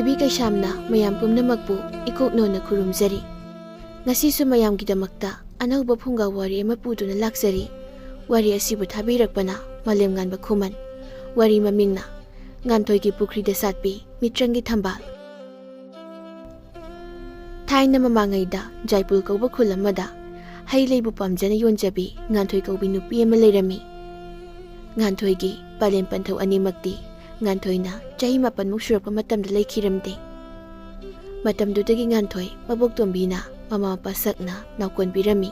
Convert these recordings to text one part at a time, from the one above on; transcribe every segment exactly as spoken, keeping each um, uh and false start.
ꯅꯨꯄꯤ ꯀꯩꯁꯥꯝꯅ ꯃꯌꯥꯝ ꯄꯨꯝꯅꯃꯛꯄꯨ ꯏꯀꯣꯛꯅꯣꯅ ꯈꯨꯔꯨꯝꯖꯔꯤ꯫ ꯉꯁꯤꯁꯨ ꯃꯌꯥꯝꯒꯤꯗꯃꯛꯇ ꯑꯅꯧꯕ ꯐꯨꯡꯒꯥ ꯋꯥꯔꯤ ꯑꯃ ꯄꯨꯗꯨꯅ ꯂꯥꯛꯆꯔꯤ꯫ ꯋꯥꯔꯤ ꯑꯁꯤꯕꯨ ꯊꯥꯕꯤꯔꯛꯄꯅ ꯃꯥꯂꯦꯝꯉꯥꯟꯕ ꯈꯨꯃꯟ꯫ ꯋꯥꯔꯤ ꯃꯃꯤꯡꯅ ꯉꯥꯟꯊꯣꯏꯒꯤ ꯄꯨꯈ꯭ꯔꯤꯗ ꯁꯥꯠꯄꯤ ꯃꯤꯇ꯭ꯔꯪꯒꯤ ꯊꯝꯕꯥꯜ꯫ ꯊꯥꯏꯅ ꯃꯃꯥꯡꯉꯩꯗ ꯖꯥꯏꯄꯨꯔ ꯀꯧꯕ ꯈꯨꯜ ꯑꯃꯗ ꯍꯩ ꯂꯩꯕꯨ ꯄꯥꯝꯖꯅ ꯌꯣꯟꯖꯕꯤ ꯉꯥꯟꯊꯣꯏ ꯀꯧꯕꯤ ꯅꯨꯄꯤ ꯑꯃ ꯂꯩꯔꯝꯃꯤ꯫ ꯉꯥꯟꯊꯣꯏꯒꯤ ꯄꯥꯂꯦꯝ ꯄꯟꯊꯧ ꯑꯅꯤꯃꯛꯇꯤ ꯉꯥꯟꯊꯣꯏꯅ ꯆꯍꯤ ꯃꯥꯄꯟꯃꯨꯛ ꯁꯨꯔꯛꯄ ꯃꯇꯝꯗ ꯂꯩꯈꯤꯔꯝꯗꯦ꯫ ꯃꯇꯝꯗꯨꯗꯒꯤ ꯉꯥꯟꯊꯣꯏ ꯃꯕꯣꯛꯇꯣꯝꯕꯤꯅ ꯃꯃꯥ ꯃꯄꯥ ꯁꯛꯅ ꯅꯥꯎꯀꯣꯟꯕꯤꯔꯝꯃꯤ꯫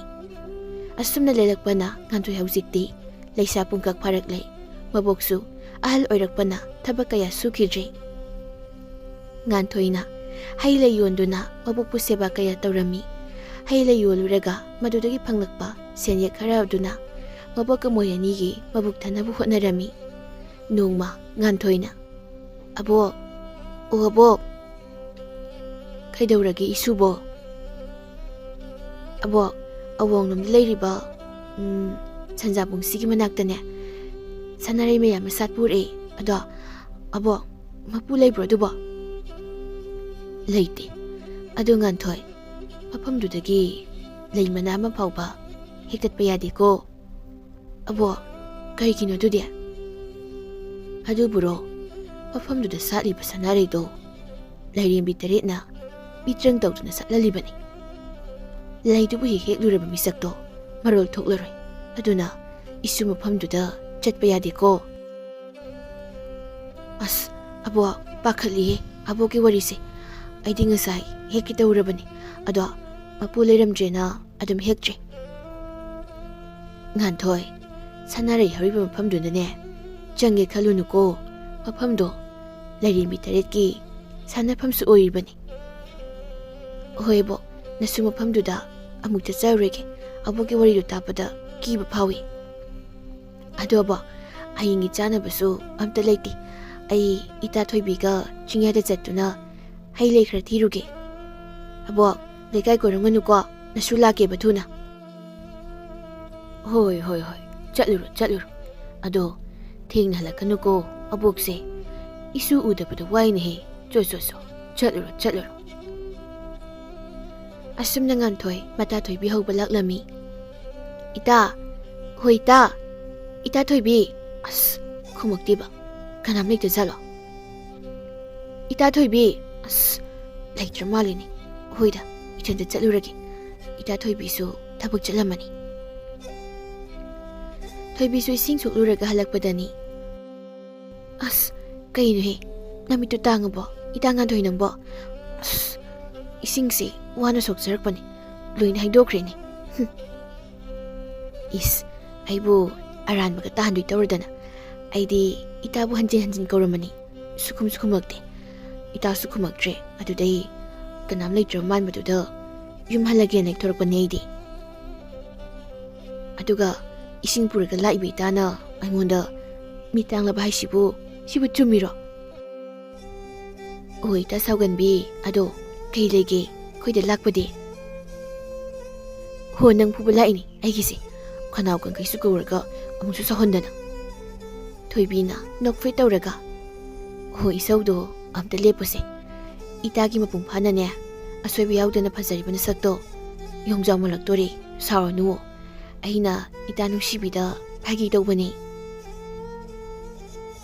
ꯑꯁꯨꯝꯅ ꯂꯩꯔꯛꯄꯅ ꯉꯥꯟꯊꯣꯏ ꯍꯧꯖꯤꯛꯇꯤ ꯂꯩꯁꯥ ꯄꯨꯡꯀꯛ ꯐꯥꯔꯛꯂꯦ꯫ ꯃꯕꯣꯛꯁꯨ ꯑꯍꯜ ꯑꯣꯏꯔꯛꯄꯅ ꯊꯕꯛ ꯀꯌꯥ ꯁꯨꯈꯤꯗ꯭ꯔꯦ꯫ ꯉꯥꯟꯊꯣꯏꯅ ꯍꯩ ꯂꯩ ꯌꯣꯟꯗꯨꯅ ꯃꯕꯣꯛꯄꯨ ꯁꯦꯕꯥ ꯀꯌꯥ ꯇꯧꯔꯝꯃꯤ꯫ ꯍꯩ ꯂꯩ ꯌꯣꯜꯂꯨꯔꯒ ꯃꯗꯨꯗꯒꯤ ꯐꯪꯂꯛꯄ ꯁꯦꯟꯌꯦꯛ ꯈꯔ ꯑꯗꯨꯅ ꯃꯕꯣꯛꯀ ꯃꯣꯏ ꯑꯅꯤꯒꯤ ꯃꯕꯨꯛ ꯊꯟꯅꯕ ꯍꯣꯠꯅꯔꯝꯃꯤ꯫ ꯅꯣꯡꯃ ꯉꯥꯟꯊꯣꯏꯅ, "ꯑꯕꯣꯛ, ꯑꯣ ꯑꯕꯣꯛ!" "ꯀꯩꯗꯧꯔꯒꯦ ꯏꯁꯨꯕꯣ?" "ꯑꯕꯣꯛ, ꯑꯋꯣꯡꯂꯣꯝꯗ ꯂꯩꯔꯤꯕ, ꯎꯝ, ꯁꯟꯖꯥꯕꯨꯡꯁꯤꯒꯤ ꯃꯅꯥꯛꯇꯅꯦ, ꯁꯅꯥꯔꯩ ꯃꯌꯥꯝ ꯑꯃ ꯁꯥꯠꯄ ꯎꯔꯛꯑꯦ꯫ ꯑꯗꯣ, ꯑꯕꯣꯛ, ꯃꯄꯨ ꯂꯩꯕ꯭ꯔꯣ ꯑꯗꯨꯕꯣ?" "ꯂꯩꯇꯦ꯫ ꯑꯗꯣ ꯉꯥꯟꯊꯣꯏ, ꯃꯐꯝꯗꯨꯗꯒꯤ ꯂꯩ ꯃꯅꯥ ꯑꯃ ꯐꯥꯎꯕ ꯍꯦꯛꯇꯠꯄ ꯌꯥꯗꯦꯀꯣ꯫" "ꯑꯕꯣꯛ, ꯀꯩꯒꯤꯅꯣ ꯑꯗꯨꯗꯤ?" "ꯑꯗꯨꯕꯨꯔꯣ, ꯃꯐꯝꯗꯨꯗ ꯁꯥꯠꯂꯤꯕ ꯁꯅꯥꯔꯩꯗꯣ ꯂꯥꯏꯔꯦꯝꯕꯤ ꯇꯔꯦꯠꯅ ꯃꯤꯇ꯭ꯔꯪ ꯇꯧꯗꯨꯅ ꯁꯥꯠꯍꯜꯂꯤꯕꯅꯤ꯫ ꯂꯩꯗꯨꯕꯨ ꯍꯦꯛ ꯍꯦꯛꯂꯨꯔꯕ ꯃꯤꯁꯛꯇꯣ ꯃꯔꯣꯜ ꯊꯣꯛꯂꯔꯣꯏ꯫ ꯑꯗꯨꯅ ꯏꯁꯨ ꯃꯐꯝꯗꯨꯗ ꯆꯠꯄ ꯌꯥꯗꯦꯀꯣ꯫" "ꯑꯁ, ꯑꯕꯣꯛ, ꯄꯥꯈꯠꯂꯤꯍꯦ ꯑꯕꯣꯛꯀꯤ ꯋꯥꯔꯤꯁꯦ꯫ ꯑꯩꯗꯤ ꯉꯁꯥꯏ ꯍꯦꯛꯀꯦ ꯇꯧꯔꯕꯅꯤ, ꯑꯗꯣ ꯃꯄꯨ ꯂꯩꯔꯝꯗ꯭ꯔꯦꯅ ꯑꯗꯨꯝ ꯍꯦꯛꯇ꯭ꯔꯦ꯫" "ꯉꯥꯟꯊꯣꯏ, ꯁꯅꯥꯔꯩ ꯍꯧꯔꯤꯕ ꯃꯐꯝꯗꯨꯗꯅꯦ ꯆꯪꯒꯦ ꯈꯜꯂꯨꯅꯨꯀꯣ꯫ ꯃꯐꯝꯗꯣ ꯂꯥꯏꯔꯦꯝꯕꯤ ꯇꯔꯦꯠꯀꯤ ꯁꯥꯟꯅꯐꯝꯁꯨ ꯑꯣꯏꯔꯤꯕꯅꯤ꯫" "ꯍꯣꯏ ꯑꯕꯣꯛ, ꯅꯁꯨ ꯃꯐꯝꯗꯨꯗ ꯑꯃꯨꯛ ꯆꯠꯆꯔꯨꯔꯒꯦ꯫ ꯑꯕꯣꯛꯀꯤ ꯋꯥꯔꯤꯗꯨ ꯇꯥꯕꯗ ꯀꯤꯕ ꯐꯥꯎꯏ꯫ ꯑꯗꯣ ꯑꯕꯣꯛ, ꯍꯌꯦꯡꯒꯤ ꯆꯥꯅꯕꯁꯨ ꯑꯝꯇ ꯂꯩꯇꯦ꯫ ꯑꯩ ꯏꯇꯥ ꯊꯣꯏꯕꯤꯒ ꯆꯤꯡꯌꯥꯗ ꯆꯠꯇꯨꯅ ꯍꯩ ꯂꯩ ꯈꯔ ꯊꯤꯔꯨꯒꯦ꯫ ꯑꯕꯣꯛ, ꯂꯩꯀꯥꯏ ꯀꯣꯏꯔꯝꯒꯅꯨꯀꯣ, ꯅꯁꯨ ꯂꯥꯛꯀꯦꯕ ꯊꯨꯅ꯫" "ꯍꯣꯏ, ꯍꯣꯏ, ꯍꯣꯏ, ꯆꯠꯂꯨꯔꯣ, ꯆꯠꯂꯨꯔꯣ꯫ ꯑꯗꯣ ꯊꯦꯡꯅ ꯍꯜꯂꯛꯀꯅꯨꯀꯣ ꯑꯕꯣꯛꯁꯦ꯫ ꯏꯁꯨ ꯎꯗꯕꯗꯣ ꯋꯥꯏꯅꯦꯍꯦ꯫ ꯆꯣ, ꯆꯣ, ꯆꯣ, ꯆꯠꯂꯨꯔꯣ, ꯆꯠꯂꯨꯔꯣ꯫ ꯑꯁꯨꯝꯅ ꯉꯥꯟꯊꯣꯏ ꯃꯇꯥ ꯊꯣꯏꯕꯤ ꯍꯧꯕ ꯂꯥꯛꯂꯝꯃꯤ꯫ "ꯏꯇꯥ! ꯍꯣꯏ, ꯏꯇꯥ! ꯏꯇꯥ ꯊꯣꯏꯕꯤ!" ꯑꯁ, ꯈꯨꯝꯃꯛꯇꯦꯕ꯫ ꯀꯅꯥꯝ ꯂꯩꯇ ꯖꯥꯠꯂꯣ? "ꯏꯇꯥ ꯊꯣꯏꯕꯤ!" ꯑꯁ, ꯂꯩꯇ꯭ꯔ ꯃꯥꯜꯂꯤꯅꯦ꯫ "ꯍꯣꯏꯗ, ꯏꯊꯟꯇ ꯆꯠꯂꯨꯔꯒꯦ꯫ ꯏꯇꯥ ꯊꯣꯏꯕꯤꯁꯨ ꯊꯕꯛ ꯆꯠꯂꯝꯃꯅꯤ꯫" ꯊꯣꯏꯕꯤꯁꯨ ꯏꯁꯤꯡ ꯁꯣꯛꯂꯨꯔꯒ ꯍꯜꯂꯛꯄꯗꯅꯤ꯫ "ꯑꯁ, ꯀꯩꯅꯣꯍꯦ? ꯅꯃꯤꯠꯇꯨ ꯇꯥꯡꯉꯕꯣ? ꯏꯇꯥ ꯉꯥꯟꯊꯣꯏ ꯅꯪꯕꯣ? ꯑꯁ, ꯏꯁꯤꯡꯁꯦ ꯋꯥꯅ ꯁꯣꯛꯆꯔꯛꯄꯅꯦ꯫ ꯂꯣꯏꯅ ꯍꯩꯗꯣꯛꯈ꯭ꯔꯦꯅꯦ꯫ ꯍꯨꯝ꯫ ꯏꯁ, ꯑꯩꯕꯨ ꯑꯔꯥꯟꯕꯒ ꯇꯥꯍꯟꯗꯣꯏ ꯇꯧꯔꯗꯅ꯫ ꯑꯩꯗꯤ ꯏꯇꯥꯕꯨ ꯍꯟꯖꯤꯟ ꯍꯟꯖꯤꯟ ꯀꯧꯔꯝꯕꯅꯤ꯫ ꯁꯨꯈꯨꯝꯁꯨ ꯈꯨꯝꯃꯛꯇꯦ꯫ ꯏꯇꯥꯁꯨ ꯈꯨꯝꯃꯛꯇ꯭ꯔꯦ꯫ ꯑꯗꯨꯗꯩ ꯀꯅꯥꯝ ꯂꯩꯇ꯭ꯔꯕ ꯃꯥꯟꯕꯗꯨꯗ ꯌꯨꯝ ꯍꯜꯂꯒꯦꯅ ꯊꯣꯔꯛꯄꯅꯦ ꯑꯩꯗꯤ꯫" ꯑꯗꯨꯒ ꯏꯁꯤꯡ ꯄꯨꯔꯒ ꯂꯥꯛꯏꯕ ꯏꯇꯥꯅ ꯑꯩꯉꯣꯟꯗ ꯃꯤꯠ ꯇꯥꯡꯂꯕ ꯍꯥꯏꯁꯤꯕꯨ, ꯁꯤꯕꯨ ꯆꯨꯝꯃꯤꯔꯣ? "ꯑꯣ, ꯏꯇꯥ ꯁꯥꯎꯒꯟꯕꯤ, ꯑꯗꯣ ꯀꯩ ꯂꯩꯒꯦ? ꯑꯩꯈꯣꯏꯗ ꯂꯥꯛꯄꯗꯤ?" "ꯍꯣ, ꯅꯪ ꯐꯨꯕ ꯂꯥꯛꯏꯅꯤ ꯑꯩꯒꯤꯁꯦ꯫ ꯈꯅꯥꯎ ꯀꯪꯈꯩꯁꯨ ꯀꯧꯔꯒ ꯑꯃꯨꯛꯁꯨ ꯁꯥꯎꯍꯟꯗꯅ꯫" ꯊꯣꯏꯕꯤꯅ ꯅꯣꯛꯐꯦꯠ ꯇꯧꯔꯒ, "ꯍꯣ, ꯏꯁꯧꯗꯣ ꯑꯝꯇ ꯂꯦꯞꯄꯨꯁꯦ꯫ ꯏꯇꯥꯒꯤ ꯃꯄꯨꯡ ꯐꯥꯅꯅꯦ, ꯑꯁꯣꯏꯕ ꯌꯥꯎꯗꯅ ꯐꯖꯔꯤꯕ ꯅꯁꯛꯇꯣ ꯌꯣꯡꯖꯥꯎ ꯃꯥꯜꯂꯛꯇꯣꯔꯦ꯫ ꯁꯥꯎꯔꯅꯨ꯫ ꯑꯩꯅ ꯏꯇꯥ ꯅꯨꯡꯁꯤꯕꯤꯗ ꯐꯥꯒꯤ ꯇꯧꯕꯅꯤ꯫"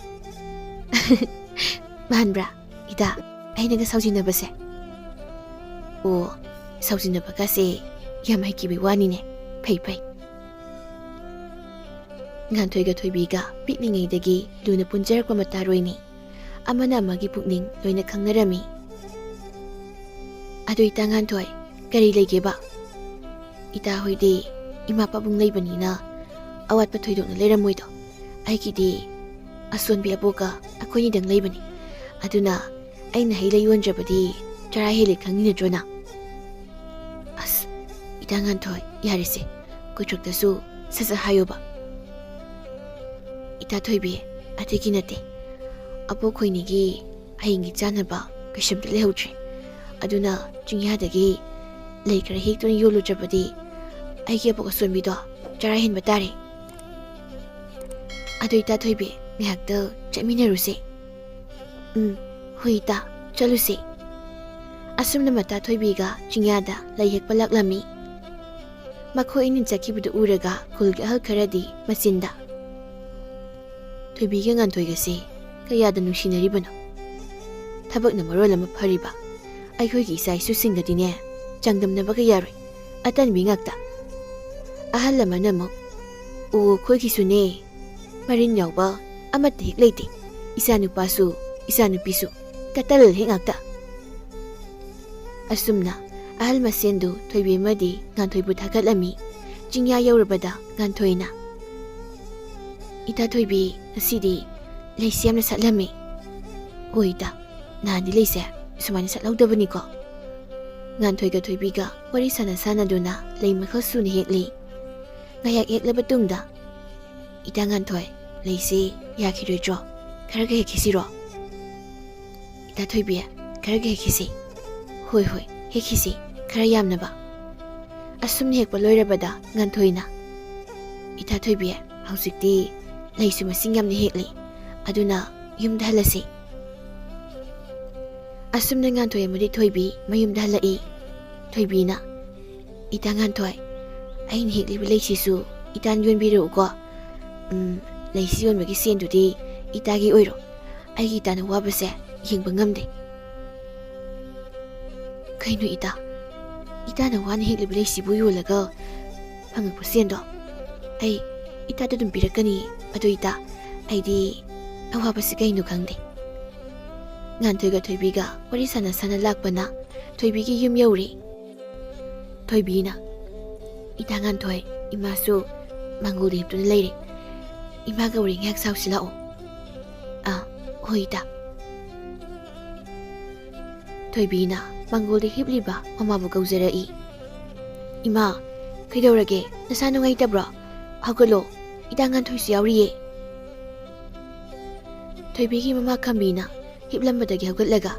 ꯃꯥꯟꯕ꯭ꯔꯥ, ꯏꯇꯥ? ꯑꯩꯅꯒ ꯁꯥꯎꯖꯤꯟꯅꯕꯁꯦ? ꯑꯣ, ꯁꯥꯎꯖꯤꯟꯅꯕꯒꯁꯦ ꯌꯥꯝ ꯍꯩꯈꯤꯕꯩ ꯋꯥꯅꯤꯅꯦ꯫ ꯐꯩ, ꯐꯩ꯫ ꯉꯥꯟꯊꯣꯏꯒ ꯊꯣꯏꯕꯤꯒ ꯄꯤꯛꯂꯤꯉꯩꯗꯒꯤ ꯂꯨꯅ ꯄꯨꯟꯖꯔꯛꯄ ꯃꯇꯥꯔꯣꯏꯅꯤ꯫ ꯑꯃꯅ ꯑꯃꯒꯤ ꯄꯨꯛꯅꯤꯡ ꯂꯣꯏꯅ ꯈꯪꯅꯔꯝꯃꯤ꯫ "ꯑꯗꯨ ꯏꯇꯥ ꯉꯥꯟꯊꯣꯏ, ꯀꯔꯤ ꯂꯩꯒꯦꯕ?" "ꯏꯇꯥ ꯍꯣꯏꯗꯤ ꯏꯃꯥ ꯄꯥꯕꯨꯡ ꯂꯩꯕꯅꯤꯅ ꯑꯋꯥꯠꯄ ꯊꯣꯏꯗꯣꯛꯅ ꯂꯩꯔꯝꯃꯣꯏꯗꯣ꯫ ꯑꯩꯒꯤꯗꯤ ꯑꯁꯣꯟꯕꯤ ꯑꯕꯣꯛꯀ ꯑꯩꯈꯣꯏꯅꯤꯗꯪ ꯂꯩꯕꯅꯤ꯫ ꯑꯗꯨꯅ ꯑꯩꯅ ꯍꯩ ꯂꯩ ꯌꯣꯟꯗ꯭ꯔꯕꯗꯤ ꯆꯔꯥ ꯍꯦꯜꯂꯦ ꯈꯪꯉꯤ ꯅꯠꯇ꯭ꯔꯣ ꯅꯪ?" "ꯑꯁ, ꯏꯇꯥ ꯉꯥꯟꯊꯣꯏ, ꯌꯥꯔꯦꯁꯦ, ꯀꯣꯏꯊꯣꯛꯇꯁꯨ ꯁꯠ ꯁꯠ ꯍꯥꯏꯌꯣꯕ꯫" "ꯏꯇꯥ ꯊꯣꯏꯕꯤ, ꯑꯗꯨꯒꯤ ꯅꯠꯇꯦ꯫ ꯑꯕꯣꯛ ꯈꯣꯏꯅꯤꯒꯤ ꯍꯌꯦꯡꯒꯤ ꯆꯥꯅꯕ ꯀꯩꯁꯨꯝꯇ ꯂꯩꯍꯧꯗ꯭ꯔꯦ꯫ ꯑꯗꯨꯅ ꯆꯤꯡꯌꯥꯗꯒꯤ ꯂꯩ ꯈꯔ ꯍꯦꯛꯇꯨꯅ ꯌꯣꯜꯂꯨꯗ꯭ꯔꯕꯗꯤ ꯑꯩꯒꯤ ꯑꯕꯣꯛ ꯑꯁꯣꯟꯕꯤꯗꯣ ꯆꯔꯥ ꯍꯦꯟꯕ ꯇꯥꯔꯦ꯫ ꯑꯗꯨ ꯏꯇꯥ ꯊꯣꯏꯕꯤ, ꯉꯥꯏꯍꯥꯛꯇ ꯆꯠꯃꯤꯟꯅꯔꯨꯁꯦ꯫" "ꯎꯝ, ꯍꯣꯏ ꯏꯇꯥ, ꯆꯠꯂꯨꯁꯦ꯫ ꯑꯁꯨꯝꯅ ꯃꯇꯥ ꯊꯣꯏꯕꯤꯒ ꯆꯤꯡꯌꯥꯗ ꯂꯩ ꯍꯦꯛꯄ ꯂꯥꯛꯂꯝꯃꯤ꯫ ꯃꯈꯣꯏ ꯑꯅꯤ ꯆꯠꯈꯤꯕꯗꯨ ꯎꯔꯒ ꯈꯨꯜꯒꯤ ꯑꯍꯜ ꯈꯔꯗꯤ ꯃꯆꯤꯟꯗ, "ꯊꯣꯏꯕꯤꯒ ꯉꯥꯟꯊꯣꯏꯒꯁꯦ ꯀꯌꯥꯗ ꯅꯨꯡꯁꯤꯅꯔꯤꯕꯅꯣ? ꯊꯕꯛꯅ ꯃꯔꯣꯜ ꯑꯃ ꯐꯔꯤꯕ, ꯑꯩꯈꯣꯏꯒꯤ ꯏꯆꯥ ꯏꯁꯨꯁꯤꯡꯒꯗꯤꯅꯦ ꯆꯥꯡꯗꯝꯅꯕꯒ ꯌꯥꯔꯣꯏ, ꯑꯇꯟꯕꯤ ꯉꯥꯛꯇ"꯫ ꯑꯍꯜ ꯑꯃꯅ ꯑꯃꯨꯛ, "ꯑꯣ, ꯑꯩꯈꯣꯏꯒꯤꯁꯨꯅꯦ, ꯃꯔꯤꯟ ꯌꯥꯎꯕ ꯑꯃꯠꯇ ꯍꯦꯛ ꯂꯩꯇꯦ, ꯏꯆꯥꯅꯨꯄꯥꯁꯨ ꯏꯆꯥꯅꯨꯄꯤꯁꯨ ꯀꯇꯜ ꯍꯦꯛ ꯉꯥꯛꯇ"꯫ ꯑꯁꯨꯝꯅ ꯑꯍꯜ ꯃꯁꯦꯟꯗꯨ ꯊꯣꯏꯕꯤ ꯑꯃꯗꯤ ꯉꯥꯟꯊꯣꯏꯕꯨ ꯊꯥꯒꯠꯂꯝꯃꯤ꯫ ꯆꯤꯡꯌꯥ ꯌꯧꯔꯕꯗ ꯉꯥꯟꯊꯣꯏꯅ, "ꯏꯇꯥ ꯊꯣꯏꯕꯤ, ꯉꯁꯤꯗꯤ ꯂꯩꯁꯦ ꯌꯥꯝꯅ ꯁꯥꯠꯂꯝꯃꯤ"꯫ "ꯍꯣꯏ ꯏꯇꯥ, ꯅꯍꯥꯟꯗꯤ ꯂꯩꯁꯦ ꯁꯨꯃꯥꯏꯅ ꯁꯥꯠꯍꯧꯗꯕꯅꯤꯀꯣ"꯫ ꯉꯥꯟꯊꯣꯏꯒ ꯊꯣꯏꯕꯤꯒ ꯋꯥꯔꯤ ꯁꯥꯟꯅ ꯁꯥꯟꯅꯗꯨꯅ ꯂꯩ ꯃꯈꯜ ꯁꯨꯅ ꯍꯦꯛꯂꯤ꯫ ꯉꯥꯏꯍꯥꯛ ꯍꯦꯛꯂꯕ ꯇꯨꯡꯗ, "ꯏꯇꯥ ꯉꯥꯟꯊꯣꯏ, ꯂꯩꯁꯦ ꯌꯥꯈꯤꯔꯣꯏꯗ꯭ꯔꯣ? ꯈꯔꯒ ꯍꯦꯛꯈꯤꯁꯤꯔꯣ?" "ꯏꯇꯥ ꯊꯣꯏꯕꯤ, ꯈꯔꯒ ꯍꯦꯛꯈꯤꯁꯤ"꯫ "ꯍꯣꯏ, ꯍꯣꯏ, ꯍꯦꯛꯈꯤꯁꯤ, ꯈꯔ ꯌꯥꯝꯅꯕ"꯫ ꯑꯁꯨꯝꯅ ꯍꯦꯛꯄ ꯂꯣꯏꯔꯕꯗ ꯉꯥꯟꯊꯣꯏꯅ, "ꯏꯇꯥ ꯊꯣꯏꯕꯤ, ꯍꯧꯖꯤꯛꯇꯤ ꯂꯩꯁꯨ ꯃꯁꯤꯡ ꯌꯥꯝꯅ ꯍꯦꯛꯂꯤ, ꯑꯗꯨꯅ ꯌꯨꯝꯗ ꯍꯜꯂꯁꯤ"꯫ ꯑꯁꯨꯝꯅ ꯉꯥꯟꯊꯣꯏ ꯑꯃꯗꯤ ꯊꯣꯏꯕꯤ ꯃꯌꯨꯝꯗ ꯍꯜꯂꯛꯏ꯫ ꯊꯣꯏꯕꯤꯅ, "ꯏꯇꯥ ꯉꯥꯟꯊꯣꯏ, ꯑꯩꯅ ꯍꯦꯛꯂꯤꯕ ꯂꯩꯁꯤꯁꯨ ꯏꯇꯥꯅ ꯌꯣꯟꯕꯤꯔꯛꯎꯀꯣ꯫ ꯎꯝ, ꯂꯩꯁꯤ ꯌꯣꯟꯕꯒꯤ ꯁꯦꯟꯗꯨꯗꯤ ꯏꯇꯥꯒꯤ ꯑꯣꯏꯔꯣ꯫ ꯑꯩꯒꯤ ꯏꯇꯥꯅ ꯋꯥꯕꯁꯦ ꯌꯦꯡꯕ ꯉꯝꯗꯦ"꯫ "ꯀꯩꯅꯣ ꯏꯇꯥ? ꯏꯇꯥꯅ ꯋꯥꯅ ꯍꯦꯛꯂꯤꯕ ꯂꯩꯁꯤꯕꯨ ꯌꯣꯜꯂꯒ ꯐꯪꯉꯛꯄ ꯁꯦꯟꯗꯣ ꯑꯩ ꯏꯇꯥꯗ ꯑꯗꯨꯝ ꯄꯤꯔꯛꯀꯅꯤ꯫ ꯑꯗꯣ ꯏꯇꯥ, ꯑꯩꯗꯤ ꯑꯋꯥꯕꯁꯤ ꯀꯩꯅꯣ ꯈꯪꯗꯦ"꯫ ꯉꯥꯟꯊꯣꯏꯒ ꯊꯣꯏꯕꯤꯒ ꯋꯥꯔꯤ ꯁꯥꯟꯅ ꯁꯥꯟꯅ ꯂꯥꯛꯄꯅ ꯊꯣꯏꯕꯤꯒꯤ ꯌꯨꯝ ꯌꯧꯔꯦ꯫ ꯊꯣꯏꯕꯤꯅ, "ꯏꯇꯥ ꯉꯥꯟꯊꯣꯏ, ꯏꯃꯥꯁꯨ ꯃꯥꯡꯒꯣꯜꯗ ꯍꯤꯞꯇꯨꯅ ꯂꯩꯔꯦ꯫ ꯏꯃꯥꯒ ꯋꯥꯔꯤ ꯉꯥꯏꯍꯥꯛ ꯁꯥꯎꯁꯤ ꯂꯥꯛꯑꯣ"꯫ "ꯑꯥ, ꯍꯣꯏ ꯏꯇꯥ"꯫ ꯊꯣꯏꯕꯤꯅ ꯃꯥꯡꯒꯣꯜꯗ ꯍꯤꯞꯂꯤꯕ ꯃꯃꯥꯕꯨ ꯀꯧꯖꯔꯛꯏ꯫ "ꯏꯃꯥ, ꯀꯩꯗꯧꯔꯒꯦ? ꯅꯁꯥ ꯅꯨꯡꯉꯥꯏꯇꯕ꯭ꯔꯣ? ꯍꯧꯒꯠꯂꯣ, ꯏꯇꯥ ꯉꯥꯟꯊꯣꯏꯁꯨ ꯌꯥꯎꯔꯤꯌꯦ"꯫ ꯊꯣꯏꯕꯤꯒꯤ ꯃꯃꯥ ꯈꯝꯕꯤꯅ ꯍꯤꯞꯂꯝꯕꯗꯒꯤ ꯍꯧꯒꯠꯂꯒ,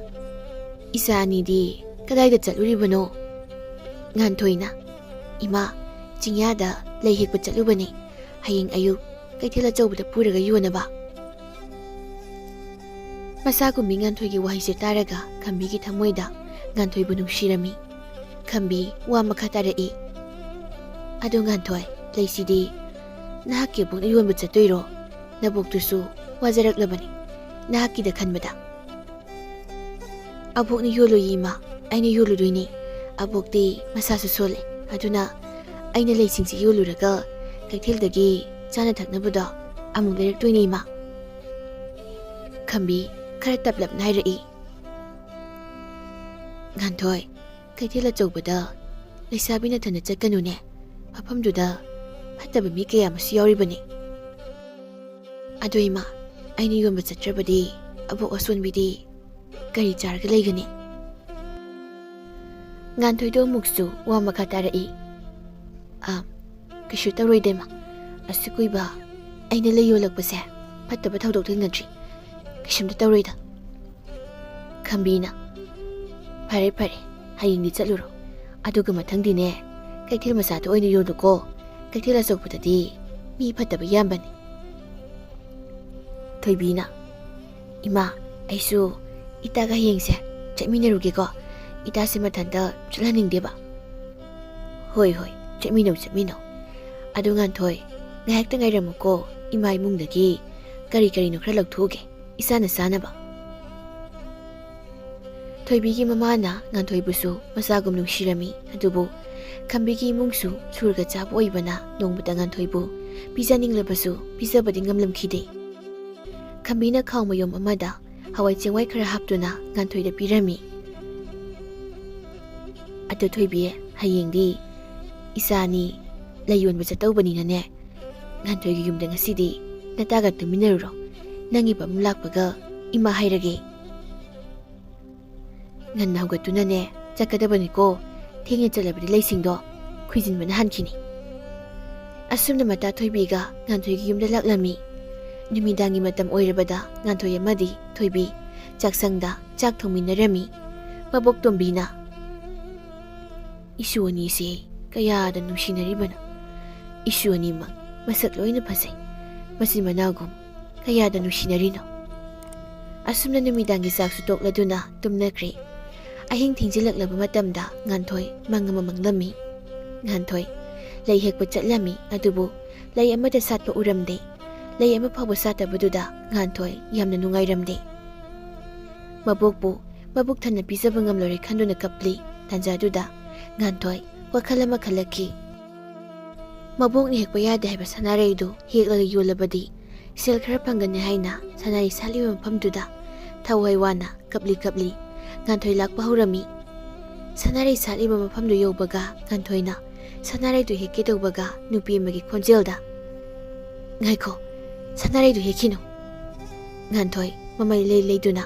"ꯏꯆꯥ ꯑꯅꯤꯗꯤ ꯀꯗꯥꯏꯗ ꯆꯠꯂꯨꯔꯤꯕꯅꯣ?" ꯉꯥꯟꯊꯣꯏꯅ, "ꯏꯃꯥ, ꯆꯤꯡꯌꯥꯗ ꯂꯩ ꯍꯦꯛꯄ ꯆꯠꯂꯨꯕꯅꯦ꯫ ꯍꯌꯦꯡ ꯑꯌꯨꯛ ꯀꯩꯊꯦꯜ ꯑꯆꯧꯕꯗ ꯄꯨꯔꯒ ꯌꯣꯟꯅꯕ"꯫ ꯃꯆꯥꯒꯨꯝꯕꯤ ꯉꯥꯟꯊꯣꯏꯒꯤ ꯋꯥꯍꯩꯁꯦ ꯇꯥꯔꯒ ꯈꯝꯕꯤꯒꯤ ꯊꯃꯣꯏꯗ ꯉꯥꯟꯊꯣꯏꯕꯨ ꯅꯨꯡꯁꯤꯔꯝꯃꯤ꯫ ꯈꯝꯕꯤ ꯋꯥ ꯃꯈꯥ ꯇꯥꯔꯛꯏ꯫ "ꯑꯗꯣ ꯉꯥꯟꯊꯣꯏ, ꯂꯩꯁꯤꯗꯤ ꯅꯍꯥꯛꯀꯤ ꯑꯕꯣꯛꯅ ꯌꯣꯟꯕ ꯆꯠꯇꯣꯏꯔꯣ? ꯅꯕꯣꯛꯇꯨꯁꯨ ꯋꯥꯖꯔꯛꯂꯕꯅꯤ ꯅꯍꯥꯛꯀꯤꯗ ꯈꯟꯕꯗ꯫" "ꯑꯕꯣꯛꯅ ꯌꯣꯜꯂꯣꯏꯌꯦ ꯏꯃꯥ, ꯑꯩꯅ ꯌꯣꯜꯂꯨꯗꯣꯏꯅꯤ꯫ ꯑꯕꯣꯛꯇꯤ ꯃꯁꯥꯁꯨ ꯁꯣꯜꯂꯦ, ꯑꯗꯨꯅ ꯑꯩꯅ ꯂꯩꯁꯤꯡꯁꯤ ꯌꯣꯜꯂꯨꯔꯒ ꯀꯩꯊꯦꯜꯗꯒꯤ ꯆꯥꯅ ꯊꯛꯅꯕꯗꯣ ꯑꯃꯨꯛ ꯂꯩꯔꯛꯇꯣꯏꯅꯤ ꯏꯃꯥ꯫" ꯈꯝꯕꯤ ꯈꯔ ꯇꯞꯂꯞꯅ ꯍꯥꯏꯔꯛꯏ꯫ "ꯉꯥꯟꯊꯣꯏ, ꯀꯩꯊꯦꯜ ꯑꯆꯧꯕꯗ ꯂꯩꯁꯥꯕꯤ ꯅꯊꯟꯗ ꯆꯠꯀꯅꯨꯅꯦ꯫ ꯃꯐꯝꯗꯨꯗ ꯐꯠꯇꯕ ꯃꯤ ꯀꯌꯥ ꯑꯃꯁꯨ ꯌꯥꯎꯔꯤꯕꯅꯤ꯫" "ꯑꯗꯣ ꯏꯃꯥ, ꯑꯩꯅ ꯌꯣꯟꯕ ꯆꯠꯇ꯭ꯔꯕꯗꯤ ꯑꯕꯣꯛ ꯑꯁꯣꯟꯕꯤꯗꯤ ꯀꯔꯤ ꯆꯥꯔꯒ ꯂꯩꯒꯅꯤ?" ꯉꯥꯟꯊꯣꯏꯗꯣ ꯑꯃꯨꯛꯁꯨ ꯋꯥ ꯃꯈꯥ ꯇꯥꯔꯛꯏ꯫ "ꯑꯥ, ꯀꯩꯁꯨ ꯇꯧꯔꯣꯏꯗ ꯏꯃꯥ꯫ ꯑꯁꯨꯛ ꯀꯨꯏꯕ ꯑꯩꯅ ꯂꯩ ꯌꯣꯜꯂꯛꯄꯁꯦ ꯐꯠꯇꯕ ꯊꯧꯗꯣꯛ ꯊꯦꯡꯅꯗ꯭ꯔꯤ꯫ ꯀꯩꯁꯨꯝꯇ ꯇꯧꯔꯣꯏꯗ꯫" ꯈꯝꯕꯤꯅ, "ꯐꯔꯦ ꯐꯔꯦ, ꯍꯌꯦꯡꯗꯤ ꯆꯠꯂꯨꯔꯣ꯫ ꯑꯗꯨꯒ ꯃꯊꯪꯗꯤꯅꯦ, ꯀꯩꯊꯦꯜ ꯃꯆꯥꯗ ꯑꯣꯏꯅ ꯌꯣꯜꯂꯨꯀꯣ꯫ ꯀꯩꯊꯦꯜ ꯑꯆꯧꯕꯗꯗꯤ ꯃꯤ ꯐꯠꯇꯕ ꯌꯥꯝꯕꯅꯤ꯫" ꯊꯣꯏꯕꯤꯅ, "ꯏꯃꯥ, ꯑꯩꯁꯨ ꯏꯇꯥꯒ ꯍꯌꯦꯡꯁꯦ ꯆꯠꯃꯤꯟꯅꯔꯨꯒꯦꯀꯣ꯫ ꯏꯇꯥꯁꯦ ꯃꯊꯟꯇ ꯆꯠꯍꯟꯅꯤꯡꯗꯦꯕ꯫" "ꯍꯣꯏ ꯍꯣꯏ, ꯆꯠꯃꯤꯟꯅꯧ ꯆꯠꯃꯤꯟꯅꯧ꯫ ꯑꯗꯨ ꯉꯥꯟꯊꯣꯏ, ꯉꯥꯏꯍꯥꯛꯇ ꯉꯥꯏꯔꯝꯃꯨꯀꯣ, ꯏꯃꯥ ꯏꯃꯨꯡꯗꯒꯤ ꯀꯔꯤ ꯀꯔꯤꯅꯣ ꯈꯔ ꯂꯧꯊꯣꯛꯎꯒꯦ ꯏꯆꯥꯅ ꯆꯥꯅꯕ꯫" ꯊꯣꯏꯕꯤꯒꯤ ꯃꯃꯥꯅ ꯉꯥꯟꯊꯣꯏꯕꯨꯁꯨ ꯃꯆꯥꯒꯨꯝ ꯅꯨꯡꯁꯤꯔꯝꯃꯤ꯫ ꯑꯗꯨꯕꯨ ꯈꯝꯕꯤꯒꯤ ꯏꯃꯨꯡꯁꯨ ꯁꯨꯔꯒ ꯆꯥꯕ ꯑꯣꯏꯕꯅ ꯅꯣꯡꯃꯇ ꯉꯥꯟꯊꯣꯏꯕꯨ ꯄꯤꯖꯅꯤꯡꯂꯕꯁꯨ ꯄꯤꯖꯕꯗꯤ ꯉꯝꯂꯝꯈꯤꯗꯦ꯫ ꯈꯝꯕꯤꯅ ꯈꯥꯎ ꯃꯌꯨꯝ ꯑꯃꯗ ꯍꯋꯥꯏ ꯆꯦꯡꯋꯥꯏ ꯈꯔ ꯍꯥꯞꯇꯨꯅ ꯉꯥꯟꯊꯣꯏꯗ ꯄꯤꯔꯝꯃꯤ꯫ "ꯑꯗꯨ ꯊꯣꯏꯕꯤ, ꯍꯌꯦꯡꯗꯤ ꯏꯆꯥꯅꯤ ꯂꯩ ꯌꯣꯟꯕ ꯆꯠꯇꯧꯕꯅꯤꯅꯅꯦ, ꯉꯥꯟꯊꯣꯏꯒꯤ ꯌꯨꯝꯗ ꯉꯁꯤꯗꯤ ꯅꯇꯥꯒ ꯇꯨꯝꯃꯤꯟꯅꯔꯨꯔꯣ꯫ ꯅꯪꯒꯤ ꯄꯥꯕꯨꯡ ꯂꯥꯛꯄꯒ ꯏꯃꯥ ꯍꯥꯏꯔꯒꯦ꯫ ꯉꯟꯅ ꯍꯧꯒꯠꯇꯨꯅꯅꯦ ꯆꯠꯀꯗꯕꯅꯤꯀꯣ꯫ ꯊꯦꯡꯅ ꯆꯠꯂꯕꯗꯤ ꯂꯩꯁꯤꯡꯗꯣ ꯈꯨꯏꯖꯤꯟꯕꯅ ꯍꯥꯟꯈꯤꯅꯤ꯫" ꯑꯁꯨꯝꯅ ꯃꯇꯥ ꯊꯣꯏꯕꯤꯒ ꯉꯥꯟꯊꯣꯏꯒꯤ ꯌꯨꯝꯗ ꯂꯥꯛꯂꯝꯃꯤ꯫ ꯅꯨꯃꯤꯗꯥꯡꯒꯤ ꯃꯇꯝ ꯑꯣꯏꯔꯕꯗ ꯉꯥꯟꯊꯣꯏ ꯑꯃꯗꯤ ꯊꯣꯏꯕꯤ ꯆꯥꯛꯁꯪꯗ ꯆꯥꯛ ꯊꯣꯡꯃꯤꯟꯅꯔꯝꯃꯤ꯫ ꯃꯕꯣꯛ ꯇꯣꯝꯕꯤꯅ, "ꯏꯁꯨ ꯑꯅꯤꯁꯦ ꯀꯌꯥꯗ ꯅꯨꯡꯁꯤꯅꯔꯤꯕꯅꯣ꯫ ꯏꯁꯨ ꯑꯅꯤꯃꯛ ꯃꯁꯛ ꯂꯣꯏꯅ ꯐꯖꯩ꯫ ꯃꯆꯤꯟ ꯃꯅꯥꯎꯒꯨꯝ ꯀꯌꯥꯗ ꯅꯨꯡꯁꯤꯅꯔꯤꯅꯣ?" ꯑꯁꯨꯝꯅ ꯅꯨꯃꯤꯗꯥꯡꯒꯤ ꯆꯥꯛꯁꯨ ꯇꯣꯛꯂꯗꯨꯅ ꯇꯨꯝꯅꯈ꯭ꯔꯦ꯫ ꯑꯍꯤꯡ ꯊꯦꯡꯖꯤꯜꯂꯛꯂꯕ ꯃꯇꯝꯗ ꯉꯥꯟꯊꯣꯏ ꯃꯪ ꯑꯃ ꯃꯪꯂꯝꯃꯤ꯫ ꯉꯥꯟꯊꯣꯏ ꯂꯩ ꯍꯦꯛꯄ ꯆꯠꯂꯝꯃꯤ, ꯑꯗꯨꯕꯨ ꯂꯩ ꯑꯃꯠꯇ ꯁꯥꯠꯄ ꯎꯔꯝꯗꯦ꯫ ꯂꯩ ꯑꯃ ꯐꯥꯎꯕ ꯁꯥꯠꯇꯕꯗꯨꯗ ꯉꯥꯟꯊꯣꯏ ꯌꯥꯝꯅ ꯅꯨꯡꯉꯥꯏꯔꯝꯗꯦ꯫ ꯃꯕꯣꯛꯄꯨ ꯃꯕꯨꯛ ꯊꯟꯅ ꯄꯤꯖꯕ ꯉꯝꯂꯔꯣꯏ ꯈꯟꯗꯨꯅ ꯀꯞꯂꯤ꯫ ꯇꯥꯟꯖꯥꯗꯨꯗ ꯉꯥꯟꯊꯣꯏ ꯋꯥꯈꯜ ꯑꯃ ꯈꯜꯂꯛꯈꯤ꯫ ꯃꯕꯣꯛꯅ ꯍꯦꯛꯄ ꯌꯥꯗꯦ ꯍꯥꯏꯕ ꯁꯅꯥꯔꯩꯗꯨ ꯍꯦꯛꯂꯒ ꯌꯣꯜꯂꯕꯗꯤ ꯁꯦꯜ ꯈꯔ ꯐꯪꯒꯅꯤ ꯍꯥꯏꯅ ꯁꯅꯥꯔꯩ ꯁꯥꯠꯂꯤꯕ ꯃꯐꯝꯗꯨꯗ ꯊꯋꯥꯏ ꯋꯥꯅ ꯀꯞꯂꯤ ꯀꯞꯂꯤ ꯉꯥꯟꯊꯣꯏ ꯂꯥꯛꯄ ꯍꯧꯔꯝꯃꯤ꯫ ꯁꯅꯥꯔꯩ ꯁꯥꯠꯂꯤꯕ ꯃꯐꯝꯗꯨ ꯌꯧꯕꯒ ꯉꯥꯟꯊꯣꯏꯅ ꯁꯅꯥꯔꯩꯗꯨ ꯍꯦꯛꯀꯦ ꯇꯧꯕꯒ ꯅꯨꯄꯤ ꯑꯃꯒꯤ ꯈꯣꯟꯖꯦꯜꯗ, "ꯉꯥꯏꯈꯣ, ꯁꯅꯥꯔꯩꯗꯨ ꯍꯦꯛꯈꯤꯅꯨ!" ꯉꯥꯟꯊꯣꯏ ꯃꯃꯩ ꯂꯩ ꯂꯩꯗꯨꯅ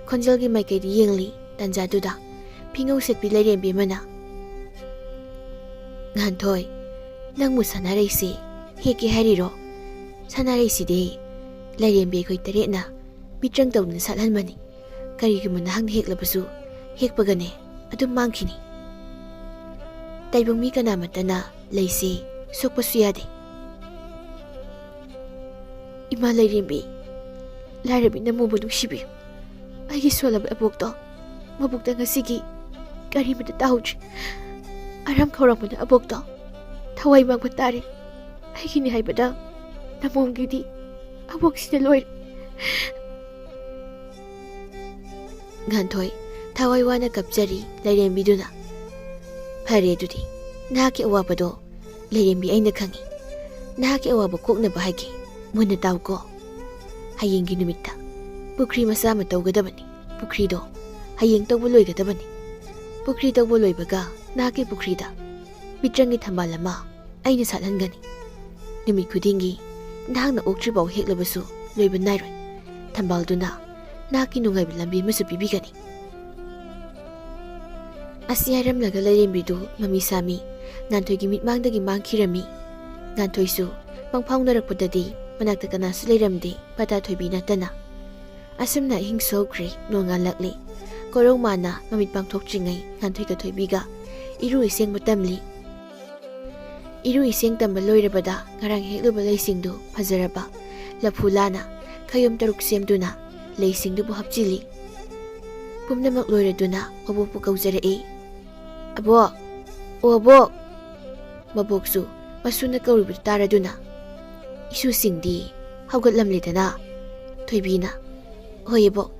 ꯈꯣꯟꯖꯦꯜꯒꯤ ꯃꯥꯏꯀꯩꯗ ꯌꯦꯡꯂꯤ꯫ ꯇꯥꯟꯖꯥꯗꯨꯗ ꯐꯤꯉꯧ ꯁꯦꯠꯄꯤ ꯂꯥꯏꯔꯦꯝꯕꯤ ꯑꯃꯅ, "ꯉꯥꯟꯊꯣꯏ, ꯅꯪꯕꯨ ꯁꯅꯥꯔꯩꯁꯤ ꯍꯦꯛꯀꯦ ꯍꯥꯏꯔꯤꯔꯣ? ꯁꯅꯥꯔꯩꯁꯤꯗꯤ ꯂꯥꯏꯔꯦꯝꯕꯤ ꯑꯩꯈꯣꯏ ꯇꯔꯦꯠꯅ ꯃꯤꯇ꯭ꯔꯪ ꯇꯧꯗꯨꯅ ꯁꯥꯠꯍꯟꯕꯅꯤ꯫ ꯀꯔꯤꯒꯨꯝꯕ ꯅꯍꯥꯛꯅ ꯍꯦꯛꯂꯕꯁꯨ ꯍꯦꯛꯄꯒꯅꯦ ꯑꯗꯨꯝ ꯃꯥꯡꯈꯤꯅꯤ꯫ ꯇꯥꯏꯕꯪ ꯃꯤ ꯀꯅꯥꯃꯠꯇꯅ ꯂꯩꯁꯤ ꯁꯣꯛꯄꯁꯨ ꯌꯥꯗꯦ꯫" "ꯏꯃꯥ ꯂꯥꯏꯔꯦꯝꯕꯤ, ꯂꯥꯏꯔꯕꯤ ꯅꯃꯣꯕꯨ ꯅꯨꯡꯁꯤꯕꯤꯌꯨ꯫ ꯑꯩꯒꯤ ꯁꯣꯜꯂꯕ ꯑꯕꯣꯛꯇꯣ ꯃꯕꯨꯛꯇ ꯉꯁꯤꯒꯤ ꯀꯔꯤꯃꯠꯇ ꯇꯥꯍꯧꯗ꯭ꯔꯤ꯫ ꯑꯔꯝ ꯈꯧꯔꯥꯡꯕꯅ ꯑꯕꯣꯛꯇꯣ ꯊꯋꯥꯏ ꯃꯥꯡꯕ ꯇꯥꯔꯦ꯫ ꯑꯩꯒꯤꯅꯤ ꯍꯥꯏꯕꯗ ꯅꯃꯣꯝꯒꯤꯗꯤ ꯑꯕꯣꯛꯁꯤꯅ ꯂꯣꯏꯔꯦ꯫" ꯉꯥꯟꯊꯣꯏ ꯊꯋꯥꯏ ꯋꯥꯅ ꯀꯞꯆꯔꯤ꯫ ꯂꯥꯏꯔꯦꯝꯕꯤꯗꯨꯅ, "ꯐꯔꯦ ꯑꯗꯨꯗꯤ, ꯅꯍꯥꯛꯀꯤ ꯑꯋꯥꯕꯗꯣ ꯂꯥꯏꯔꯦꯝꯕꯤ ꯑꯩꯅ ꯈꯪꯏ꯫ ꯅꯍꯥꯛꯀꯤ ꯑꯋꯥꯕ ꯀꯣꯛꯅꯕ ꯍꯥꯏꯒꯦ꯫ ꯃꯨꯟꯅ ꯇꯥꯎꯀꯣ꯫ ꯍꯌꯦꯡꯒꯤ ꯅꯨꯃꯤꯠꯇ ꯄꯨꯈ꯭ꯔꯤ ꯃꯆꯥ ꯑꯃ ꯇꯧꯒꯗꯕꯅꯤ꯫ ꯄꯨꯈ꯭ꯔꯤꯗꯣ ꯍꯌꯦꯡ ꯇꯧꯕ ꯂꯣꯏꯒꯗꯕꯅꯤ꯫ ꯄꯨꯈ꯭ꯔꯤ ꯇꯧꯕ ꯂꯣꯏꯕꯒ ꯅꯍꯥꯛꯀꯤ ꯄꯨꯈ꯭ꯔꯤꯗ ꯃꯤꯇ꯭ꯔꯪꯒꯤ ꯊꯝꯕꯥꯜ ꯑꯃ ꯑꯩꯅ ꯁꯥꯠꯍꯟꯒꯅꯤ꯫ ꯅꯨꯃꯤꯠ ꯈꯨꯗꯤꯡꯒꯤ ꯅꯍꯥꯛꯅ ꯑꯣꯛꯇ꯭ꯔꯤꯐꯥꯎ ꯍꯦꯛꯂꯕꯁꯨ ꯂꯣꯏꯕ ꯅꯥꯏꯔꯣꯏ꯫ ꯊꯝꯕꯥꯜꯗꯨꯅ ꯅꯍꯥꯛꯀꯤ ꯅꯨꯡꯉꯥꯏꯕ ꯂꯝꯕꯤ ꯑꯃꯁꯨ ꯄꯤꯕꯤꯒꯅꯤ꯫" ꯑꯁꯤ ꯍꯥꯏꯔꯝꯂꯒ ꯂꯥꯏꯔꯦꯝꯕꯤꯗꯨ ꯃꯃꯤ ꯁꯥꯃꯤ ꯉꯥꯟꯊꯣꯏꯒꯤ ꯃꯤꯠꯃꯥꯡꯗꯒꯤ ꯃꯥꯡꯈꯤꯔꯝꯃꯤ꯫ ꯉꯥꯟꯊꯣꯏꯁꯨ ꯃꯪꯐꯥꯎꯅꯔꯛꯄꯗꯗꯤ ꯃꯅꯥꯛꯇ ꯀꯅꯥꯁꯨ ꯂꯩꯔꯝꯗꯦ, ꯄꯇꯥ ꯊꯣꯏꯕꯤ ꯅꯠꯇꯅ꯫ ꯑꯁꯨꯝꯅ ꯑꯍꯤꯡ ꯁꯣꯛꯈ꯭ꯔꯦ, ꯅꯣꯡꯉꯥꯜꯂꯛꯂꯦ꯫ ꯀꯣꯔꯧ ꯃꯥꯅ ꯃꯃꯤꯠ ꯄꯥꯡꯊꯣꯛꯇ꯭ꯔꯤꯉꯩ ꯉꯥꯟꯊꯣꯏꯒ ꯊꯣꯏꯕꯤꯒ ꯏꯔꯨ ꯏꯁꯦꯡꯕ ꯇꯝꯂꯤ꯫ ꯏꯔꯨ ꯏꯁꯦꯡ ꯇꯝꯕ ꯂꯣꯏꯔꯕꯗ ꯉꯔꯥꯡ ꯍꯦꯛꯂꯨꯕ ꯂꯩꯁꯤꯡꯗꯨ ꯐꯖꯔꯕ ꯂꯐꯨ ꯂꯥꯅ ꯈꯌꯣꯝ ꯇꯔꯨꯛ ꯁꯦꯝꯗꯨꯅ ꯂꯩꯁꯤꯡꯗꯨꯕꯨ ꯍꯥꯞꯆꯤꯜꯂꯤ꯫ ꯄꯨꯝꯅꯃꯛ ꯂꯣꯏꯔꯗꯨꯅ ꯃꯕꯣꯛꯄꯨ ꯀꯧꯖꯔꯛꯏ꯫ "ꯑꯕꯣꯛ! ꯑꯣ ꯑꯕꯣꯛ!" ꯃꯕꯣꯛꯁꯨ ꯃꯁꯨꯅ ꯀꯧꯔꯤꯕꯗꯨ ꯇꯥꯔꯗꯨꯅ ꯏꯁꯨꯁꯤꯡꯗꯤ ꯍꯧꯒꯠꯂꯝꯂꯦꯗꯅ꯫ ꯊꯣꯏꯕꯤꯅ, "ꯍꯣꯏ ꯑꯕꯣꯛ,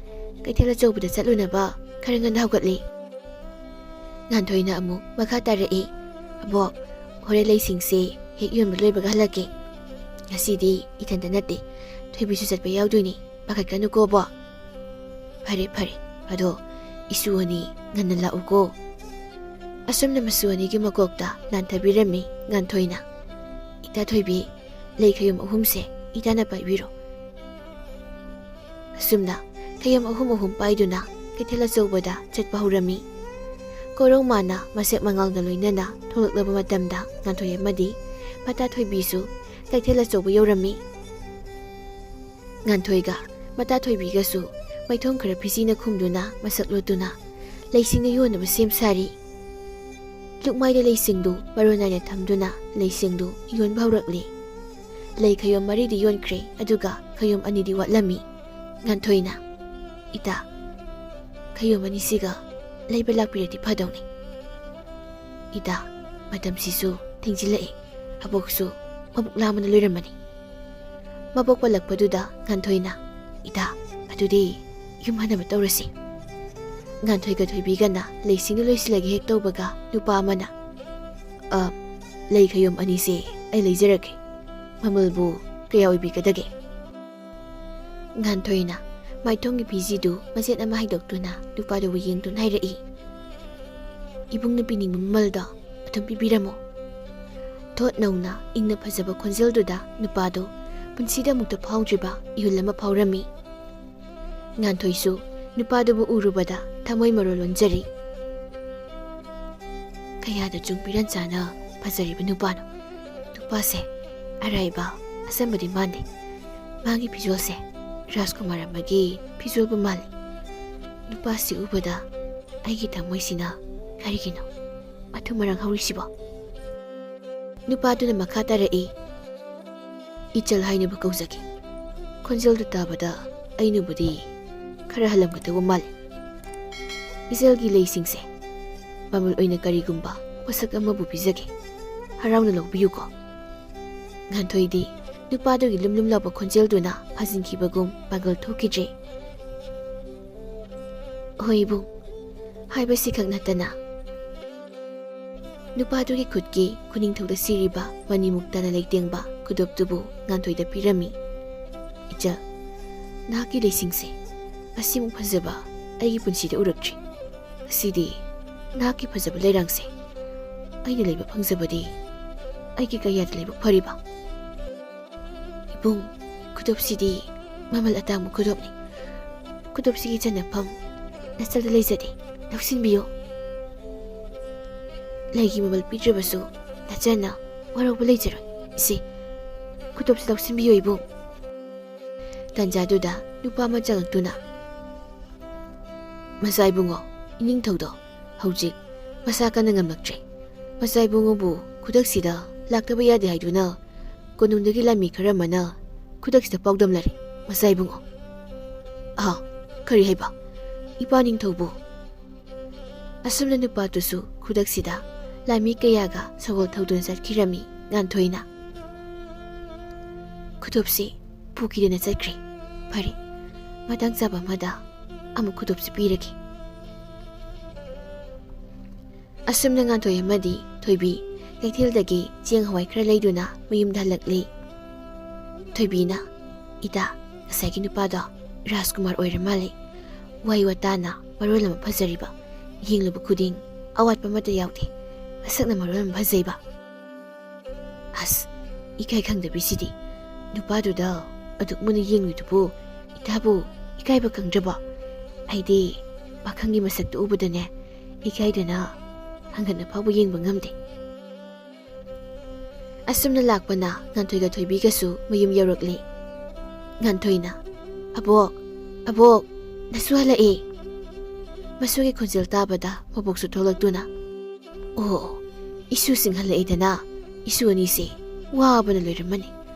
ꯀꯩꯊꯦꯜ ꯑꯆꯧꯕꯗ ꯆꯠꯂꯨꯅꯕ ꯈꯔ ꯉꯟꯅ ꯍꯧꯒꯠꯂꯤ꯫" ꯉꯥꯟꯊꯣꯏꯅ ꯑꯃꯨꯛ ꯃꯈꯥ ꯇꯥꯔꯛꯏ, "ꯑꯕꯣꯛ, ꯍꯣꯔꯦꯟ ꯂꯩꯁꯤꯡꯁꯦ ꯍꯦꯛ ꯌꯣꯟꯕ ꯂꯣꯏꯕꯒ ꯍꯜꯂꯛꯀꯦ꯫ ꯉꯁꯤꯗꯤ ꯏꯊꯟꯇ ꯅꯠꯇꯦ, ꯊꯣꯏꯕꯤꯁꯨ ꯆꯠꯄ ꯌꯥꯎꯗꯣꯏꯅꯤ꯫ ꯄꯥꯈꯠꯀꯅꯨꯀꯣ ꯑꯕꯣꯛ꯫" "ꯐꯔꯦ, ꯐꯔꯦ꯫ ꯑꯗꯣ ꯏꯁꯨ ꯑꯅꯤ ꯉꯟꯅ ꯂꯥꯛꯎꯀꯣ꯫" ꯑꯁꯨꯝꯅ ꯃꯁꯨ ꯑꯅꯤꯒꯤ ꯃꯀꯣꯛꯇ ꯅꯥꯟꯊꯕꯤꯔꯝꯃꯤ ꯉꯥꯟꯊꯣꯏꯅ꯫ "ꯏꯇꯥ ꯊꯣꯏꯕꯤ, ꯂꯩ ꯈꯌꯣꯝ ꯑꯍꯨꯝꯁꯦ ꯏꯇꯥꯅ ꯄꯥꯏꯕꯤꯔꯣ꯫" ꯑꯁꯨꯝꯅ ꯈꯌꯣꯝ ꯑꯍꯨꯝ ꯑꯍꯨꯝ ꯄꯥꯏꯗꯨꯅ ꯀꯩꯊꯦꯜ ꯑꯆꯧꯕꯗ ꯆꯠꯄ ꯍꯧꯔꯝꯃꯤ꯫ ꯀꯣꯔꯧ ꯃꯥꯅ ꯃꯁꯦꯛ ꯃꯉꯥꯜꯒ ꯂꯣꯏꯅꯅ ꯊꯣꯛꯂꯛꯂꯕ ꯃꯇꯝꯗ ꯉꯥꯟꯊꯣꯏ ꯑꯃꯗꯤ ꯃꯇꯥ ꯊꯣꯏꯕꯤꯁꯨ ꯀꯩꯊꯦꯜ ꯑꯆꯧꯕ ꯌꯧꯔꯝꯃꯤ꯫ ꯉꯥꯟꯊꯣꯏꯒ ꯃꯇꯥ ꯊꯣꯏꯕꯤꯒꯁꯨ ꯃꯥꯏꯊꯣꯡ ꯈꯔ ꯐꯤꯖꯤꯅ ꯈꯨꯝꯗꯨꯅ ꯃꯁꯛ ꯂꯣꯠꯇꯨꯅ ꯂꯩꯁꯤꯡꯗꯨ ꯌꯣꯟꯅꯕ ꯁꯦꯝ ꯁꯥꯔꯤ꯫ ꯂꯨꯛꯃꯥꯏꯗ ꯂꯩꯁꯤꯡꯗꯨ ꯃꯔꯣꯟ ꯅꯥꯏꯅ ꯊꯝꯗꯨꯅ ꯂꯩꯁꯤꯡꯗꯨ ꯌꯣꯟꯕ ꯍꯧꯔꯛꯂꯤ꯫ ꯂꯩ ꯈꯌꯣꯝ ꯃꯔꯤꯗꯤ ꯌꯣꯟꯈ꯭ꯔꯦ, ꯑꯗꯨꯒ ꯈꯌꯣꯝ ꯑꯅꯤꯗꯤ ꯋꯥꯠꯂꯝꯃꯤ꯫ ꯉꯥꯟꯊꯣꯏꯅ, "ꯏꯇꯥ, ꯈꯌꯣꯝ ꯑꯅꯤꯁꯤꯒ ꯂꯩꯕ ꯂꯥꯛꯄꯤꯔꯗꯤ ꯐꯗꯧꯅꯤ꯫" "ꯏꯇꯥ, ꯃꯇꯝꯁꯤꯁꯨ ꯊꯦꯡꯖꯤꯜꯂꯛꯑꯦ꯫ ꯑꯕꯣꯛꯁꯨ ꯃꯕꯨꯛ ꯂꯥꯝꯕꯅ ꯂꯣꯏꯔꯝꯃꯅꯤ꯫" ꯃꯕꯣꯛ ꯄꯜꯂꯛꯄꯗꯨꯗ ꯉꯥꯟꯊꯣꯏꯅ, "ꯏꯇꯥ, ꯑꯗꯨꯗꯤ ꯌꯨꯝ ꯍꯟꯅꯕ ꯇꯧꯔꯁꯤ꯫" ꯉꯥꯟꯊꯣꯏꯒ ꯊꯣꯏꯕꯤꯒꯅ ꯂꯩꯁꯤꯡꯗꯨ ꯂꯣꯏꯁꯤꯜꯂꯒꯦ ꯍꯦꯛ ꯇꯧꯕꯒ ꯅꯨꯄꯥ ꯑꯃꯅ, "ꯑ, ꯂꯩ ꯈꯌꯣꯝ ꯑꯅꯤꯁꯦ ꯑꯩ ꯂꯩꯖꯔꯒꯦ꯫ ꯃꯃꯜꯕꯨ ꯀꯌꯥ ꯑꯣꯏꯕꯤꯒꯗꯒꯦ?" ꯉꯥꯟꯊꯣꯏꯅ ꯃꯥꯏꯊꯣꯡꯒꯤ ꯐꯤꯖꯤꯗꯨ ꯃꯆꯦꯠ ꯑꯃ ꯍꯩꯗꯣꯛꯇꯨꯅ ꯅꯨꯄꯥꯗꯨꯕꯨ ꯌꯦꯡꯗꯨꯅ ꯍꯥꯏꯔꯛꯏ, "ꯏꯕꯨꯡꯅ ꯄꯤꯅꯤꯡꯕ ꯃꯃꯜꯗꯣ ꯑꯗꯨꯝ ꯄꯤꯕꯤꯔꯝꯃꯣ꯫" ꯊꯣꯠ ꯅꯧꯅ ꯏꯪꯅ ꯐꯖꯕ ꯈꯣꯟꯖꯦꯜꯗꯨꯗ ꯅꯨꯄꯥꯗꯨ ꯄꯨꯟꯁꯤꯗ ꯑꯃꯨꯛꯇ ꯐꯥꯎꯗ꯭ꯔꯤꯕ ꯏꯍꯨꯜ ꯑꯃ ꯐꯥꯎꯔꯝꯃꯤ꯫ ꯉꯥꯟꯊꯣꯏꯁꯨ ꯅꯨꯄꯥꯗꯨꯕꯨ ꯎꯔꯨꯕꯗ ꯊꯃꯣꯏ ꯃꯔꯣ ꯂꯣꯟꯖꯔꯤ꯫ ꯀꯌꯥꯗ ꯆꯨꯡ ꯄꯤꯔꯟ ꯆꯥꯅ ꯐꯖꯔꯤꯕ ꯅꯨꯄꯥꯅꯣ꯫ ꯅꯨꯄꯥꯁꯦ ꯑꯔꯥꯏꯕ ꯑꯆꯝꯕꯗꯤ ꯃꯥꯟꯗꯦ꯫ ꯃꯥꯒꯤ ꯐꯤꯖꯣꯜꯁꯦ ꯔꯥꯖꯀꯨꯃꯥꯔ ꯑꯃꯒꯤ ꯐꯤꯖꯣꯜꯕꯨ ꯃꯥꯜꯂꯤ꯫ ꯅꯨꯄꯥꯁꯤ ꯎꯕꯗ ꯑꯩꯒꯤ ꯊꯃꯣꯏꯁꯤꯅ ꯀꯔꯤꯒꯤꯅꯣ ꯃꯊꯨꯝ ꯃꯔꯥꯡ ꯍꯧꯔꯤꯁꯤꯕꯣ?" ꯅꯨꯄꯥꯗꯨꯅ ꯃꯈꯥ ꯇꯥꯔꯛꯏ, "ꯏꯆꯜ ꯍꯥꯏꯅꯕ ꯀꯧꯖꯒꯦ꯫" ꯈꯣꯟꯖꯦꯜꯗꯨ ꯇꯥꯕꯗ ꯑꯩꯅꯕꯨꯗꯤ ꯈꯔ ꯍꯜꯂꯝꯒꯗꯧꯕ ꯃꯥꯜꯂꯤ꯫ ꯏꯆꯜꯒꯤ ꯂꯩꯁꯤꯡꯁꯦ ꯃꯃꯜ ꯑꯣꯏꯅ ꯀꯔꯤꯒꯨꯝꯕ ꯄꯣꯠꯁꯛ ꯑꯃꯕꯨ ꯄꯤꯖꯒꯦ꯫ ꯍꯔꯥꯎꯅ ꯂꯧꯕꯤꯌꯨꯀꯣ꯫ ꯉꯥꯟꯊꯣꯏꯗꯤ ꯅꯨꯄꯥꯗꯨꯒꯤ ꯂꯨꯝ ꯂꯨꯝ ꯂꯥꯎꯕ ꯈꯣꯟꯖꯦꯜꯗꯨꯅ ꯐꯥꯖꯤꯟꯈꯤꯕꯒꯨꯝ ꯄꯥꯡꯒꯜ ꯊꯣꯛꯈꯤꯗ꯭ꯔꯦ꯫ ꯍꯣꯏ ꯏꯕꯨꯡ, ꯍꯥꯏꯕꯁꯤꯈꯛ ꯅꯠꯇꯅ ꯅꯨꯄꯥꯗꯨꯒꯤ ꯈꯨꯠꯀꯤ ꯈꯨꯅꯤꯡꯊꯧꯗ ꯁꯤꯔꯤꯕ ꯃꯅꯤꯃꯨꯛꯇꯥꯅ ꯂꯩꯇꯦꯡꯕ ꯈꯨꯗꯣꯞꯇꯨꯕꯨ ꯉꯥꯟꯊꯣꯏꯗ ꯄꯤꯔꯝꯃꯤ꯫ "ꯏꯆꯜ, ꯅꯍꯥꯛꯀꯤ ꯂꯩꯁꯤꯡꯁꯦ ꯑꯁꯤꯃꯨꯛ ꯐꯖꯕ ꯑꯩꯒꯤ ꯄꯨꯟꯁꯤꯗ ꯎꯔꯛꯇ꯭ꯔꯤ꯫ ꯉꯁꯤꯗꯤ ꯅꯍꯥꯛꯀꯤ ꯐꯖꯕ ꯂꯩꯔꯥꯡꯁꯦ ꯑꯩꯅ ꯂꯩꯕ ꯐꯪꯖꯕꯗꯤ ꯑꯩꯒꯤ ꯀꯌꯥꯗ ꯂꯥꯏꯕꯛ ꯐꯔꯤꯕ!" "ꯏꯕꯨꯡ, ꯈꯨꯗꯣꯞꯁꯤꯗꯤ ꯃꯃꯜ ꯑꯇꯥꯡꯕ ꯈꯨꯗꯣꯞꯅꯤ꯫ ꯈꯨꯗꯣꯞꯁꯤꯒꯤ ꯆꯟꯅꯐꯝ ꯅꯆꯜꯗ ꯂꯩꯖꯗꯦ, ꯂꯧꯁꯤꯟꯕꯤꯌꯨ꯫ ꯂꯩꯒꯤ ꯃꯃꯜ ꯄꯤꯗ꯭ꯔꯕꯁꯨ ꯅꯆꯟꯅ ꯋꯥꯔꯧꯕ ꯂꯩꯖꯔꯣꯏ꯫ ꯏꯆꯦ, ꯈꯨꯗꯣꯞꯁꯤ ꯂꯧꯁꯤꯟꯕꯤꯌꯨ ꯏꯕꯨꯡ꯫" ꯇꯥꯟꯖꯥꯗꯨꯗ ꯅꯨꯄꯥ ꯑꯃ ꯆꯪꯉꯛꯇꯨꯅ, "ꯃꯆꯥ ꯏꯕꯨꯡꯉꯣ, ꯏꯅꯤꯡꯊꯧꯗꯣ ꯍꯧꯖꯤꯛ ꯃꯁꯥ ꯀꯟꯅ ꯉꯝꯂꯛꯇ꯭ꯔꯦ꯫ ꯃꯆꯥ ꯏꯕꯨꯡꯉꯣꯕꯨ ꯈꯨꯗꯛꯁꯤꯗ ꯂꯥꯛꯇꯕ ꯌꯥꯗꯦ ꯍꯥꯏꯗꯨꯅ ꯀꯣꯅꯨꯡꯗꯒꯤ ꯂꯥꯟꯃꯤ ꯈꯔ ꯑꯃꯅ ꯈꯨꯗꯛꯁꯤꯗ ꯄꯥꯎꯗꯝꯂꯔꯦ, ꯃꯆꯥ ꯏꯕꯨꯡꯉꯣ꯫" "ꯑꯥ, ꯀꯔꯤ ꯍꯥꯏꯕ? ꯏꯄꯥ ꯅꯤꯡꯊꯧꯕꯨ?" ꯑꯁꯨꯝꯅ ꯅꯨꯄꯥꯗꯨꯁꯨ ꯈꯨꯗꯛꯁꯤꯗ ꯂꯥꯟꯃꯤ ꯀꯌꯥꯒ ꯁꯒꯣꯜ ꯊꯧꯗꯨꯅ ꯆꯠꯈꯤꯔꯝꯃꯤ꯫ ꯉꯥꯟꯊꯣꯏꯅ, "ꯈꯨꯗꯣꯞꯁꯤ ꯄꯨꯈꯤꯗꯅ ꯆꯠꯈ꯭ꯔꯦ꯫ ꯐꯔꯦ, ꯃꯇꯥꯡ ꯆꯥꯕ ꯑꯃꯗ ꯑꯃꯨꯛ ꯈꯨꯗꯣꯞꯁꯤ ꯄꯤꯔꯒꯦ꯫" ꯑꯁꯨꯝꯅ ꯉꯥꯟꯊꯣꯏ ꯑꯃꯗꯤ ꯊꯣꯏꯕꯤ ꯀꯩꯊꯦꯜꯗꯒꯤ ꯆꯦꯡ ꯍꯋꯥꯏ ꯈꯔ ꯂꯩꯗꯨꯅ ꯃꯌꯨꯝꯗ ꯍꯜꯂꯛꯂꯦ꯫ ꯊꯣꯏꯕꯤꯅ, "ꯏꯇꯥ, ꯉꯁꯥꯏꯒꯤ ꯅꯨꯄꯥꯗꯣ ꯔꯥꯖꯀꯨꯃꯥꯔ ꯑꯣꯏꯔ ꯃꯥꯜꯂꯦ꯫ ꯋꯥꯍꯩ ꯋꯥꯇꯥꯅ ꯃꯔꯣꯜ ꯑꯃ ꯐꯖꯔꯤꯕ, ꯌꯦꯡꯂꯨꯕ ꯈꯨꯗꯤꯡ ꯑꯋꯥꯠꯄ ꯑꯃꯠꯇ ꯌꯥꯎꯗꯦ꯫ ꯃꯁꯛꯅ ꯃꯔꯣꯜ ꯑꯃ ꯐꯖꯩꯕ꯫" "ꯑꯁ, ꯏꯀꯥꯏ ꯈꯪꯗꯕꯤꯁꯤꯗꯤ! ꯅꯨꯄꯥꯗꯨꯗ ꯑꯗꯨꯛ ꯃꯨꯟꯅ ꯌꯦꯡꯂꯨꯏꯗꯨꯕꯨ ꯏꯇꯥꯕꯨ ꯏꯀꯥꯏꯕ ꯈꯪꯗ꯭ꯔꯕꯣ? ꯑꯩꯗꯤ ꯄꯥꯈꯪꯒꯤ ꯃꯁꯛꯇꯨ ꯎꯕꯗꯅꯦ, ꯏꯀꯥꯏꯗꯅ ꯍꯪꯒꯠꯅ ꯐꯥꯎꯕ ꯌꯦꯡꯕ ꯉꯝꯗꯦ꯫" ꯑꯁꯨꯝꯅ ꯂꯥꯛꯄꯅ ꯉꯥꯟꯊꯣꯏꯒ ꯊꯣꯏꯕꯤꯒꯁꯨ ꯃꯌꯨꯝ ꯌꯧꯔꯛꯂꯦ꯫ ꯉꯥꯟꯊꯣꯏꯅ, "ꯑꯕꯣꯛ, ꯑꯕꯣꯛ, ꯅꯁꯨ ꯍꯜꯂꯛꯑꯦ!" ꯃꯁꯨꯒꯤ ꯈꯣꯟꯖꯦꯜ ꯇꯥꯕꯗ ꯃꯕꯣꯛꯁꯨ ꯊꯣꯛꯂꯛꯇꯨꯅ, "ꯑꯣ, ꯏꯁꯨꯁꯤꯡ ꯍꯜꯂꯛꯑꯦꯗꯅ꯫ ꯏꯁꯨ ꯑꯅꯤꯁꯦ ꯋꯥꯕꯅ ꯂꯣꯏꯔꯝꯃꯅꯤ꯫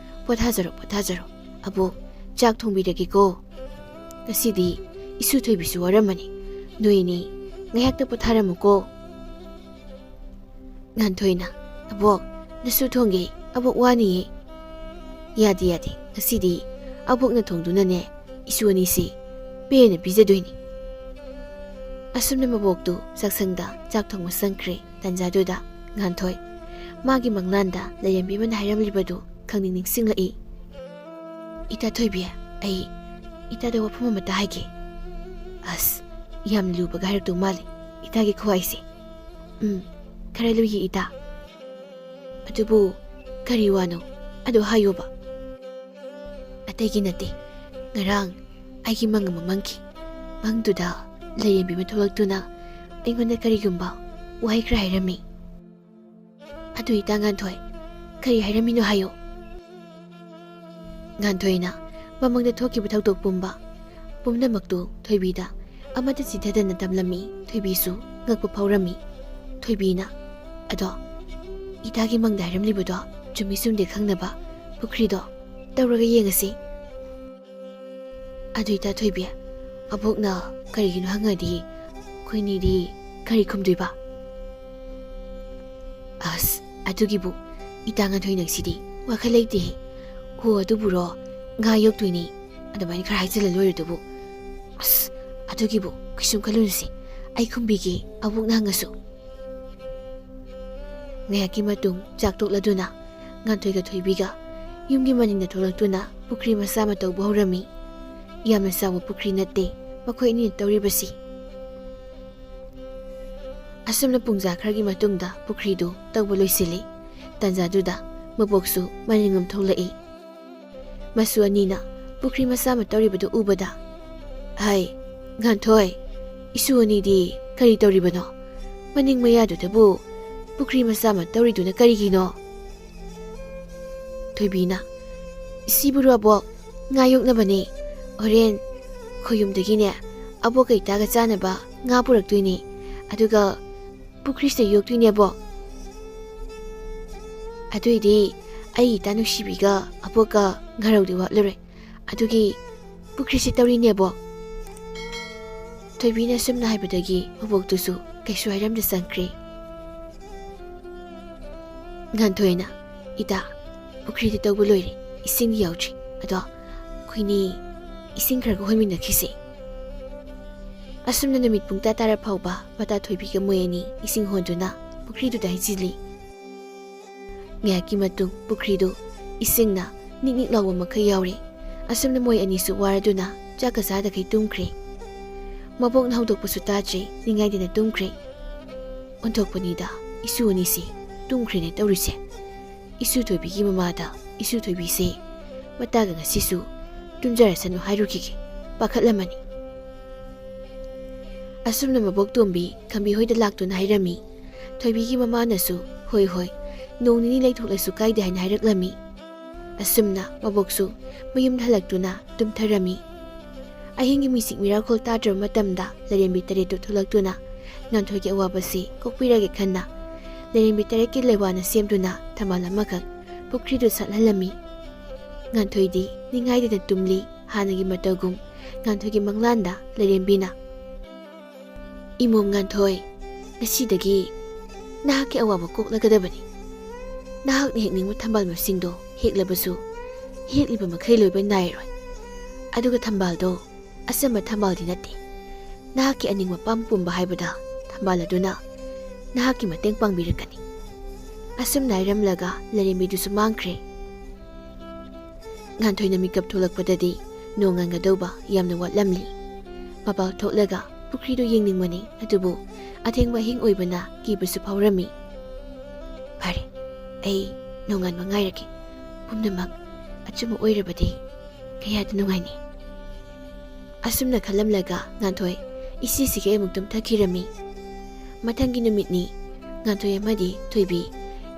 ꯄꯣꯊꯥꯖꯔꯣ, ꯄꯣꯊꯥꯖꯔꯣ꯫ ꯑꯕꯣꯛ, ꯆꯥꯛ ꯊꯣꯡꯕꯤꯔꯒꯦꯀꯣ꯫" "ꯉꯁꯤꯗꯤ ꯏꯁꯨ ꯊꯣꯏꯕꯤꯁꯨ ꯋꯥꯔꯝꯃꯅꯤ꯫ ꯅꯣꯏꯅꯤ ꯉꯥꯏꯍꯥꯛꯇ ꯄꯣꯊꯥꯔꯝꯃꯨꯀꯣ꯫" ꯉꯥꯟꯊꯣꯏꯅ, "ꯑꯕꯣꯛ, ꯅꯁꯨ ꯊꯣꯡꯒꯦ, ꯑꯕꯣꯛ ꯋꯥꯅꯤꯌꯦ꯫" "ꯌꯥꯗꯦ, ꯌꯥꯗꯦ, ꯉꯁꯤꯗꯤ ꯑꯕꯣꯛꯅ ꯊꯣꯡꯗꯨꯅꯅꯦ, ꯏꯁꯨ ꯑꯅꯤꯁꯤ ꯄꯦꯟꯅ ꯄꯤꯖꯗꯣꯏꯅꯤ꯫" ꯑꯁꯨꯝꯅ ꯃꯕꯣꯛꯇꯨ ꯆꯥꯛꯁꯪꯗ ꯆꯥꯛ ꯊꯣꯡꯕ ꯆꯪꯈ꯭ꯔꯦ꯫ ꯇꯟꯖꯥꯗꯨꯗ ꯉꯥꯟꯊꯣꯏ ꯃꯥꯒꯤ ꯃꯪꯂꯥꯟꯗ ꯂꯩꯔꯦꯝꯕꯤ ꯑꯃꯅ ꯍꯥꯏꯔꯝꯂꯤꯕꯗꯨ ꯈꯪꯅꯤꯡ ꯅꯤꯡꯁꯤꯡꯂꯛꯏ꯫ "ꯏꯇꯥ ꯊꯣꯏꯕꯤ, ꯑꯩ ꯏꯇꯥꯗ ꯋꯥꯐꯝ ꯑꯃꯇ ꯍꯥꯏꯒꯦ꯫" "ꯑꯁ, ꯌꯥꯝ ꯂꯨꯕꯒ ꯍꯥꯏꯔꯛꯇꯧ ꯃꯥꯜꯂꯦ ꯏꯇꯥꯒꯤ ꯈꯨꯍꯥꯏꯁꯦ꯫" "ꯎꯝ, ꯈꯔ ꯂꯨꯏꯌꯦ ꯏꯇꯥ꯫" "ꯑꯗꯨꯕꯨ ꯀꯔꯤ ꯋꯥꯅꯣ? ꯑꯗꯨ ꯍꯥꯏꯌꯣꯕ꯫" "ꯑꯇꯩꯒꯤ ꯅꯠꯇꯦ, ꯉꯔꯥꯡ ꯑꯩꯒꯤ ꯃꯪ ꯑꯃ ꯃꯪꯈꯤ꯫ ꯃꯪꯗꯨꯗ ꯂꯩꯔꯦꯝꯕꯤ ꯑꯃ ꯊꯣꯛꯂꯛꯇꯨꯅ ꯑꯩꯉꯣꯟꯗ ꯀꯔꯤꯒꯨꯝꯕ ꯋꯥꯍꯩ ꯈꯔ ꯍꯥꯏꯔꯝꯃꯤ꯫" "ꯑꯗꯨ ꯏꯇꯥ ꯉꯥꯟꯊꯣꯏ, ꯀꯔꯤ ꯍꯥꯏꯔꯝꯃꯤꯅꯣ ꯍꯥꯏꯌꯣ꯫" ꯉꯥꯟꯊꯣꯏꯅ ꯃꯃꯪꯗ ꯊꯣꯛꯈꯤꯕ ꯊꯧꯗꯣꯛ ꯄꯨꯝꯕ ꯄꯨꯝꯅꯃꯛꯇꯨ ꯊꯣꯏꯕꯤꯗ ꯑꯃꯠꯇ ꯆꯤꯊꯗꯅ ꯇꯝꯂꯝꯃꯤ꯫ ꯊꯣꯏꯕꯤꯁꯨ ꯉꯛꯄ ꯐꯥꯎꯔꯝꯃꯤ꯫ ꯊꯣꯏꯕꯤꯅ, "ꯑꯗꯣ ꯏꯇꯥꯒꯤ ꯃꯪꯗ ꯍꯥꯏꯔꯝꯂꯤꯕꯗꯣ ꯆꯨꯝꯃꯤ ꯆꯨꯝꯗꯦ ꯈꯪꯅꯕ ꯄꯨꯈ꯭ꯔꯤꯗꯣ ꯇꯧꯔꯒ ꯌꯦꯡꯉꯁꯤ꯫" "ꯑꯗꯨ ꯏꯇꯥ ꯊꯣꯏꯕꯤ, ꯑꯕꯣꯛꯅ ꯀꯔꯤꯒꯤꯅꯣ ꯍꯪꯉꯗꯤ ꯑꯩꯈꯣꯏꯅꯤꯗꯤ ꯀꯔꯤ ꯈꯨꯝꯗꯣꯏꯕ?" "ꯑꯁ, ꯑꯗꯨꯒꯤꯕꯨ ꯏꯇꯥ ꯉꯥꯟꯊꯣꯏ ꯅꯪꯁꯤꯗꯤ ꯋꯥꯈꯜ ꯂꯩꯇꯦꯍꯦ꯫ ꯍꯣ, ꯑꯗꯨꯕꯨꯔꯣ, ꯉꯥ ꯌꯣꯛꯇꯣꯏꯅꯤ, ꯑꯗꯨꯃꯥꯏꯅ ꯈꯔ ꯍꯥꯏꯖꯤꯜꯂ ꯂꯣꯏꯔꯗꯨꯕꯨ꯫ ꯑꯁ, ꯑꯗꯨꯒꯤꯕꯨ ꯀꯩꯁꯨꯝ ꯈꯜꯂꯨꯅꯨꯁꯦ, ꯑꯩ ꯈꯨꯝꯕꯤꯒꯦ ꯑꯕꯣꯛꯅ ꯍꯪꯉꯁꯨ꯫" ꯉꯥꯏꯍꯥꯛꯀꯤ ꯃꯇꯨꯡ ꯆꯥꯛ ꯇꯣꯛꯂꯗꯨꯅ ꯉꯥꯟꯊꯣꯏꯒ ꯊꯣꯏꯕꯤꯒ ꯌꯨꯝꯒꯤ ꯃꯅꯤꯡꯗ ꯊꯣꯛꯂꯛꯇꯨꯅ ꯄꯨꯈ꯭ꯔꯤ ꯃꯆꯥ ꯑꯃ ꯇꯧꯕ ꯍꯧꯔꯝꯃꯤ꯫ ꯌꯥꯝꯅ ꯆꯥꯎꯕ ꯄꯨꯈ꯭ꯔꯤ ꯅꯠꯇꯦ ꯃꯈꯣꯏ ꯑꯅꯤꯅ ꯇꯧꯔꯤꯕꯁꯤ꯫ ꯑꯁꯨꯝꯅ ꯄꯨꯡꯖꯥ ꯈꯔꯒꯤ ꯃꯇꯨꯡꯗ ꯄꯨꯈ꯭ꯔꯤꯗꯨ ꯇꯧꯕ ꯂꯣꯏꯁꯤꯜꯂꯤ꯫ ꯇꯟꯖꯥꯗꯨꯗ ꯃꯕꯣꯛꯁꯨ ꯃꯅꯤꯡꯂꯣꯝ ꯊꯣꯛꯂꯛꯏ꯫ ꯃꯁꯨ ꯑꯅꯤꯅ ꯄꯨꯈ꯭ꯔꯤ ꯃꯆꯥ ꯑꯃ ꯇꯧꯔꯤꯕꯗꯨ ꯎꯕꯗ, "ꯍꯥꯏ, ꯉꯥꯟꯊꯣꯏ, ꯏꯁꯨ ꯑꯅꯤꯗꯤ ꯀꯔꯤ ꯇꯧꯔꯤꯕꯅꯣ? ꯃꯅꯤꯡ ꯃꯌꯥꯗꯨꯗꯕꯨ ꯄꯨꯈ꯭ꯔꯤ ꯃꯆꯥ ꯑꯃ ꯇꯧꯔꯤꯗꯨꯅ ꯀꯔꯤꯒꯤꯅꯣ?" ꯊꯣꯏꯕꯤꯅ, "ꯁꯤꯕꯨꯔꯣ ꯑꯕꯣꯛ, ꯉꯥ ꯌꯣꯛꯅꯕꯅꯦ꯫ ꯍꯣꯔꯦꯟ ꯈꯣꯌꯨꯝꯗꯒꯤꯅꯦ ꯑꯕꯣꯛ ꯀꯩꯇꯥꯒ ꯆꯥꯅꯕ ꯉꯥ ꯄꯨꯔꯛꯇꯣꯏꯅꯦ꯫ ꯑꯗꯨꯒ ꯄꯨꯈ꯭ꯔꯤꯁꯤꯗ ꯌꯣꯛꯇꯣꯏꯅꯦ ꯑꯕꯣꯛ꯫" "ꯑꯗꯨꯏꯗꯤ ꯑꯩ ꯏꯇꯥ ꯅꯨꯡꯁꯤꯕꯤꯒ ꯑꯕꯣꯛꯀ ꯉꯥꯔꯧꯗꯤ ꯋꯥꯠꯂꯔꯣꯏ꯫ ꯑꯗꯨꯒꯤ ꯄꯨꯈ꯭ꯔꯤꯁꯤ ꯇꯧꯔꯤꯅꯦꯕꯣ꯫ ꯊꯣꯏꯕꯤꯅ ꯁꯨꯝꯅ ꯍꯥꯏꯕꯗꯒꯤ ꯃꯕꯣꯛꯇꯨꯁꯨ ꯀꯩꯁꯨ ꯍꯥꯏꯔꯝꯗ ꯆꯪꯈ꯭ꯔꯦ꯫ ꯉꯥꯟꯊꯣꯏꯅ, "ꯏꯇꯥ, ꯄꯨꯈ꯭ꯔꯤꯗꯤ ꯇꯧꯕ ꯂꯣꯏꯔꯦ, ꯏꯁꯤꯡꯗꯤ ꯌꯥꯎꯗ꯭ꯔꯤ꯫ ꯑꯗꯣ ꯑꯩꯈꯣꯏꯅꯤ ꯏꯁꯤꯡ ꯈꯔꯒ ꯍꯣꯟꯃꯤꯟꯅꯈꯤꯁꯦ꯫" ꯑꯁꯨꯝꯅ ꯅꯨꯃꯤꯠ ꯄꯨꯡ ꯇꯔꯥ ꯇꯥꯔ ꯐꯥꯎꯕ ꯃꯇꯥ ꯊꯣꯏꯕꯤꯒ ꯃꯣꯏ ꯑꯅꯤ ꯏꯁꯤꯡ ꯍꯣꯟꯗꯨꯅ ꯄꯨꯈ꯭ꯔꯤꯗꯨꯗ ꯍꯩꯖꯤꯜꯂꯤ꯫ ꯉꯥꯏꯍꯥꯛꯀꯤ ꯃꯇꯨꯡ ꯄꯨꯈ꯭ꯔꯤꯗꯨ ꯏꯁꯤꯡꯅ ꯅꯤꯛ ꯅꯤꯛ ꯂꯥꯎꯕ ꯃꯈꯩ ꯌꯥꯎꯔꯦ꯫ ꯑꯁꯨꯝꯅ ꯃꯣꯏ ꯑꯅꯤꯁꯨ ꯋꯥꯔꯗꯨꯅ ꯆꯥꯛꯀ ꯆꯥꯗꯈꯩ ꯇꯨꯝꯈ꯭ꯔꯦ꯫ ꯃꯕꯣꯛꯅ ꯍꯧꯗꯣꯛꯄꯁꯨ ꯇꯥꯗ꯭ꯔꯦ, ꯅꯤꯡꯉꯥꯏꯗꯅ ꯇꯨꯝꯈ꯭ꯔꯦ꯫ ꯑꯣꯟꯊꯣꯛꯄꯅꯤꯗ, ꯏꯁꯨ ꯑꯅꯤꯁꯦ ꯇꯨꯝꯈ꯭ꯔꯦꯅꯦ ꯇꯧꯔꯤꯁꯦ꯫ ꯏꯁꯨ ꯊꯣꯏꯕꯤꯒꯤ ꯃꯃꯥꯗ ꯏꯁꯨ ꯊꯣꯏꯕꯤꯁꯦ ꯃꯇꯥꯒ ꯉꯁꯤꯁꯨ ꯇꯨꯝꯖꯔꯁꯅꯨ ꯍꯥꯏꯔꯨꯈꯤꯒꯦ, ꯄꯥꯈꯠꯂꯝꯃꯅꯤ꯫ ꯑꯁꯨꯝꯅ ꯃꯕꯣꯛ ꯇꯣꯝꯕꯤ ꯈꯝꯕꯤ ꯍꯣꯏꯗ ꯂꯥꯛꯇꯨꯅ ꯍꯥꯏꯔꯝꯃꯤ꯫ ꯊꯣꯏꯕꯤꯒꯤ ꯃꯃꯥꯅꯁꯨ, "ꯍꯣꯏ, ꯍꯣꯏ, ꯅꯣꯡ ꯅꯤꯅꯤ ꯂꯩꯊꯣꯛꯂꯁꯨ ꯀꯥꯏꯗꯦ" ꯍꯥꯏꯅ ꯍꯥꯏꯔꯛꯂꯝꯃꯤ꯫ ꯑꯁꯨꯝꯅ ꯃꯕꯣꯛꯁꯨ ꯃꯌꯨꯝꯗ ꯍꯜꯂꯛꯇꯨꯅ ꯇꯨꯝꯊꯔꯝꯃꯤ꯫ ꯑꯍꯤꯡꯒꯤ ꯃꯤꯁꯤꯛ ꯃꯤꯔꯥꯈꯣꯜ ꯇꯥꯗ꯭ꯔꯕ ꯃꯇꯝꯗ ꯂꯥꯏꯔꯦꯝꯕꯤ ꯇꯔꯦꯠꯇꯨ ꯊꯣꯛꯂꯛꯇꯨꯅ ꯉꯥꯟꯊꯣꯏꯒꯤ ꯑꯋꯥꯕꯁꯤ ꯀꯣꯛꯄꯤꯔꯒꯦ ꯈꯟꯅ ꯂꯥꯏꯔꯦꯝꯕꯤ ꯇꯔꯦꯠꯀꯤ ꯂꯩꯋꯥꯅ ꯁꯦꯝꯗꯨꯅ ꯊꯝꯕꯥꯜ ꯑꯃꯈꯛ ꯄꯨꯈ꯭ꯔꯤꯗꯨ ꯁꯥꯠꯍꯜꯂꯝꯃꯤ꯫ ꯉꯥꯟꯊꯣꯏꯗꯤ ꯅꯤꯡꯉꯥꯏꯗꯅ ꯇꯨꯝꯂꯤ꯫ ꯍꯥꯟꯅꯒꯤ ꯃꯇꯧꯒꯨꯝ ꯉꯥꯟꯊꯣꯏꯒꯤ ꯃꯪꯂꯥꯟꯗ ꯂꯥꯏꯔꯦꯝꯕꯤꯅ, "ꯏꯃꯣꯝ ꯉꯥꯟꯊꯣꯏ, ꯉꯁꯤꯗꯒꯤ ꯅꯍꯥꯛꯀꯤ ꯑꯋꯥꯕ ꯀꯣꯛꯂꯒꯗꯕꯅꯤ꯫ ꯅꯍꯥꯛꯅ ꯍꯦꯛꯅꯤꯡꯕ ꯊꯝꯕꯥꯜ ꯃꯁꯤꯡꯗꯣ ꯍꯦꯛꯂꯕꯁꯨ, ꯍꯦꯛꯂꯤꯕ ꯃꯈꯩ ꯂꯣꯏꯕ ꯅꯥꯏꯔꯣꯏ꯫ ꯑꯗꯨꯒ ꯊꯝꯕꯥꯜꯗꯣ ꯑꯆꯝꯕ ꯊꯝꯕꯥꯜꯗꯤ ꯅꯠꯇꯦ꯫ ꯅꯍꯥꯛꯀꯤ ꯑꯅꯤꯡꯕ ꯄꯥꯝ ꯄꯨꯝꯕ ꯍꯥꯏꯕꯗ ꯊꯝꯕꯥꯜ ꯑꯗꯨꯅ ꯅꯍꯥꯛꯀꯤ ꯃꯇꯦꯡ ꯄꯥꯡꯕꯤꯔꯛꯀꯅꯤ꯫" ꯑꯁꯨꯝꯅ ꯍꯥꯏꯔꯝꯂꯒ ꯂꯥꯏꯔꯦꯝꯕꯤꯗꯨꯁꯨ ꯃꯥꯡꯈ꯭ꯔꯦ꯫ ꯉꯥꯟꯊꯣꯏꯅ ꯃꯤꯀꯞ ꯊꯣꯛꯂꯛꯄꯗꯗꯤ ꯅꯣꯡ ꯉꯥꯟꯒꯗꯧꯕ ꯌꯥꯝꯅ ꯋꯥꯠꯂꯝꯂꯤ꯫ ꯃꯄꯥꯜ ꯊꯣꯛꯂꯒ ꯄꯨꯈ꯭ꯔꯤꯗꯨ ꯌꯦꯡꯅꯤꯡꯕꯅꯤ, ꯑꯗꯨꯕꯨ ꯑꯊꯦꯡꯕ ꯑꯍꯤꯡ ꯑꯣꯏꯕꯅ ꯀꯤꯕꯁꯨ ꯐꯥꯎꯔꯝꯃꯤ꯫ "ꯐꯔꯦ, ꯑꯩ ꯅꯣꯡꯉꯥꯟꯕ ꯉꯥꯏꯔꯒꯦ꯫ ꯄꯨꯝꯅꯃꯛ ꯑꯆꯨꯝꯕ ꯑꯣꯏꯔꯕꯗꯤ ꯀꯌꯥꯗ ꯅꯨꯡꯉꯥꯏꯅꯤ꯫" ꯑꯁꯨꯝꯅ ꯈꯜꯂꯝꯂꯒ ꯉꯥꯟꯊꯣꯏ ꯏꯁꯤꯁꯤꯒꯤ ꯑꯃꯨꯛ ꯇꯨꯝꯊꯈꯤꯔꯝꯃꯤ꯫ ꯃꯊꯪꯒꯤ ꯅꯨꯃꯤꯠꯅꯤ꯫ ꯉꯥꯟꯊꯣꯏ ꯑꯃꯗꯤ ꯊꯣꯏꯕꯤ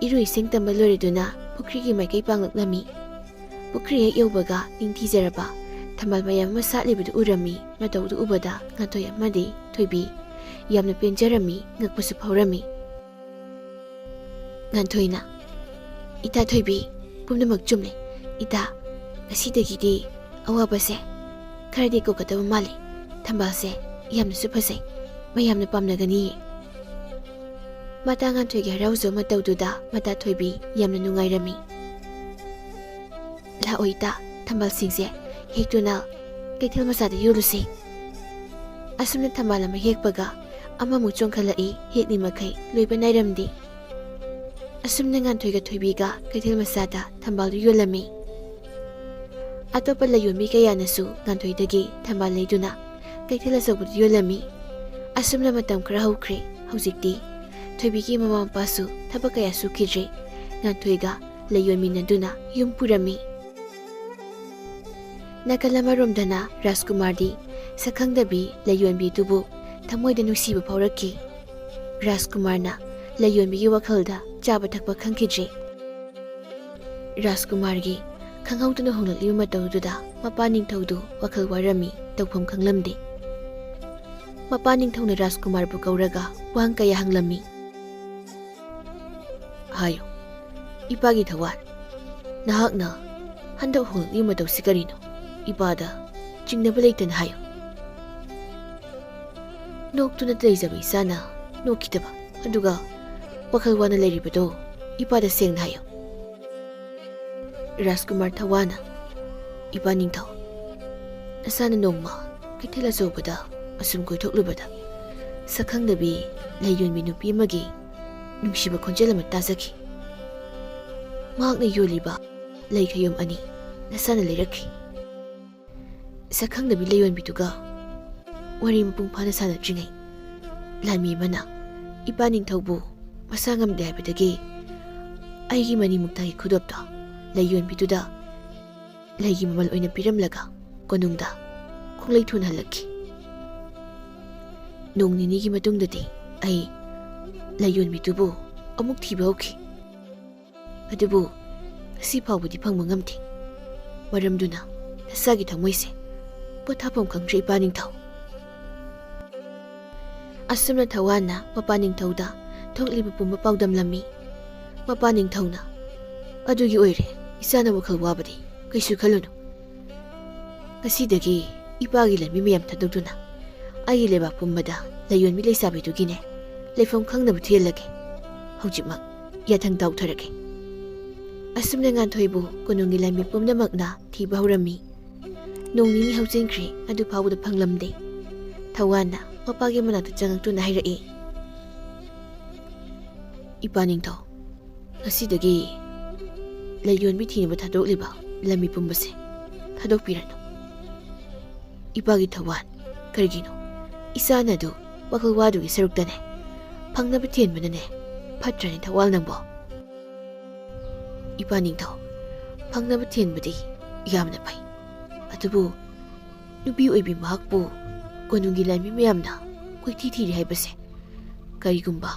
ꯏꯔꯨ ꯏꯁꯤꯡ ꯇꯝꯕ ꯂꯣꯏꯔꯗꯨꯅ ꯄꯨꯈ꯭ꯔꯤꯒꯤ ꯃꯥꯏꯀꯩ ꯄꯥꯡꯂꯛꯂꯝꯃꯤ꯫ ꯄꯨꯈ꯭ꯔꯤ ꯍꯦꯛ ꯌꯧꯕꯒ ꯅꯤꯡꯊꯤꯖꯔꯕ ꯊꯝꯕꯥꯜ ꯃꯌꯥꯝ ꯑꯃ ꯁꯥꯠꯂꯤꯕꯗꯨ ꯎꯔꯝꯃꯤ꯫ ꯃꯇꯧꯗꯨ ꯎꯕꯗ ꯉꯥꯟꯊꯣꯏ ꯑꯃꯗꯤ ꯊꯣꯏꯕꯤ ꯌꯥꯝꯅ ꯄꯦꯟꯖꯔꯝꯃꯤ, ꯉꯛꯄꯁꯨ ꯐꯥꯎꯔꯝꯃꯤ꯫ ꯉꯥꯟꯊꯣꯏꯅ, "ꯏꯇꯥ ꯊꯣꯏꯕꯤ, ꯄꯨꯝꯅꯃꯛ ꯆꯨꯝꯂꯦ꯫ ꯏꯇꯥ, ꯉꯁꯤꯗꯒꯤꯗꯤ ꯑꯋꯥꯕꯁꯦ ꯈꯔꯗꯤ ꯀꯣꯛꯀꯗꯕ ꯃꯥꯜꯂꯤ꯫ ꯊꯝꯕꯥꯜꯁꯦ ꯌꯥꯝꯅꯁꯨ ꯐꯖꯩ, ꯃꯌꯥꯝꯅ ꯄꯥꯝꯅꯒꯅꯤꯌꯦ꯫ ꯃꯇꯥ ꯉꯥꯟꯊꯣꯏꯒꯤ ꯍꯔꯥꯎꯖꯕ ꯃꯇꯧꯗꯨꯗ ꯃꯇꯥ ꯊꯣꯏꯕꯤ ꯌꯥꯝꯅ ꯅꯨꯡꯉꯥꯏꯔꯝꯃꯤ꯫ "ꯂꯥꯛꯑꯣ ꯏꯇꯥ, ꯊꯝꯕꯥꯜꯁꯤꯡꯁꯦ ꯍꯦꯛꯇꯨꯅ ꯀꯩꯊꯦꯜ ꯃꯆꯥꯗ ꯌꯣꯜꯂꯨꯁꯤ꯫" ꯑꯁꯨꯝꯅ ꯊꯝꯕꯥꯜ ꯑꯃ ꯍꯦꯛꯄꯒ ꯑꯃꯃꯨꯛ ꯆꯣꯡꯈꯠꯂꯛꯏ, ꯍꯦꯛꯂꯤ ꯃꯈꯩ ꯂꯣꯏꯕ ꯅꯥꯏꯔꯝꯗꯦ꯫ ꯑꯁꯨꯝꯅ ꯉꯥꯟꯊꯣꯏꯒ ꯊꯣꯏꯕꯤꯒ ꯀꯩꯊꯦꯜ ꯃꯆꯥꯗ ꯊꯝꯕꯥꯜꯗꯨ ꯌꯣꯜꯂꯝꯃꯤ꯫ ꯑꯇꯣꯞꯄ ꯂꯩꯌꯣꯟꯕꯤ ꯀꯌꯥꯅꯁꯨ ꯉꯥꯟꯊꯣꯏꯗꯒꯤ ꯊꯝꯕꯥꯜ ꯂꯩꯗꯨꯅ ꯀꯩꯊꯦꯜ ꯑꯆꯧꯕꯗ ꯌꯣꯜꯂꯝꯃꯤ꯫ ꯑꯁꯨꯝꯅ ꯃꯇꯝ ꯈꯔ ꯍꯧꯈ꯭ꯔꯦ꯫ ꯍꯧꯖꯤꯛꯇꯤ ꯊꯣꯏꯕꯤꯒꯤ ꯃꯃꯥ ꯃꯄꯥꯁꯨ ꯊꯕꯛ ꯀꯌꯥ ꯁꯨꯈꯤꯗ꯭ꯔꯦ꯫ ꯉꯥꯟꯊꯣꯏꯒ ꯂꯩꯌꯣꯟꯃꯤꯟꯅꯗꯨꯅ ꯌꯨꯝ ꯄꯨꯔꯝꯃꯤ꯫ ꯅꯥꯀꯜ ꯑꯃꯔꯣꯝꯗꯅ ꯔꯥꯖꯀꯨꯃꯥꯔꯗꯤ ꯁꯛꯈꯪꯗꯕꯤ ꯂꯩꯌꯣꯟꯕꯤꯗꯨꯕꯨ ꯊꯃꯣꯏꯗ ꯅꯨꯡꯁꯤꯕ ꯐꯥꯎꯔꯛꯈꯤ꯫ ꯔꯥꯖꯀꯨꯃꯥꯔꯅ ꯂꯩꯌꯣꯟꯕꯤꯒꯤ ꯋꯥꯈꯜꯗ ꯆꯥꯕ ꯊꯛꯄ ꯈꯪꯈꯤꯗ꯭ꯔꯦ꯫ ꯔꯥꯖꯀꯨꯃꯥꯔꯒꯤ ꯈꯪꯍꯧꯗꯅ ꯍꯣꯡꯂꯛꯂꯤꯕ ꯃꯇꯧꯗꯨꯗ ꯃꯄꯥ ꯅꯤꯡꯊꯧꯗꯨ ꯋꯥꯈꯜ ꯋꯥꯔꯝꯃꯤ, ꯇꯧꯐꯝ ꯈꯪꯂꯝꯗꯦ꯫ ꯃꯄꯥ ꯅꯤꯡꯊꯧꯅ ꯔꯥꯖꯀꯨꯃꯥꯔꯕꯨ ꯀꯧꯔꯒ ꯋꯥꯍꯪ ꯀꯌꯥ ꯍꯪꯂꯝꯃꯤ꯫ "ꯍꯥꯏꯌꯨ, ꯏꯄꯥꯒꯤ ꯊꯋꯥꯟ, ꯅꯍꯥꯛꯅ ꯍꯟꯗꯛ ꯍꯣꯡꯂꯛꯂꯤꯕ ꯃꯇꯧꯁꯤ ꯀꯔꯤꯅꯣ? ꯏꯄꯥꯗ ꯆꯤꯡꯅꯕ ꯂꯩꯇꯅ ꯍꯥꯏꯌꯨ꯫" "ꯅꯣꯛꯇꯨꯅ ꯂꯩꯖꯕ ꯏꯆꯥꯅ ꯅꯣꯛꯈꯤꯗꯕ, ꯑꯗꯨꯒ ꯋꯥꯈꯜ ꯋꯥꯅ ꯂꯩꯔꯤꯕꯗꯣ ꯏꯄꯥꯗ ꯁꯦꯡꯅ ꯍꯥꯏꯌꯨ꯫" ꯔꯥꯖꯀꯨꯃꯥꯔ ꯊꯋꯥꯅ, "ꯏꯄꯥ ꯅꯤꯡꯊꯧ, ꯅꯁꯥꯅ ꯅꯣꯡꯃ ꯀꯩꯊꯦꯜ ꯑꯆꯧꯕꯗ ꯑꯁꯨꯝ ꯀꯣꯏꯊꯣꯛꯂꯨꯕꯗ ꯁꯛꯈꯪꯗꯕꯤ ꯂꯩꯌꯣꯟꯕꯤ ꯅꯨꯄꯤ ꯑꯃꯒꯤ ꯅꯨꯡꯁꯤꯕ ꯈꯣꯟꯖꯦꯜ ꯑꯃ ꯇꯥꯖꯈꯤ꯫ ꯃꯍꯥꯛꯅ ꯌꯣꯜꯂꯤꯕ ꯂꯩ ꯈꯌꯣꯝ ꯑꯅꯤ ꯅꯁꯥꯅ ꯂꯩꯔꯛꯈꯤ꯫" ꯁꯛꯈꯪꯗꯕꯤ ꯂꯩꯌꯣꯟꯕꯤꯗꯨꯒ ꯋꯥꯔꯤ ꯃꯄꯨꯡ ꯐꯥꯅ ꯁꯥꯟꯅꯗ꯭ꯔꯤꯉꯩ, ꯂꯥꯟꯃꯤ ꯑꯃꯅ ꯏꯄꯥ ꯅꯤꯡꯊꯧꯕꯨ ꯃꯁꯥ ꯉꯝꯗꯦ ꯍꯥꯏꯕꯗꯒꯤ ꯑꯩꯒꯤ ꯃꯅꯤꯃꯨꯛꯇꯥꯒꯤ ꯈꯨꯗꯣꯞꯇꯣ ꯂꯩꯌꯣꯟꯕꯤꯗꯨꯗ ꯂꯩꯒꯤ ꯃꯃꯜ ꯑꯣꯏꯅ ꯄꯤꯔꯝꯂꯒ ꯀꯣꯅꯨꯡꯗ ꯈꯣꯡꯂꯩ ꯊꯨꯅ ꯍꯜꯂꯛꯈꯤ꯫ ꯅꯣꯡ ꯅꯤꯅꯤꯒꯤ ꯃꯇꯨꯡꯗꯗꯤ ꯑꯩ ꯂꯩꯌꯣꯟꯕꯤꯗꯨꯕꯨ ꯑꯃꯨꯛ ꯊꯤꯕ ꯍꯧꯈꯤ꯫ ꯑꯗꯨꯕꯨ ꯉꯁꯤ ꯐꯥꯎꯕꯗꯤ ꯐꯪꯕ ꯉꯝꯗꯦ꯫ ꯃꯔꯝꯗꯨꯅ ꯅꯁꯥꯒꯤ ꯊꯃꯣꯏꯁꯦ ꯄꯣꯊꯥꯐꯝ ꯈꯪꯗ꯭ꯔꯦ, ꯏꯄꯥ ꯅꯤꯡꯊꯧ꯫ ꯑꯁꯨꯝꯅ ꯊꯋꯥꯟꯅ ꯃꯄꯥ ꯅꯤꯡꯊꯧꯗ ꯊꯣꯛꯂꯤꯕ ꯄꯨꯝꯕ ꯄꯥꯎꯗꯝꯂꯝꯃꯤ꯫ ꯃꯄꯥ ꯅꯤꯡꯊꯧꯅ, "ꯑꯗꯨꯒꯤ ꯑꯣꯏꯔꯦ, ꯏꯆꯥꯅ ꯋꯥꯈꯜ ꯋꯥꯕꯗꯤ ꯀꯩꯁꯨ ꯈꯜꯂꯨꯅꯨ꯫ ꯉꯁꯤꯗꯒꯤ ꯏꯄꯥꯒꯤ ꯂꯟꯃꯤ ꯃꯌꯥꯝ ꯊꯥꯗꯣꯛꯇꯨꯅ ꯑꯩꯒꯤ ꯂꯩꯕꯥꯛ ꯄꯨꯝꯕꯗ ꯂꯩꯌꯣꯟꯕꯤ ꯂꯩꯁꯥꯕꯤꯗꯨꯒꯤꯅꯦ ꯂꯩꯐꯝ ꯈꯪꯅꯕ ꯊꯤꯍꯜꯂꯒꯦ꯫ ꯍꯧꯖꯤꯛꯃꯛ ꯌꯥꯊꯪ ꯇꯧꯊꯔꯒꯦ꯫ ꯑꯁꯨꯝꯅ ꯉꯥꯟꯊꯣꯏꯕꯨ ꯀꯣꯅꯨꯡꯒꯤ ꯂꯟꯃꯤ ꯄꯨꯝꯅꯃꯛꯅ ꯊꯤꯕ ꯍꯧꯔꯝꯃꯤ꯫ ꯅꯣꯡ ꯅꯤꯅꯤ ꯍꯧꯖꯤꯟꯈ꯭ꯔꯦ, ꯑꯗꯨ ꯐꯥꯎꯕꯗ ꯐꯪꯂꯝꯗꯦ꯫ ꯊꯋꯥꯟꯅ ꯃꯄꯥꯒꯤ ꯃꯅꯥꯛꯇ ꯆꯪꯉꯛꯇꯨꯅ ꯍꯥꯏꯔꯛꯏ, "ꯏꯄꯥ ꯅꯤꯡꯊꯧ, ꯉꯁꯤꯗꯒꯤ ꯂꯩꯌꯣꯟꯕꯤ ꯊꯤꯅꯕ ꯊꯥꯗꯣꯛꯂꯤꯕ ꯂꯟꯃꯤ ꯄꯨꯝꯕꯁꯦ ꯊꯥꯗꯣꯛꯄꯤꯔꯅꯨ꯫" "ꯏꯄꯥꯒꯤ ꯊꯋꯥꯟ, ꯀꯔꯤꯒꯤꯅꯣ? ꯏꯆꯥꯅ ꯑꯗꯨ ꯋꯥꯈꯜ ꯋꯥꯗꯨꯒꯤ ꯁꯔꯨꯛꯇꯅꯦ꯫ ꯐꯪꯅꯕ ꯊꯦꯟꯕꯅꯅꯦ ꯐꯠꯇ꯭ꯔꯅꯦ ꯊꯋꯥꯟ ꯅꯪꯕꯣ?" "ꯏꯄꯥ ꯅꯤꯡꯊꯧ, ꯐꯪꯅꯕ ꯊꯦꯟꯕꯗꯤ ꯌꯥꯝꯅ ꯐꯩ꯫ ꯑꯗꯨꯕꯨ ꯅꯨꯄꯤ ꯑꯣꯏꯕꯤ ꯃꯍꯥꯛꯄꯨ ꯀꯣꯅꯨꯡꯒꯤ ꯂꯥꯟꯃꯤ ꯃꯌꯥꯝꯅ ꯀꯣꯏꯊꯤ ꯊꯤꯔꯤ ꯍꯥꯏꯕꯁꯦ ꯀꯔꯤꯒꯨꯝꯕ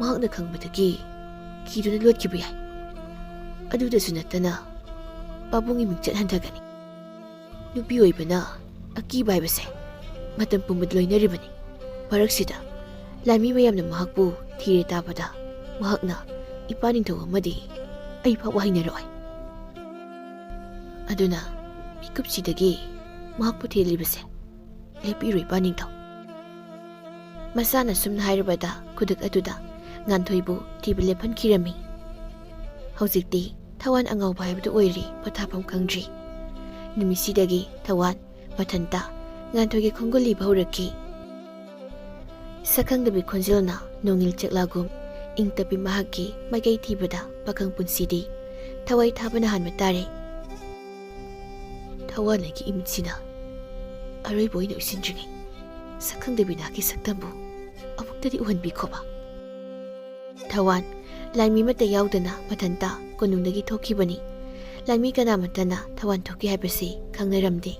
ꯃꯍꯥꯛꯅ ꯈꯪꯕꯗꯒꯤ ꯀꯤꯗꯨꯅ ꯂꯣꯠꯈꯤꯕ ꯌꯥꯏ꯫ ꯑꯗꯨꯗꯁꯨ ꯅꯠꯇꯅ ꯄꯥꯕꯨꯡꯒꯤ ꯃꯤꯡꯆꯠ ꯍꯟꯊꯒꯅꯤ꯫ ꯅꯨꯄꯤ ꯑꯣꯏꯕꯅ ꯑꯀꯤꯕ ꯍꯥꯏꯕꯁꯦ ꯃꯇꯝ ꯄꯨꯝꯕꯗ ꯂꯣꯏꯅꯔꯤꯕꯅꯤ꯫ ꯃꯔꯛꯁꯤꯗ ꯂꯥꯟꯃꯤ ꯃꯌꯥꯝꯅ ꯃꯍꯥꯛꯄꯨ ꯊꯤꯔꯦ ꯇꯥꯕꯗ ꯃꯍꯥꯛꯅ ꯏꯄꯥ ꯅꯤꯡꯊꯧ ꯑꯃꯗꯤ ꯑꯩ ꯐꯥꯎꯕ ꯍꯩꯅꯔꯛꯑꯣꯏ꯫ ꯑꯗꯨꯅ ꯃꯤꯀꯨꯞꯁꯤꯗꯒꯤ ꯃꯍꯥꯛꯄꯨ ꯊꯤꯍꯜꯂꯤꯕꯁꯦ ꯂꯦꯞꯄꯤꯔꯣ ꯏꯄꯥ ꯅꯤꯡꯊꯧ꯫" ꯃꯁꯥꯅ ꯁꯨꯝꯅ ꯍꯥꯏꯔꯕꯗ ꯈꯨꯗꯛ ꯑꯗꯨꯗ ꯉꯥꯟꯊꯣꯏꯕꯨ ꯊꯤꯕ ꯂꯦꯞꯍꯟꯈꯤꯔꯝꯃꯤ꯫ ꯍꯧꯖꯤꯛꯇꯤ ꯊꯋꯥꯟ ꯑꯉꯥꯎꯕ ꯍꯥꯏꯕꯗꯨ ꯑꯣꯏꯔꯦ, ꯄꯣꯊꯥꯐꯝ ꯈꯪꯗ꯭ꯔꯤ꯫ ꯅꯨꯃꯤꯠꯁꯤꯗꯒꯤ ꯊꯋꯥꯟ ꯃꯊꯟꯇ ꯉꯥꯟꯊꯣꯏꯒꯤ ꯈꯣꯡꯒꯨꯜ ꯂꯤꯕ ꯍꯧꯔꯛꯈꯤ꯫ ꯁꯛꯈꯪꯗꯕꯤ ꯈꯣꯟꯖꯦꯜꯅ ꯅꯣꯡꯏꯜ ꯆꯦꯛꯂꯥꯒꯨꯝ ꯏꯪ ꯇꯞꯄꯤ ꯃꯍꯥꯛꯀꯤ ꯃꯥꯏꯀꯩ ꯊꯤꯕꯗ ꯄꯥꯈꯪ ꯄꯨꯟꯁꯤꯗꯤ ꯊꯋꯥꯏ ꯊꯥꯕꯅ ꯍꯥꯟꯕ ꯇꯥꯔꯦ꯫ "ꯊꯋꯥꯟ ꯑꯩꯒꯤ ꯏꯃꯤꯠꯁꯤꯅ ꯑꯔꯣꯏꯕ ꯑꯣꯏꯅ ꯎꯏꯁꯤꯟꯗ꯭ꯔꯤꯉꯩ ꯁꯛꯈꯪꯗꯕꯤ ꯅꯍꯥꯛꯀꯤ ꯁꯛꯇꯝꯕꯨ ꯑꯃꯨꯛꯇꯗꯤ ꯎꯍꯟꯕꯤꯈꯣꯕ꯫" ꯊꯋꯥꯟ ꯂꯥꯟꯃꯤ ꯑꯃꯠꯇ ꯌꯥꯎꯗꯅ ꯃꯊꯟꯇ ꯀꯣꯅꯨꯡꯗꯒꯤ ꯊꯣꯛꯈꯤꯕꯅꯤ꯫ ꯂꯥꯟꯃꯤ ꯀꯅꯥꯃꯠꯇꯅ ꯊꯋꯥꯟ ꯊꯣꯛꯈꯤ ꯍꯥꯏꯕꯁꯤ ꯈꯪꯅꯔꯝꯗꯦ꯫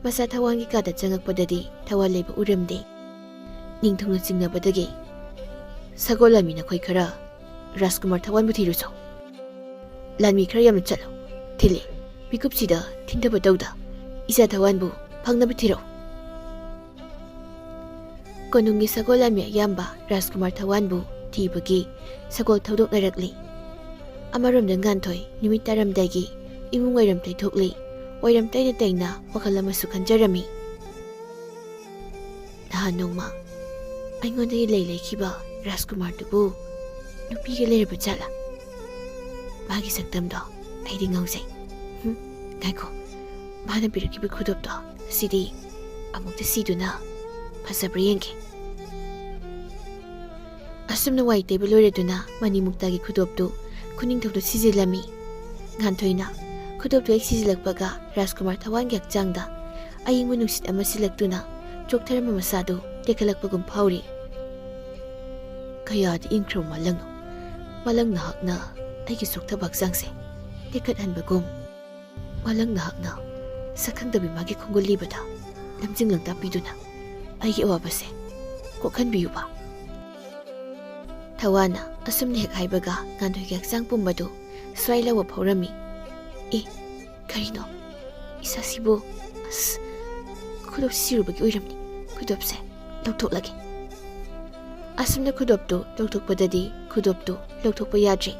ꯃꯁꯥ ꯊꯋꯥꯟꯒꯤ ꯀꯥꯗ ꯆꯪꯉꯛꯄꯗꯗꯤ ꯊꯋꯥꯟ ꯂꯩꯕ ꯎꯔꯝꯗꯦ꯫ ꯅꯤꯡꯊꯧꯅ ꯆꯤꯡꯅꯕꯗꯒꯤ, "ꯁꯒꯣꯜ ꯂꯥꯟꯃꯤ ꯅꯈꯣꯏ ꯈꯔ ꯔꯥꯖꯀꯨꯃꯥꯔ ꯊꯋꯥꯟꯕꯨ ꯊꯤꯔꯨꯆꯣ꯫ ꯂꯥꯟꯃꯤ ꯈꯔ ꯌꯥꯝꯅ ꯆꯠꯂꯨ꯫ ꯊꯤꯜꯂꯤ꯫ ꯃꯤꯀꯨꯞꯁꯤꯗ ꯊꯤꯟꯊꯕ ꯇꯧꯗ꯫ ꯏꯆꯥ ꯊꯋꯥꯟꯕꯨ ꯐꯪꯅꯕ ꯊꯤꯔꯛꯎ꯫" ꯀꯣꯅꯨꯡꯒꯤ ꯁꯒꯣꯜ ꯂꯥꯟꯃꯤ ꯑꯌꯥꯝꯕ ꯔꯥꯖꯀꯨꯃꯥꯔ ꯊꯋꯥꯟꯕꯨ ꯊꯤꯕꯒꯤ ꯁꯒꯣꯜ ꯊꯧꯗꯣꯛꯅꯔꯛꯂꯤ꯫ ꯑꯃꯔꯣꯝꯗ ꯉꯥꯟꯊꯣꯏ ꯅꯨꯃꯤꯠ ꯇꯥꯔꯝꯗꯥꯏꯒꯤ ꯏꯃꯨꯡ ꯋꯥꯏꯔꯝ ꯇꯩꯊꯣꯛꯂꯤ꯫ ꯑꯣꯏꯔꯝ ꯇꯩꯅ ꯇꯩꯅ ꯋꯥꯈꯜ ꯑꯃꯁꯨ ꯈꯟꯖꯔꯝꯃꯤ꯫ ꯅꯍꯥꯟ ꯅꯣꯡꯃ ꯑꯩꯉꯣꯟꯗꯒꯤ ꯂꯩ ꯂꯩꯈꯤꯕ ꯔꯥꯖꯀꯨꯃꯥꯔꯗꯨꯕꯨ ꯅꯨꯄꯤꯒ ꯂꯩꯔꯕ ꯖꯥꯠꯂꯥ? ꯃꯥꯒꯤ ꯁꯛꯇꯝꯗꯣ ꯑꯩꯗꯤ ꯉꯥꯎꯖꯩ꯫ ꯍꯨꯝ, ꯉꯥꯏꯈꯣ, ꯃꯥꯅ ꯄꯤꯔꯛꯈꯤꯕ ꯈꯨꯗꯣꯞꯇꯣ ꯑꯁꯤꯗꯤ ꯑꯃꯨꯛꯇ ꯁꯤꯗꯨꯅ ꯐꯖꯕ꯭ꯔꯥ ꯌꯦꯡꯒꯦ꯫ ꯑꯁꯨꯝꯅ ꯋꯥꯏ ꯇꯩꯕ ꯂꯣꯏꯔꯗꯨꯅ ꯃꯅꯤꯃꯨꯛꯇꯥꯒꯤ ꯈꯨꯗꯣꯞꯇꯨ ꯈꯨꯅꯤꯡꯊꯧꯗ ꯁꯤꯖꯤꯜꯂꯝꯃꯤ꯫ ꯉꯥꯟꯊꯣꯏꯅ ꯈꯨꯗꯣꯞꯇꯨ ꯍꯦꯛ ꯁꯤꯖꯤꯜꯂꯛꯄꯒ ꯔꯥꯖꯀꯨꯃꯥꯔ ꯊꯋꯥꯟꯒꯤ ꯍꯛꯆꯥꯡꯗ ꯑꯏꯪꯕ ꯅꯨꯡꯁꯤꯠ ꯑꯃ ꯁꯤꯜꯂꯛꯇꯨꯅ ꯆꯣꯛꯊꯔꯝꯕ ꯃꯁꯥꯗꯨ ꯇꯦꯛꯈꯠꯂꯛꯄꯒꯨꯝ ꯐꯥꯎꯔꯤ꯫ ꯀꯌꯥꯗꯤ ꯏꯪꯈ꯭ꯔꯕ ꯃꯥꯂꯪꯅꯣ꯫ ꯃꯥꯂꯪ ꯅꯍꯥꯛꯅ ꯑꯩꯒꯤ ꯆꯣꯛꯊꯕ ꯍꯛꯆꯥꯡꯁꯦ ꯇꯦꯛꯈꯠꯍꯟꯕꯒꯨꯝ꯫ ꯃꯥꯂꯪ ꯅꯍꯥꯛꯅ ꯁꯛꯈꯪꯗꯕꯤ ꯃꯥꯒꯤ ꯈꯣꯡꯒꯨꯜ ꯂꯤꯕꯗ ꯂꯝꯖꯤꯡ ꯂꯝꯇꯥꯛꯄꯤꯗꯨꯅ ꯑꯩꯒꯤ ꯑꯋꯥꯕꯁꯦ ꯀꯣꯛꯍꯟꯕꯤꯌꯨꯕ꯫ ꯊꯋꯥꯟꯅ ꯑꯁꯨꯝꯅ ꯍꯦꯛ ꯍꯥꯏꯕꯒ ꯉꯥꯟꯊꯣꯏꯒꯤ ꯍꯛꯆꯥꯡ ꯄꯨꯝꯕꯗꯨ ꯁ꯭ꯋꯥꯏ ꯂꯥꯎꯕ ꯐꯥꯎꯔꯝꯃꯤ꯫ ꯑꯦ, ꯀꯔꯤꯅꯣ? ꯏꯁꯥꯁꯤꯕꯨ, ꯑꯁ, ꯈꯨꯗꯣꯞ ꯁꯤꯔꯨꯕꯒꯤ ꯑꯣꯏꯔꯝꯅꯤ꯫ ꯈꯨꯗꯣꯞꯁꯦ ꯂꯧꯊꯣꯛꯂꯒꯦ꯫ ꯑꯁꯨꯝꯅ ꯈꯨꯗꯣꯞꯇꯨ ꯂꯧꯊꯣꯛꯄꯗꯗꯤ ꯈꯨꯗꯣꯞꯇꯨ ꯂꯧꯊꯣꯛꯄ ꯌꯥꯗ꯭ꯔꯦ꯫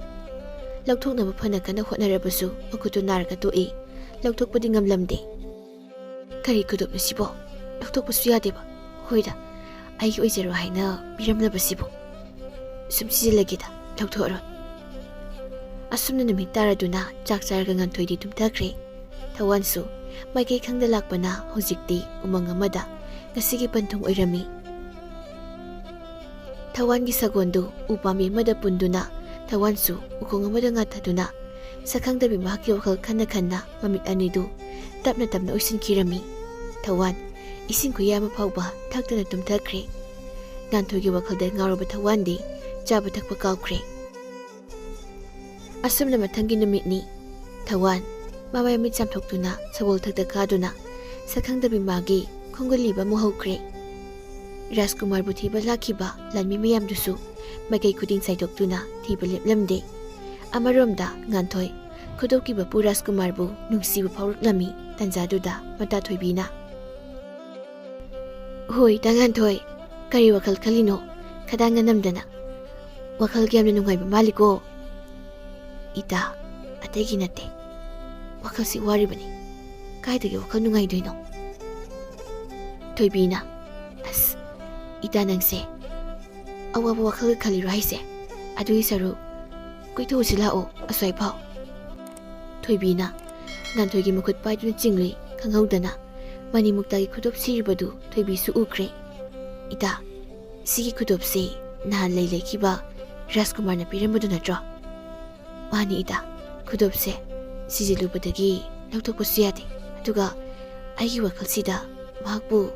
ꯂꯧꯊꯣꯛꯅꯕ ꯐꯅ ꯀꯟꯅ ꯍꯣꯠꯅꯔꯕꯁꯨ ꯃꯈꯨꯠꯇꯨ ꯅꯥꯔꯒ ꯇꯣꯛꯏ꯫ ꯂꯧꯊꯣꯛꯄꯗꯤ ꯉꯝꯂꯝꯗꯦ꯫ ꯀꯔꯤ ꯈꯨꯗꯣꯞꯅꯣ ꯁꯤꯕꯣ? ꯂꯧꯊꯣꯛꯄꯁꯨ ꯌꯥꯗꯦꯕ꯫ ꯍꯣꯏꯗ, ꯑꯩꯒꯤ ꯑꯣꯏꯖꯔꯣ ꯍꯥꯏꯅ ꯄꯤꯔꯝꯂꯕꯁꯤꯕꯨ꯫ ꯁꯨꯝ ꯁꯤꯖꯤꯜꯂꯒꯦꯗ, ꯂꯧꯊꯣꯛꯑꯔꯣꯏ꯫ ꯑꯁꯨꯝꯅ ꯅꯨꯃꯤꯠ ꯇꯥꯔꯗꯨꯅ ꯆꯥꯛ ꯆꯥꯔꯒ ꯉꯥꯟꯊꯣꯏꯗꯤ ꯇꯨꯝꯊꯈ꯭ꯔꯦ꯫ ꯊꯋꯥꯟꯁꯨ ꯃꯥꯏꯀꯩ ꯈꯪꯗ ꯂꯥꯛꯄꯅ ꯍꯧꯖꯤꯛꯇꯤ ꯎꯃꯪ ꯑꯃꯗ ꯉꯁꯤꯒꯤ ꯄꯟꯊꯨꯡ ꯑꯣꯏꯔꯝꯃꯤ꯫ ꯊꯋꯥꯟꯒꯤ ꯁꯒꯣꯜꯗꯨ ꯎ ꯄꯥꯝꯕꯤ ꯑꯃꯗ ꯄꯨꯟꯗꯨꯅ ꯊꯋꯥꯟꯁꯨ ꯎꯈꯣꯡ ꯑꯃꯗ ꯉꯥꯊꯗꯨꯅ ꯁꯛꯈꯪꯗꯕꯤ ꯃꯍꯥꯛꯀꯤ ꯋꯥꯈꯜ ꯈꯟꯅ ꯈꯟꯅ ꯃꯃꯤꯠ ꯑꯅꯤꯗꯨ ꯇꯞꯅ ꯇꯞꯅ ꯎꯏꯁꯤꯟꯈꯤꯔꯝꯃꯤ꯫ ꯊꯋꯥꯟ ꯏꯁꯤꯡ ꯈꯨꯌꯥ ꯑꯃ ꯐꯥꯎꯕ ꯊꯛꯇꯅ ꯇꯨꯝꯊꯈ꯭ꯔꯦ꯫ ꯉꯥꯟꯊꯣꯏꯒꯤ ꯋꯥꯈꯜꯗ ꯉꯥꯎꯔꯕ ꯊꯋꯥꯟꯗꯤ ꯆꯥꯕ ꯊꯛꯄ ꯀꯥꯎꯈ꯭ꯔꯦ꯫ ꯑꯁꯨꯝꯅ ꯃꯊꯪꯒꯤ ꯅꯨꯃꯤꯠꯅꯤ꯫ ꯊꯋꯥꯟ ꯃꯃꯥꯏ ꯃꯃꯤꯠ ꯆꯥꯝꯊꯣꯛꯇꯨꯅ ꯁꯒꯣꯜ ꯊꯛꯇ ꯀꯥꯗꯨꯅ ꯁꯛꯈꯪꯗꯕꯤ ꯃꯥꯒꯤ ꯈꯣꯡꯒꯨꯜ ꯂꯤꯕ ꯑꯃꯨꯛ ꯍꯧꯈ꯭ꯔꯦ꯫ ꯔꯥꯖꯀꯨꯃꯥꯔꯕꯨ ꯊꯤꯕ ꯂꯥꯛꯈꯤꯕ ꯂꯥꯟꯃꯤ ꯃꯌꯥꯝꯗꯨꯁꯨ ꯃꯥꯏꯀꯩ ꯈꯨꯗꯤꯡ ꯆꯥꯏꯗꯣꯛꯇꯨꯅ ꯊꯤꯕ ꯂꯦꯞꯂꯝꯗꯦ꯫ ꯑꯃꯔꯣꯝꯗ ꯉꯥꯟꯊꯣꯏ ꯈꯨꯗꯣꯞꯀꯤ ꯃꯄꯨ ꯔꯥꯖꯀꯨꯃꯥꯔꯕꯨ ꯅꯨꯡꯁꯤꯕ ꯐꯥꯎꯔꯛꯂꯝꯃꯤ꯫ ꯇꯟꯖꯥꯗꯨꯗ ꯃꯇꯥ ꯊꯣꯏꯕꯤꯅ, "ꯍꯣꯏ, ꯗꯥ ꯉꯥꯟꯊꯣꯏ, ꯀꯔꯤ ꯋꯥꯈꯜ ꯈꯜꯂꯤꯅꯣ? ꯈꯗꯥꯡꯒ ꯅꯝꯗꯅ꯫ ꯋꯥꯈꯜ ꯌꯥꯝꯅ ꯅꯨꯡꯉꯥꯏꯕ ꯃꯥꯜꯂꯤꯀꯣ?" "ꯏꯇꯥ, ꯑꯇꯩꯒꯤ ꯅꯠꯇꯦ꯫ ꯋꯥꯈꯜꯁꯤ ꯋꯥꯔꯤꯕꯅꯤ꯫ ꯀꯥꯏꯗꯒꯤ ꯋꯥꯈꯜ ꯅꯨꯡꯉꯥꯏꯗꯣꯏꯅꯣ? ꯊꯣꯏꯕꯤꯅ, "ꯑꯁ, ꯏꯇꯥ ꯅꯪꯁꯦ ꯑꯋꯥꯕ ꯋꯥꯈꯜꯒ ꯈꯜꯂꯤꯔꯣ ꯍꯥꯏꯁꯦ? ꯑꯗꯨꯒꯤ ꯁꯔꯨꯛ ꯀꯣꯏꯊꯣꯛꯎꯁꯤ ꯂꯥꯛꯑꯣ ꯑꯁ꯭ꯋꯥꯏꯐꯥꯎ꯫" ꯊꯣꯏꯕꯤꯅ ꯉꯥꯟꯊꯣꯏꯒꯤ ꯃꯈꯨꯠ ꯄꯥꯏꯗꯨꯅ ꯆꯤꯡꯂꯨꯏ꯫ ꯈꯪꯍꯧꯗꯅ ꯃꯅꯤꯃꯨꯛꯇꯥꯒꯤ ꯈꯨꯗꯣꯞ ꯁꯤꯔꯤꯕꯗꯨ ꯊꯣꯏꯕꯤꯁꯨ ꯎꯈ꯭ꯔꯦ꯫ "ꯏꯇꯥ, ꯁꯤꯒꯤ ꯈꯨꯗꯣꯞꯁꯤ ꯅꯍꯥꯟ ꯂꯩ ꯂꯩꯈꯤꯕ ꯔꯥꯖꯀꯨꯃꯥꯔꯅ ꯄꯤꯔꯝꯕꯗꯨ ꯅꯠꯇ꯭ꯔꯣ?" "ꯃꯥꯅꯤ ꯏꯇꯥ, ꯈꯨꯗꯣꯞꯁꯦ ꯁꯤꯖꯤꯜꯂꯨꯕꯗꯒꯤ ꯂꯧꯊꯣꯛꯄꯁꯨ ꯌꯥꯗꯦ꯫ ꯑꯗꯨꯒ ꯑꯩꯒꯤ ꯋꯥꯈꯜꯁꯤꯗ ꯃꯍꯥꯛꯄꯨ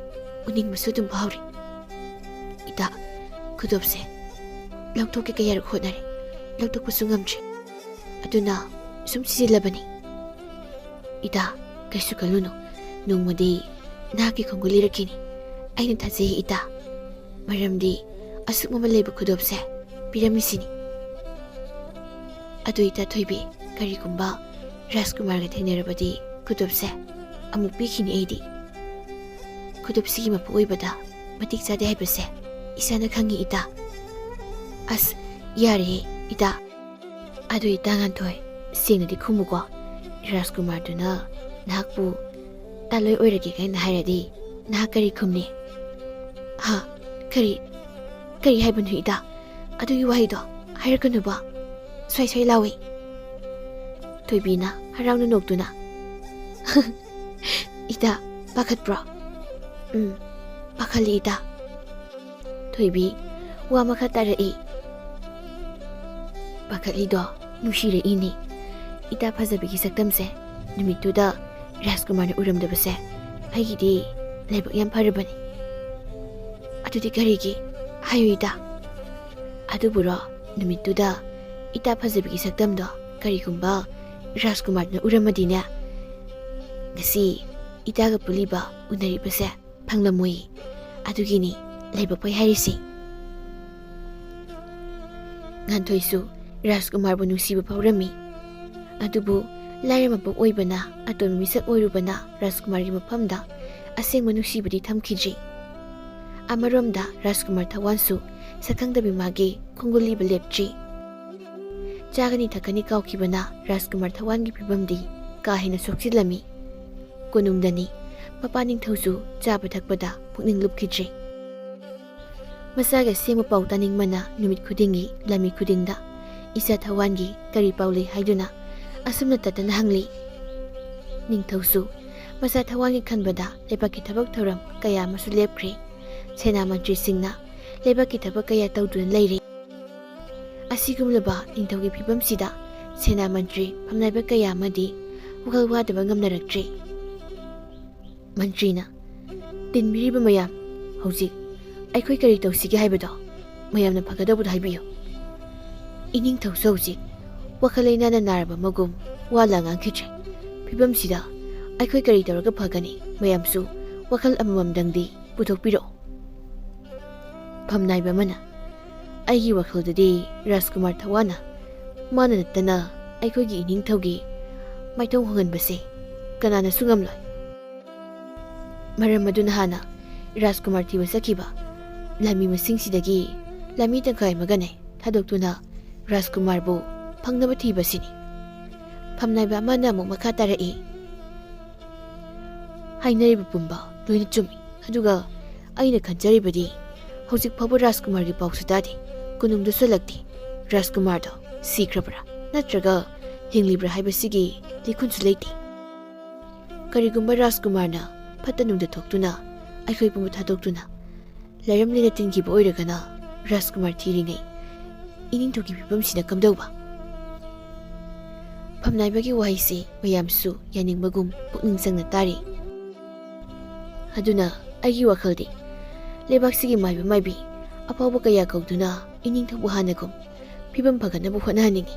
ꯎꯅꯤꯡꯕꯁꯨ ꯑꯗꯨꯝ ꯐꯥꯎꯔꯤ꯫ ꯏꯇꯥ, ꯈꯨꯗꯣꯞꯁꯦ ꯂꯧꯊꯣꯛꯀꯦ ꯀꯌꯥꯔꯛ ꯍꯣꯠꯅꯔꯦ, ꯂꯧꯊꯣꯛꯄꯁꯨ ꯉꯝꯗ꯭ꯔꯦ꯫ ꯑꯗꯨꯅ ꯁꯨꯝ ꯁꯤꯖꯤꯜꯂꯕꯅꯤ꯫" "ꯏꯇꯥ, ꯀꯩꯁꯨ ꯈꯜꯂꯨꯅꯨ, ꯅꯣꯡꯃꯗꯤ ꯅꯍꯥꯛꯀꯤ ꯈꯣꯡꯒꯨꯜ ꯂꯤꯔꯛꯈꯤꯅꯤ꯫ ꯑꯩꯅ ꯊꯥꯖꯩ ꯏꯇꯥ, ꯃꯔꯝꯗꯤ ꯑꯁꯨꯛ ꯃꯃꯜ ꯂꯩꯕ ꯈꯨꯗꯣꯞꯁꯦ ꯄꯤꯔꯝꯃꯤꯁꯤꯅꯤ꯫ ꯑꯗꯨ ꯏꯇꯥ ꯊꯣꯏꯕꯤ, ꯀꯔꯤꯒꯨꯝꯕ ꯔꯥꯖꯀꯨꯃꯥꯔꯒ ꯊꯦꯡꯅꯔꯕꯗꯤ ꯈꯨꯗꯣꯞꯁꯦ ꯑꯃꯨꯛ ꯄꯤꯈꯤꯅꯤ ꯑꯩꯗꯤ꯫ ꯈꯨꯗꯣꯞꯁꯤꯒꯤ ꯃꯄꯨ ꯑꯣꯏꯕꯗ ꯃꯇꯤꯛ ꯆꯥꯗꯦ ꯍꯥꯏꯕꯁꯦ ꯏꯁꯥꯅ ꯈꯪꯉꯤ ꯏꯇꯥ꯫" "ꯑꯁ, ꯌꯥꯔꯦꯍꯦ ꯏꯇꯥ꯫ ꯑꯗꯨ ꯏꯇꯥ ꯉꯥꯟꯊꯣꯏ, ꯁꯦꯡꯅꯗꯤ ꯈꯨꯝꯃꯨꯀꯣ꯫ ꯔꯥꯖꯀꯨꯃꯥꯔꯗꯨꯅ ꯅꯍꯥꯛꯄꯨ ꯇꯥꯂꯣꯏ ꯑꯣꯏꯔꯒꯦ ꯀꯥꯏꯅ ꯍꯥꯏꯔꯗꯤ ꯅꯍꯥꯛ ꯀꯔꯤ ꯈꯨꯝꯅꯤ?" "ꯍꯥ? ꯀꯔꯤ, ꯀꯔꯤ ꯍꯥꯏꯕꯅꯣ ꯏꯇꯥ? ꯑꯗꯨꯒꯤ ꯋꯥꯍꯩꯗꯣ ꯍꯥꯏꯔꯛꯀꯅꯨꯕ꯫ ꯁ꯭ꯋꯥꯏ ꯁ꯭ꯋꯥꯏ ꯂꯥꯎꯏ꯫" ꯊꯣꯏꯕꯤꯅ ꯍꯔꯥꯎꯅ ꯅꯣꯛꯇꯨꯅ, "ꯏꯇꯥ, ꯄꯥꯈꯠꯄ꯭ꯔꯣ?" "ꯎꯝ, ꯄꯥꯈꯠꯂꯤ ꯏꯇꯥ꯫" ꯊꯣꯏꯕꯤ ꯋꯥ ꯃꯈꯥ ꯇꯥꯔꯛꯏ꯫ "ꯄꯥꯈꯠꯂꯤꯗꯣ ꯅꯨꯡꯁꯤꯔꯛꯏꯅꯤ꯫ ꯏꯇꯥ ꯐꯖꯕꯤꯒꯤ ꯁꯛꯇꯝꯁꯦ ꯅꯨꯃꯤꯠꯇꯨꯗ ꯔꯥꯖꯀꯨꯃꯥꯔꯅ ꯎꯔꯝꯗꯕꯁꯦ ꯑꯩꯒꯤꯗꯤ ꯂꯥꯏꯕꯛ ꯌꯥꯝ ꯐꯔꯕꯅꯤ꯫" "ꯑꯗꯨꯗꯤ ꯀꯔꯤꯒꯤ? ꯍꯥꯏꯌꯨ ꯏꯇꯥ꯫" "ꯑꯗꯨꯕꯨꯔꯣ, ꯅꯨꯃꯤꯠꯇꯨꯗ ꯏꯇꯥ ꯐꯖꯕꯤꯒꯤ ꯁꯛꯇꯝꯗꯣ ꯀꯔꯤꯒꯨꯝꯕ ꯔꯥꯖꯀꯨꯃꯥꯔꯗꯨꯅ ꯎꯔꯝꯃꯗꯤꯅꯦ, ꯉꯁꯤ ꯏꯇꯥꯒ ꯄꯨꯜꯂꯤꯕ, ꯎꯅꯔꯤꯕꯁꯦ ꯐꯪꯂꯝꯃꯣꯏ꯫ ꯑꯗꯨꯒꯤꯅꯤ ꯂꯥꯏꯕꯛ ꯐꯩ ꯍꯥꯏꯔꯤꯁꯤ꯫" ꯉꯥꯟꯊꯣꯏꯁꯨ ꯔꯥꯖꯀꯨꯃꯥꯔꯕꯨ ꯅꯨꯡꯁꯤꯕ ꯐꯥꯎꯔꯝꯃꯤ꯫ ꯑꯗꯨꯕꯨ ꯂꯥꯏꯔ ꯃꯄꯣꯛ ꯑꯣꯏꯕꯅ, ꯑꯇꯣꯟꯕ ꯃꯤꯁꯛ ꯑꯣꯏꯔꯨꯕꯅ ꯔꯥꯖꯀꯨꯃꯥꯔꯒꯤ ꯃꯐꯝꯗ ꯑꯁꯦꯡꯕ ꯅꯨꯡꯁꯤꯕꯗꯤ ꯊꯝꯈꯤꯗ꯭ꯔꯤ꯫ ꯑꯃꯔꯣꯝꯗ ꯔꯥꯖꯀꯨꯃꯥꯔ ꯊꯋꯥꯟꯁꯨ ꯁꯛꯈꯪꯗꯕꯤ ꯃꯥꯒꯤ ꯈꯣꯡꯒꯨꯜ ꯂꯤꯕ ꯂꯦꯞꯇ꯭ꯔꯤ꯫ ꯆꯥꯒꯅꯤ ꯊꯛꯀꯅꯤ ꯀꯥꯎꯈꯤꯕꯅ ꯔꯥꯖꯀꯨꯃꯥꯔ ꯊꯋꯥꯟꯒꯤ ꯐꯤꯕꯝꯗꯤ ꯀꯥ ꯍꯦꯟꯅ ꯁꯣꯛꯆꯤꯜꯂꯝꯃꯤ꯫ ꯀꯣꯅꯨꯡꯗꯅꯤ꯫ ꯃꯄꯥ ꯅꯤꯡꯊꯧꯁꯨ ꯆꯥꯕ ꯊꯛꯄꯗ ꯄꯨꯛꯅꯤꯡ ꯂꯨꯞꯈꯤꯗ꯭ꯔꯦ꯫ ꯃꯆꯥꯒꯤ ꯑꯁꯦꯡꯕ ꯄꯥꯎ ꯇꯥꯅꯤꯡꯕꯅ ꯅꯨꯃꯤꯠ ꯈꯨꯗꯤꯡꯒꯤ ꯂꯝꯃꯤ ꯈꯨꯗꯤꯡꯗ ꯏꯆꯥ ꯊꯋꯥꯟꯒꯤ ꯀꯔꯤ ꯄꯥꯎ ꯂꯩ ꯍꯥꯏꯗꯨꯅ ꯑꯁꯨꯝꯅ ꯇꯠꯇꯅ ꯍꯪꯂꯤ꯫ ꯅꯤꯡꯊꯧꯁꯨ ꯃꯆꯥ ꯊꯋꯥꯟꯒꯤ ꯈꯟꯕꯗ ꯂꯩꯕꯥꯛꯀꯤ ꯊꯕꯛ ꯊꯧꯔꯝ ꯀꯌꯥ ꯑꯃꯁꯨ ꯂꯦꯞꯈ꯭ꯔꯦ꯫ ꯁꯦꯅꯥ ꯃꯟꯇ꯭ꯔꯤꯁꯤꯡꯅ ꯂꯩꯕꯥꯛꯀꯤ ꯊꯕꯛ ꯀꯌꯥ ꯇꯧꯗꯨꯅ ꯂꯩꯔꯦ꯫ ꯑꯁꯤꯒꯨꯝꯂꯕ ꯅꯤꯡꯊꯧꯒꯤ ꯐꯤꯕꯝꯁꯤꯗ ꯁꯦꯅꯥ ꯃꯟꯇ꯭ꯔꯤ ꯐꯝꯅꯥꯏꯕ ꯀꯌꯥ ꯑꯃꯗꯤ ꯋꯥꯈꯜ ꯋꯥꯗꯕ ꯉꯝꯅꯔꯛꯇ꯭ꯔꯦ꯫ ꯃꯟꯇ꯭ꯔꯤꯅ, "ꯇꯤꯟꯕꯤꯔꯤꯕ ꯃꯌꯥꯝ, ꯍꯧꯖꯤꯛ ꯑꯩꯈꯣꯏ ꯀꯔꯤ ꯇꯧꯁꯤꯒꯦ ꯍꯥꯏꯕꯗꯣ ꯃꯌꯥꯝꯅ ꯐꯒꯗꯧꯕꯗꯣ ꯍꯥꯏꯕꯤꯌꯨ꯫" ꯏꯅꯤꯡꯊꯧꯁꯨ ꯍꯧꯖꯤꯛ ꯋꯥꯈꯜ ꯂꯩꯅꯥꯅ ꯅꯥꯔꯕ ꯃꯒꯨꯝ ꯋꯥ ꯂꯥ ꯉꯥꯡꯈꯤꯗ꯭ꯔꯦ꯫ ꯐꯤꯕꯝꯁꯤꯗ ꯑꯩꯈꯣꯏ ꯀꯔꯤ ꯇꯧꯔꯒ ꯐꯒꯅꯤ? ꯃꯌꯥꯝꯁꯨ ꯋꯥꯈꯜ ꯑꯃꯃꯝꯗꯪꯗꯤ ꯄꯨꯊꯣꯛꯄꯤꯔꯛꯎ꯫ ꯐꯝꯅꯥꯏꯕ ꯑꯃꯅ, "ꯑꯩꯒꯤ ꯋꯥꯈꯜꯗꯗꯤ ꯔꯥꯖꯀꯨꯃꯥꯔ ꯊꯋꯥꯟꯅ ꯃꯥꯅ ꯅꯠꯇꯅ ꯑꯩꯈꯣꯏꯒꯤ ꯏꯅꯤꯡꯊꯧꯒꯤ ꯃꯥꯏꯊꯣꯡ ꯍꯣꯡꯍꯟꯕꯁꯦ ꯀꯅꯥꯅꯁꯨ ꯉꯝꯂꯣꯏ꯫ ꯃꯔꯝ ꯑꯗꯨꯅ ꯍꯥꯟꯅ ꯔꯥꯖꯀꯨꯃꯥꯔ ꯊꯤꯕ ꯆꯠꯈꯤꯕ ꯂꯥꯟꯃꯤ ꯃꯁꯤꯡꯁꯤꯗꯒꯤ ꯂꯥꯟꯃꯤ ꯇꯪꯈꯥꯏ ꯑꯃꯒꯅꯦ ꯊꯥꯗꯣꯛꯇꯨꯅ ꯔꯥꯖꯀꯨꯃꯥꯔꯕꯨ ꯐꯪꯅꯕ ꯊꯤꯕꯁꯤꯅꯤ꯫" ꯐꯝꯅꯥꯏꯕ ꯑꯃꯅ ꯑꯃꯨꯛ ꯃꯈꯥ ꯇꯥꯔꯛꯏ, "ꯍꯥꯏꯅꯔꯤꯕ ꯄꯨꯝꯕ ꯂꯣꯏꯅ ꯆꯨꯝꯃꯤ꯫ ꯑꯗꯨꯒ ꯑꯩꯅ ꯈꯟꯖꯔꯤꯕꯗꯤ ꯍꯧꯖꯤꯛ ꯐꯥꯎꯕ ꯔꯥꯖꯀꯨꯃꯥꯔꯒꯤ ꯄꯥꯎꯁꯨ ꯇꯥꯗꯦ, ꯀꯣꯅꯨꯡꯗꯁꯨ ꯍꯜꯂꯛꯇꯦ꯫ ꯔꯥꯖꯀꯨꯃꯥꯔꯗꯣ ꯁꯤꯈ꯭ꯔꯕ꯭ꯔꯥ ꯅꯠꯇ꯭ꯔꯒ ꯍꯤꯡꯂꯤꯕ꯭ꯔꯥ ꯍꯥꯏꯕꯁꯤꯒꯤ ꯂꯤꯈꯨꯟꯁꯨ ꯂꯩꯇꯦ꯫ ꯀꯔꯤꯒꯨꯝꯕ ꯔꯥꯖꯀꯨꯃꯥꯔꯅ ꯐꯠꯇ ꯅꯨꯡꯗ ꯊꯣꯛꯇꯨꯅ ꯑꯩꯈꯣꯏ ꯄꯨꯝꯕ ꯊꯥꯗꯣꯛꯇꯨꯅ ꯂꯩꯔꯝꯂꯦꯅ ꯇꯤꯟꯈꯤꯕ ꯑꯣꯏꯔꯒꯅ ꯔꯥꯖꯀꯨꯃꯥꯔ ꯊꯤꯔꯤꯉꯩ ꯏꯅꯤꯡꯊꯧꯒꯤ ꯐꯤꯕꯝꯁꯤꯅ ꯀꯝꯗꯧꯕ?" ꯐꯝꯅꯥꯏꯕꯒꯤ ꯋꯥꯍꯩꯁꯤ ꯃꯌꯥꯝꯁꯨ ꯌꯥꯅꯤꯡꯕꯒꯨꯝ ꯄꯨꯛꯅꯤꯡ ꯆꯪꯅ ꯇꯥꯔꯤ꯫ ꯑꯗꯨꯅ ꯑꯩꯒꯤ ꯋꯥꯈꯜꯗꯤ ꯂꯩꯕꯥꯛꯁꯤꯒꯤ ꯃꯥꯏꯕ ꯃꯥꯏꯕꯤ ꯑꯐꯥꯎꯕ ꯀꯌꯥ ꯀꯧꯗꯨꯅ ꯏꯅꯤꯡꯊꯧꯕꯨ ꯍꯥꯟꯅꯒꯨꯝ ꯐꯤꯕꯝ ꯐꯒꯠꯅꯕ ꯍꯣꯠꯅꯍꯟꯅꯤꯡꯏ꯫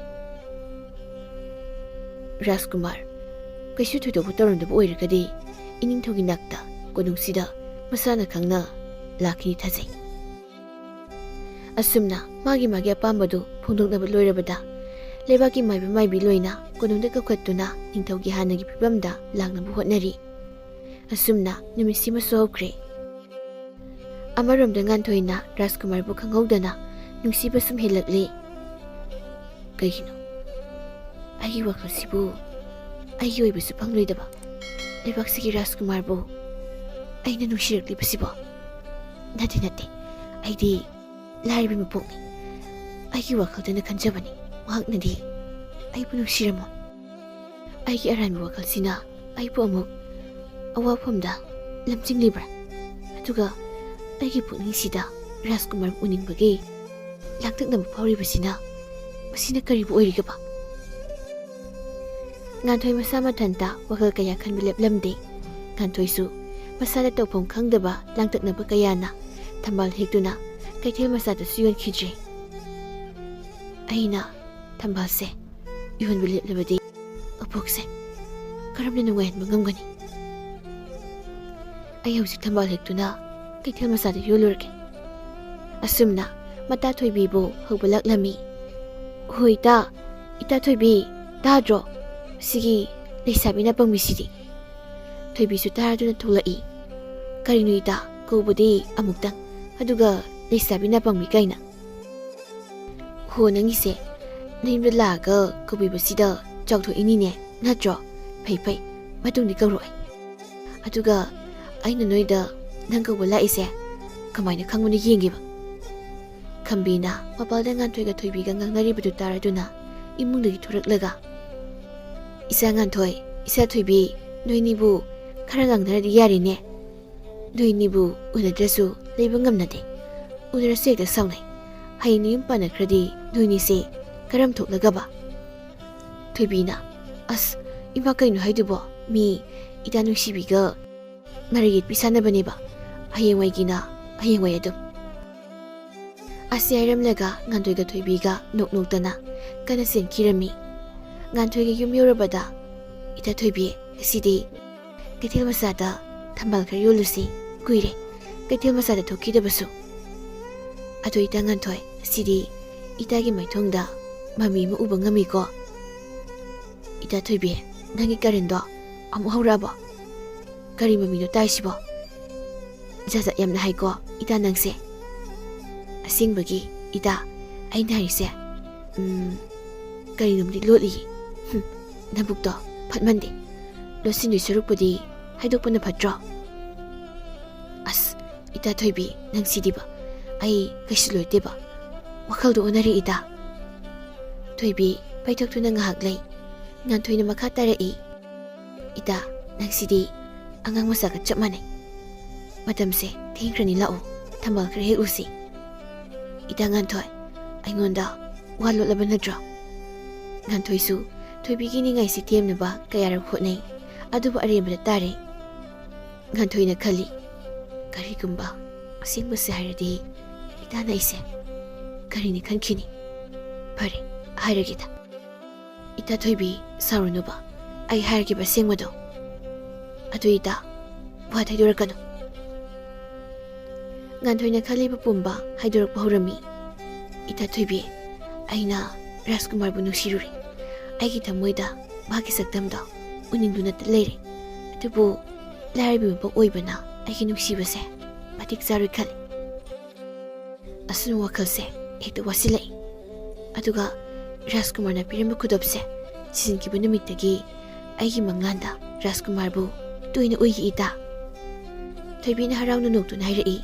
ꯔꯥꯖꯀꯨꯃꯥꯔ ꯀꯩꯁꯨ ꯊꯣꯏꯗꯣꯛꯄ ꯇꯧꯔꯝꯗꯕ ꯑꯣꯏꯔꯒꯗꯤ ꯏꯅꯤꯡꯊꯧꯒꯤ ꯅꯥꯛꯇ ꯀꯣꯅꯨꯡꯁꯤꯗ ꯃꯁꯥꯅ ꯈꯪꯅ ꯂꯥꯛꯈꯤꯅꯤ ꯊꯥꯖꯩ꯫ ꯑꯁꯨꯝꯅ ꯃꯥꯒꯤ ꯃꯥꯒꯤ ꯑꯄꯥꯝꯕꯗꯨ ꯐꯣꯡꯗꯣꯛꯅꯕ ꯂꯣꯏꯔꯕꯗ ꯂꯩꯕꯥꯛꯀꯤ ꯃꯥꯏꯕ ꯃꯥꯏꯕꯤ ꯂꯣꯏꯅ ꯀꯣꯅꯨꯡꯗ ꯀꯧꯈꯠꯇꯨꯅ ꯅꯤꯡꯊꯧꯒꯤ ꯍꯥꯟꯅꯒꯤ ꯐꯤꯕꯝꯗ ꯂꯥꯛꯅꯕ ꯍꯣꯠꯅꯔꯤ꯫ ꯑꯁꯨꯝꯅ ꯅꯨꯃꯤꯠꯁꯤꯃꯁꯨ ꯍꯧꯈ꯭ꯔꯦ꯫ ꯑꯃꯔꯣꯝꯗ ꯉꯥꯟꯊꯣꯏꯅ ꯔꯥꯖꯀꯨꯃꯥꯔꯕꯨ ꯈꯪꯍꯧꯗꯅ ꯅꯨꯡꯁꯤꯕ ꯁꯨꯝ ꯍꯦꯜꯂꯛꯂꯦ꯫ ꯀꯩꯒꯤꯅꯣ? ꯑꯩꯒꯤ ꯋꯥꯈꯜꯁꯤꯕꯨ ꯑꯩꯒꯤ ꯑꯣꯏꯕꯁꯨ ꯐꯪꯂꯣꯏꯗꯕ? ꯂꯩꯕꯥꯛꯁꯤꯒꯤ ꯔꯥꯖꯀꯨꯃꯥꯔꯕꯨ ꯑꯩꯅ ꯅꯨꯡꯁꯤꯔꯛꯂꯤꯕꯁꯤꯕꯣ? ꯅꯠꯇꯦ, ꯅꯠꯇꯦ, ꯑꯩꯗꯤ ꯂꯥꯏꯔꯕ ꯃꯄꯣꯛꯅꯤ꯫ ꯑꯩꯒꯤ ꯋꯥꯈꯜꯗꯅ ꯈꯟꯖꯕꯅꯤ, ꯃꯍꯥꯛꯅꯗꯤ ꯑꯩꯕꯨ ꯅꯨꯡꯁꯤꯔꯝꯃꯣꯏ꯫ ꯑꯩꯒꯤ ꯑꯔꯥꯟꯕ ꯋꯥꯈꯜꯁꯤꯅ ꯑꯩꯕꯨ ꯑꯃꯨꯛ ꯑꯋꯥꯐꯝꯗ ꯂꯝꯖꯤꯡꯂꯤꯕ꯭ꯔꯥ? ꯑꯗꯨꯒ ꯑꯩꯒꯤ ꯄꯨꯛꯅꯤꯡꯁꯤꯗ ꯔꯥꯖꯀꯨꯃꯥꯔꯕꯨ ꯎꯅꯤꯡꯕꯒꯤ ꯂꯥꯡꯇꯛꯅꯕ ꯐꯥꯎꯔꯤꯕꯁꯤꯅ, ꯃꯁꯤꯅ ꯀꯔꯤꯕꯨ ꯑꯣꯏꯔꯤꯒꯕ? ꯉꯥꯟꯊꯣꯏ ꯃꯁꯥ ꯃꯊꯟꯇ ꯋꯥꯈꯜ ꯀꯌꯥ ꯈꯟꯕ ꯂꯦꯞꯂꯝꯗꯦ꯫ ꯉꯥꯟꯊꯣꯏꯁꯨ ꯃꯁꯥꯗ ꯇꯧꯐꯝ ꯈꯪꯗꯕ ꯂꯥꯡꯇꯛꯅꯕ ꯀꯌꯥꯅ ꯊꯝꯕꯥꯜ ꯍꯦꯛꯇꯨꯅ ꯀꯩꯊꯦꯜ ꯃꯆꯥꯗꯁꯨ ꯌꯣꯟꯈꯤꯗ꯭ꯔꯦ꯫ ꯑꯩꯅ ꯊꯝꯕꯥꯜꯁꯦ ꯌꯣꯟꯕ ꯂꯦꯞꯂꯕꯗꯤ ꯑꯕꯣꯛꯁꯦ ꯀꯔꯝꯅ ꯅꯨꯡꯉꯥꯏꯍꯟꯕ ꯉꯝꯒꯅꯤ? ꯑꯩ ꯍꯧꯖꯤꯛ ꯊꯝꯕꯥꯜ ꯍꯦꯛꯇꯨꯅ ꯀꯩꯊꯦꯜ ꯃꯆꯥꯗ ꯌꯣꯜꯂꯨꯔꯒꯦ꯫ ꯑꯁꯨꯝꯅ ꯃꯇꯥ ꯊꯣꯏꯕꯤꯕꯨ ꯍꯧꯕ ꯂꯥꯛꯂꯝꯃꯤ꯫ "ꯍꯣꯏ ꯏꯇꯥ, ꯏꯇꯥ ꯊꯣꯏꯕꯤ, ꯇꯥꯗ꯭ꯔꯣ? ꯁꯤꯒꯤ ꯂꯩꯁꯥꯕꯤ ꯅꯥꯄꯪꯕꯤꯁꯤꯗꯤ!" ꯊꯣꯏꯕꯤꯁꯨ ꯇꯥꯔꯗꯨꯅ ꯊꯣꯛꯂꯛꯏ꯫ "ꯀꯔꯤꯅꯣ ꯏꯇꯥ, ꯀꯧꯕꯗꯤ ꯑꯃꯨꯛꯇꯪ, ꯑꯗꯨꯒ ꯂꯩꯁꯥꯕꯤ ꯅꯥꯄꯪꯕꯤ ꯀꯥꯏꯅ?" "ꯍꯣ, ꯅꯪꯒꯤꯁꯦ ꯅꯌꯨꯝꯗ ꯂꯥꯛꯑꯒ ꯀꯧꯕꯤꯕꯁꯤꯗ ꯆꯥꯎꯊꯣꯛꯏꯅꯤꯅꯦ, ꯅꯠꯇ꯭ꯔꯣ? ꯐꯩ, ꯐꯩ, ꯃꯇꯨꯡꯗꯤ ꯀꯧꯔꯛꯑꯣꯏ꯫ ꯑꯗꯨꯒ ꯑꯩꯅ ꯅꯣꯏꯗ ꯅꯪ ꯀꯧꯕ ꯂꯥꯛꯏꯁꯦ ꯀꯃꯥꯏꯅ ꯈꯪꯕꯅꯣ ꯌꯦꯡꯒꯦꯕ?" ꯈꯝꯕꯤꯅ ꯃꯄꯥꯜꯗ ꯉꯥꯟꯊꯣꯏꯒ ꯊꯣꯏꯕꯤꯒ ꯉꯥꯡꯅꯔꯤꯕꯗꯨ ꯇꯥꯔꯗꯨꯅ ꯏꯃꯨꯡꯗꯒꯤ ꯊꯣꯔꯛꯂꯒ, "ꯏꯆꯥ ꯉꯥꯟꯊꯣꯏ, ꯏꯆꯥ ꯊꯣꯏꯕꯤ, ꯅꯣꯏꯅꯤꯕꯨ ꯈꯔ ꯉꯥꯡꯅꯔꯗꯤ ꯌꯥꯔꯦꯅꯦ꯫ ꯅꯣꯏꯅꯤꯕꯨ ꯎꯅꯗ꯭ꯔꯁꯨ ꯂꯩꯕ ꯉꯝꯅꯗꯦ꯫ ꯎꯅꯔꯁꯨ ꯍꯦꯛꯇ ꯁꯥꯎꯅꯩ꯫ ꯍꯌꯦꯡ ꯅꯌꯨꯝ ꯄꯥꯟꯅꯈ꯭ꯔꯗꯤ ꯅꯣꯏꯅꯤꯁꯦ ꯀꯔꯝ ꯊꯣꯛꯂꯒꯕ?" ꯊꯣꯏꯕꯤꯅ, "ꯑꯁ, ꯏꯃꯥ, ꯀꯩꯅꯣ ꯍꯥꯏꯗꯨꯕꯣ? ꯃꯤ ꯏꯇꯥ ꯅꯨꯡꯁꯤꯕꯤꯒ ꯃꯔꯩ ꯌꯦꯠꯄꯤ ꯁꯥꯟꯅꯕꯅꯦꯕ꯫ ꯍꯌꯦꯡꯋꯥꯏꯒꯤꯅ ꯍꯌꯦꯡꯋꯥꯏ ꯑꯗꯨꯝ"꯫ ꯑꯁꯤ ꯍꯥꯏꯔꯝꯂꯒ ꯉꯥꯟꯊꯣꯏꯒ ꯊꯣꯏꯕꯤꯒ ꯅꯣꯛ ꯅꯣꯛꯇꯅ ꯀꯟꯅ ꯆꯦꯟꯈꯤꯔꯝꯃꯤ꯫ ꯉꯥꯟꯊꯣꯏꯒꯤ ꯌꯨꯝ ꯌꯧꯔꯕꯗ, "ꯏꯇꯥ ꯊꯣꯏꯕꯤ, ꯉꯁꯤꯗꯤ ꯀꯩꯊꯦꯜ ꯃꯆꯥꯗ ꯊꯝꯕꯥꯜ ꯈꯔ ꯌꯣꯜꯂꯨꯁꯤ꯫ ꯀꯨꯏꯔꯦ ꯀꯩꯊꯦꯜ ꯃꯆꯥꯗ ꯊꯣꯛꯈꯤꯗꯕꯁꯨ꯫ ꯑꯗꯣ ꯏꯇꯥ ꯉꯥꯟꯊꯣꯏ, ꯉꯁꯤꯗꯤ ꯏꯇꯥꯒꯤ ꯃꯥꯏꯊꯣꯡꯗ ꯃꯃꯤ ꯑꯃ ꯎꯕ ꯉꯝꯃꯤꯀꯣ꯫ ꯏꯇꯥ ꯊꯣꯏꯕꯤ, ꯅꯪꯒꯤ ꯀꯔꯦꯟꯗꯣ ꯑꯃꯨꯛ ꯍꯧꯔꯛꯑꯕꯣ? ꯀꯔꯤ ꯃꯃꯤꯅꯣ ꯇꯥꯏꯁꯤꯕꯣ? ꯖꯥꯠ ꯖꯥꯠ ꯌꯥꯝꯅ ꯍꯥꯏꯀꯣ ꯏꯇꯥ ꯅꯪꯁꯦ꯫ ꯑꯁꯦꯡꯕꯒꯤ ꯏꯇꯥ, ꯑꯩꯅ ꯍꯥꯏꯔꯤꯁꯦ, ꯎꯝ, ꯀꯔꯤꯅꯣꯝꯗꯤ ꯂꯣꯠꯂꯤꯌꯦ꯫ ꯍꯨꯝ, ꯅꯕꯨꯛꯇꯣ ꯐꯠꯃꯟꯗꯦ꯫ ꯂꯣꯠꯁꯤꯟꯗꯣꯏ ꯁꯔꯨꯛꯄꯨꯗꯤ ꯍꯥꯏꯗꯣꯛꯄꯅ ꯐꯠꯇ꯭ꯔꯣ? ꯑꯁ, ꯏꯇꯥ ꯊꯣꯏꯕꯤ, ꯅꯪꯁꯤꯗꯤꯕ꯫ ꯑꯩ ꯀꯩꯁꯨ ꯂꯣꯏꯇꯦꯕ꯫ ꯋꯥꯈꯜꯗꯣ ꯑꯣꯟꯅꯔꯦ ꯏꯇꯥ꯫ ꯊꯣꯏꯕꯤ ꯄꯥꯏꯊꯣꯛꯇꯨꯅ ꯉꯥꯏꯍꯥꯛ ꯂꯩ꯫ ꯉꯥꯟꯊꯣꯏꯅ ꯃꯈꯥ ꯇꯥꯔꯛꯏ, "ꯏꯇꯥ, ꯅꯪꯁꯤꯗꯤ ꯑꯉꯥꯡ ꯃꯆꯥꯒ ꯆꯞ ꯃꯥꯟꯅꯩ꯫ ꯃꯇꯝꯁꯦ ꯊꯦꯡꯈ꯭ꯔꯅꯤ, ꯂꯥꯛꯑꯣ, ꯊꯝꯕꯥꯜ ꯈꯔ ꯍꯦꯛꯎꯁꯤ꯫" "ꯏꯇꯥ ꯉꯥꯟꯊꯣꯏ, ꯑꯩꯉꯣꯟꯗ ꯋꯥ ꯂꯣꯠꯂꯕ ꯅꯠꯇ꯭ꯔꯣ?" ꯉꯥꯟꯊꯣꯏꯁꯨ ꯊꯣꯏꯕꯤꯒꯤ ꯅꯤꯡꯉꯥꯏꯁꯤ ꯇꯦꯝꯅꯕ ꯀꯌꯥꯔꯛ ꯍꯣꯠꯅꯩ, ꯑꯗꯨꯕꯨ ꯑꯔꯦꯝꯕꯗ ꯇꯥꯔꯦ꯫ ꯉꯥꯟꯊꯣꯏꯅ ꯈꯜꯂꯤ, "ꯀꯔꯤꯒꯨꯝꯕ ꯑꯁꯦꯡꯕꯁꯦ ꯍꯥꯏꯔꯗꯤ ꯏꯇꯥꯅ ꯑꯩꯁꯦ ꯀꯔꯤꯅꯤ ꯈꯟꯈꯤꯅꯤ? ꯐꯔꯦ, ꯍꯥꯏꯔꯒꯦꯗ꯫" "ꯏꯇꯥ ꯊꯣꯏꯕꯤ, ꯁꯥꯎꯔꯨꯅꯨꯕ, ꯑꯩ ꯍꯥꯏꯔꯒꯦꯕ ꯑꯁꯦꯡꯕꯗꯣ꯫ ꯑꯗꯨ ꯏꯇꯥ, ꯋꯥ ꯊꯩꯗꯣꯔꯛꯀꯅꯨ꯫" ꯉꯥꯟꯊꯣꯏꯅ ꯈꯜꯂꯤꯕ ꯄꯨꯝꯕ ꯍꯥꯏꯗꯣꯔꯛꯄ ꯍꯧꯔꯝꯃꯤ꯫ "ꯏꯇꯥ ꯊꯣꯏꯕꯤ, ꯑꯩꯅ ꯔꯥꯖꯀꯨꯃꯥꯔꯕꯨ ꯅꯨꯡꯁꯤꯔꯨꯔꯦ꯫ ꯑꯩꯒꯤ ꯊꯃꯣꯏꯗ ꯃꯍꯥꯛꯀꯤ ꯁꯛꯇꯝꯗꯣ ꯎꯅꯤꯡꯗꯨꯅꯇ ꯂꯩꯔꯦ꯫ ꯑꯗꯨꯕꯨ ꯂꯥꯏꯔꯕꯤ ꯃꯄꯣꯛ ꯑꯣꯏꯕꯅ ꯑꯩꯒꯤ ꯅꯨꯡꯁꯤꯕꯁꯦ ꯃꯇꯤꯛ ꯆꯥꯔꯣꯏ ꯈꯜꯂꯤ꯫" ꯑꯁꯨꯝꯕ ꯋꯥꯈꯜꯁꯦ ꯍꯦꯛꯇ ꯋꯥꯁꯤꯜꯂꯛꯏ꯫ ꯑꯗꯨꯒ ꯔꯥꯖꯀꯨꯃꯥꯔꯅ ꯄꯤꯔꯝꯕ ꯈꯨꯗꯣꯞꯁꯦ ꯁꯤꯖꯤꯟꯈꯤꯕ ꯅꯨꯃꯤꯠꯇꯒꯤ ꯑꯩꯒꯤ ꯃꯪꯂꯥꯟꯗ ꯔꯥꯖꯀꯨꯃꯥꯔꯕꯨ ꯇꯣꯏꯅ ꯎꯏ ꯏꯇꯥ꯫ ꯊꯣꯏꯕꯤꯅ ꯍꯔꯥꯎꯅ ꯅꯣꯛꯇꯨꯅ ꯍꯥꯏꯔꯛꯏ,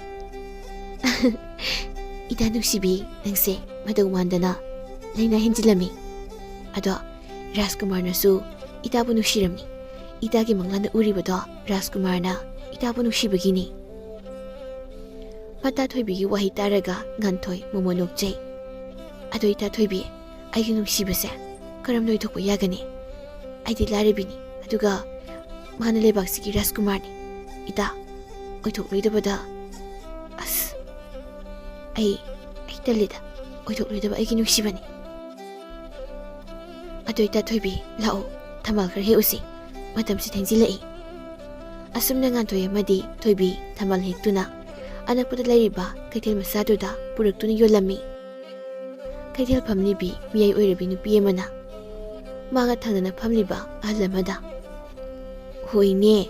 "ꯏꯇꯥ ꯅꯨꯡꯁꯤꯕꯤ, ꯅꯪꯁꯦ ꯃꯇꯧ ꯃꯥꯟꯗꯅ ꯂꯥꯏꯅꯥ ꯍꯦꯟꯖꯤꯜꯂꯝꯃꯤ꯫ ꯑꯗꯣ ꯔꯥꯖꯀꯨꯃꯥꯔꯅꯁꯨ ꯏꯇꯥꯕꯨ ꯅꯨꯡꯁꯤꯔꯝꯃꯤ꯫ ꯏꯇꯥꯒꯤ ꯃꯪꯂꯥꯟꯗ ꯎꯔꯤꯕꯗꯣ ꯔꯥꯖꯀꯨꯃꯥꯔꯅ ꯏꯇꯥꯕꯨ ꯅꯨꯡꯁꯤꯕꯒꯤꯅꯤ꯫" ꯃꯇꯥ ꯊꯣꯏꯕꯤꯒꯤ ꯋꯥꯍꯩ ꯇꯥꯔꯒ ꯉꯥꯟꯊꯣꯏ ꯃꯣꯃꯣꯟ ꯅꯣꯛꯆꯩ꯫ "ꯑꯗꯣ ꯏꯇꯥ ꯊꯣꯏꯕꯤ, ꯑꯩꯒꯤ ꯅꯨꯡꯁꯤꯕꯁꯦ ꯀꯔꯝꯅ ꯑꯣꯏꯊꯣꯛꯄ ꯌꯥꯒꯅꯤ? ꯑꯩꯗꯤ ꯂꯥꯏꯔꯕꯤꯅꯤ, ꯑꯗꯨꯒ ꯃꯥꯅ ꯂꯩꯕꯥꯛꯁꯤꯒꯤ ꯔꯥꯖꯀꯨꯃꯥꯔꯅꯤ꯫ ꯏꯇꯥ, ꯑꯣꯏꯊꯣꯛꯂꯣꯏꯗꯕꯗ, ꯑꯁ, ꯑꯩ, ꯑꯩ ꯇꯜꯂꯤꯗ, ꯑꯣꯏꯊꯣꯛꯂꯣꯏꯗꯕ ꯑꯩꯒꯤ ꯅꯨꯡꯁꯤꯕꯅꯤ꯫" "ꯑꯗꯨ ꯏꯇꯥ ꯊꯣꯏꯕꯤ, ꯂꯥꯛꯑꯣ, ꯊꯝꯕꯥꯜ ꯈꯔ ꯍꯦꯛꯎꯁꯤ, ꯃꯇꯝꯁꯨ ꯊꯦꯡꯖꯤꯜꯂꯛꯏ꯫" ꯑꯁꯨꯝꯅ ꯉꯥꯟꯊꯣꯏ ꯑꯃꯗꯤ ꯊꯣꯏꯕꯤ ꯊꯝꯕꯥꯜ ꯍꯦꯛꯇꯨꯅ ꯑꯅꯛꯄꯗ ꯂꯩꯔꯤꯕ ꯀꯩꯊꯦꯜ ꯃꯆꯥꯗꯨꯗ ꯄꯨꯔꯛꯇꯨꯅ ꯌꯣꯜꯂꯝꯃꯤ꯫ ꯀꯩꯊꯦꯜ ꯐꯝꯂꯤꯕꯤ ꯃꯤꯑꯣꯏ ꯑꯣꯏꯔꯕꯤ ꯅꯨꯄꯤ ꯑꯃꯅ ꯃꯥꯒ ꯊꯪꯅꯅ ꯐꯝꯂꯤꯕ ꯑꯍꯜ ꯑꯃꯗ, "ꯍꯣ ꯏꯅꯦ,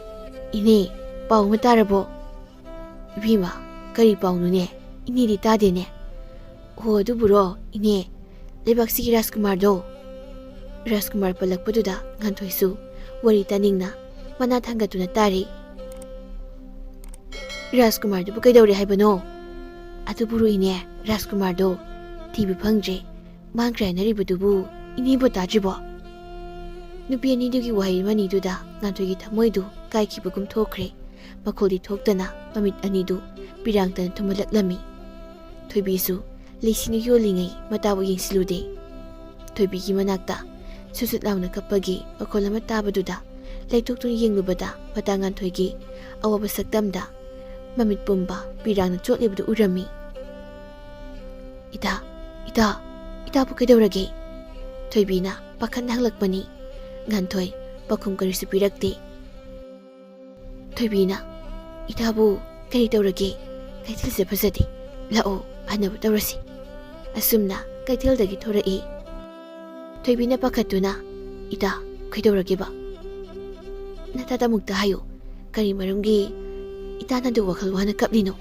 ꯏꯅꯦ, ꯄꯥꯎ ꯑꯃ ꯇꯥꯔꯕꯣ?" "ꯏꯕꯦꯝꯃ, ꯀꯔꯤ ꯄꯥꯎꯅꯣꯅꯦ? ꯏꯅꯦꯗꯤ ꯇꯥꯗꯦꯅꯦ꯫" "ꯍꯣ, ꯑꯗꯨꯕꯨꯔꯣ, ꯏꯅꯦ, ꯂꯩꯕꯥꯛꯁꯤꯒꯤ ꯔꯥꯖꯀꯨꯃꯥꯔꯗꯣ꯫" ꯔꯥꯖꯀꯨꯃꯥꯔ ꯄꯜꯂꯛꯄꯗꯨꯗ ꯉꯥꯟꯊꯣꯏꯁꯨ ꯋꯥꯔꯤ ꯇꯥꯅꯤꯡꯅ ꯃꯅꯥ ꯊꯥꯡꯒꯠꯇꯨꯅ ꯇꯥꯔꯤ꯫ "ꯔꯥꯖꯀꯨꯃꯥꯔꯗꯨꯕꯨ ꯀꯩꯗꯧꯔꯦ ꯍꯥꯏꯕꯅꯣ?" "ꯑꯗꯨꯕꯨꯔꯣ ꯏꯅꯦ, ꯔꯥꯖꯀꯨꯃꯥꯔꯗꯣ ꯊꯤꯕ ꯐꯪꯗ꯭ꯔꯦ, ꯃꯥꯡꯈ꯭ꯔꯦ ꯍꯥꯏꯅꯔꯤꯕꯗꯨꯕꯨ ꯏꯅꯦꯕꯨ ꯇꯥꯗ꯭ꯔꯤꯕꯣ?" ꯅꯨꯄꯤ ꯑꯅꯤꯗꯨꯒꯤ ꯋꯥꯍꯩ ꯑꯃꯅꯤꯗꯨꯗ ꯉꯥꯟꯊꯣꯏꯒꯤ ꯊꯃꯣꯏꯗꯨ ꯀꯥꯏꯈꯤꯕꯒꯨꯝ ꯊꯣꯛꯈ꯭ꯔꯦ꯫ ꯃꯈꯣꯜꯗꯤ ꯊꯣꯛꯇꯅ ꯃꯃꯤꯠ ꯑꯅꯤꯗꯨ ꯄꯤꯔꯥꯡꯇꯅ ꯊꯨꯝꯍꯜꯂꯛꯂꯝꯃꯤ꯫ ꯊꯣꯏꯕꯤꯁꯨ ꯂꯩꯁꯤꯡꯅ ꯌꯣꯜꯂꯤꯉꯩ ꯃꯇꯥꯕꯨ ꯌꯦꯡꯁꯤꯜꯂꯨꯗꯦ꯫ ꯊꯣꯏꯕꯤꯒꯤ ꯃꯅꯥꯛꯇ ꯁꯨꯠ ꯁꯨꯠ ꯂꯥꯎꯅ ꯀꯞꯄꯒꯤ ꯃꯈꯣꯜ ꯑꯃ ꯇꯥꯕꯗꯨꯗ ꯂꯩꯊꯣꯛꯇꯨꯅ ꯌꯦꯡꯂꯨꯕꯗ ꯃꯇꯥ ꯉꯥꯟꯊꯣꯏꯒꯤ ꯑꯋꯥꯕ ꯁꯛꯇꯝꯗ ꯃꯃꯤꯠ ꯄꯨꯝꯕ ꯄꯤꯔꯥꯡꯅ ꯆꯣꯠꯂꯤꯕꯗꯨ ꯎꯔꯝꯃꯤ꯫ "ꯏꯇꯥ, ꯏꯇꯥ, ꯏꯇꯥꯕꯨ ꯀꯩꯗꯧꯔꯒꯦ?" ꯊꯣꯏꯕꯤꯅ ꯄꯥꯈꯠꯅ ꯍꯪꯂꯛꯄꯅꯤ꯫ ꯉꯥꯟꯊꯣꯏ ꯄꯥꯎꯈꯨꯝ ꯀꯔꯤꯁꯨ ꯄꯤꯔꯛꯇꯦ꯫ ꯊꯣꯏꯕꯤꯅ, "ꯏꯇꯥꯕꯨ ꯀꯔꯤ ꯇꯧꯔꯒꯦ? ꯀꯩꯊꯦꯜꯁꯦ ꯐꯖꯗꯦ꯫ ꯂꯥꯛꯑꯣ, ꯐꯅꯕ ꯇꯧꯔꯁꯤ꯫" ꯑꯁꯨꯝꯅ ꯀꯩꯊꯦꯜꯗꯒꯤ ꯊꯣꯔꯛꯏ꯫ ꯊꯣꯏꯕꯤꯅ ꯄꯥꯈꯠꯇꯨꯅ, "ꯏꯇꯥ, ꯀꯩꯗꯧꯔꯒꯦꯕ? ꯅꯇꯥꯗ ꯑꯃꯨꯛꯇ ꯍꯥꯏꯌꯨ, ꯀꯔꯤ ꯃꯔꯝꯒꯤ ꯏꯇꯥꯅ ꯑꯗꯨ ꯋꯥꯈꯜ ꯋꯥꯅ ꯀꯞꯂꯤꯅꯣ?"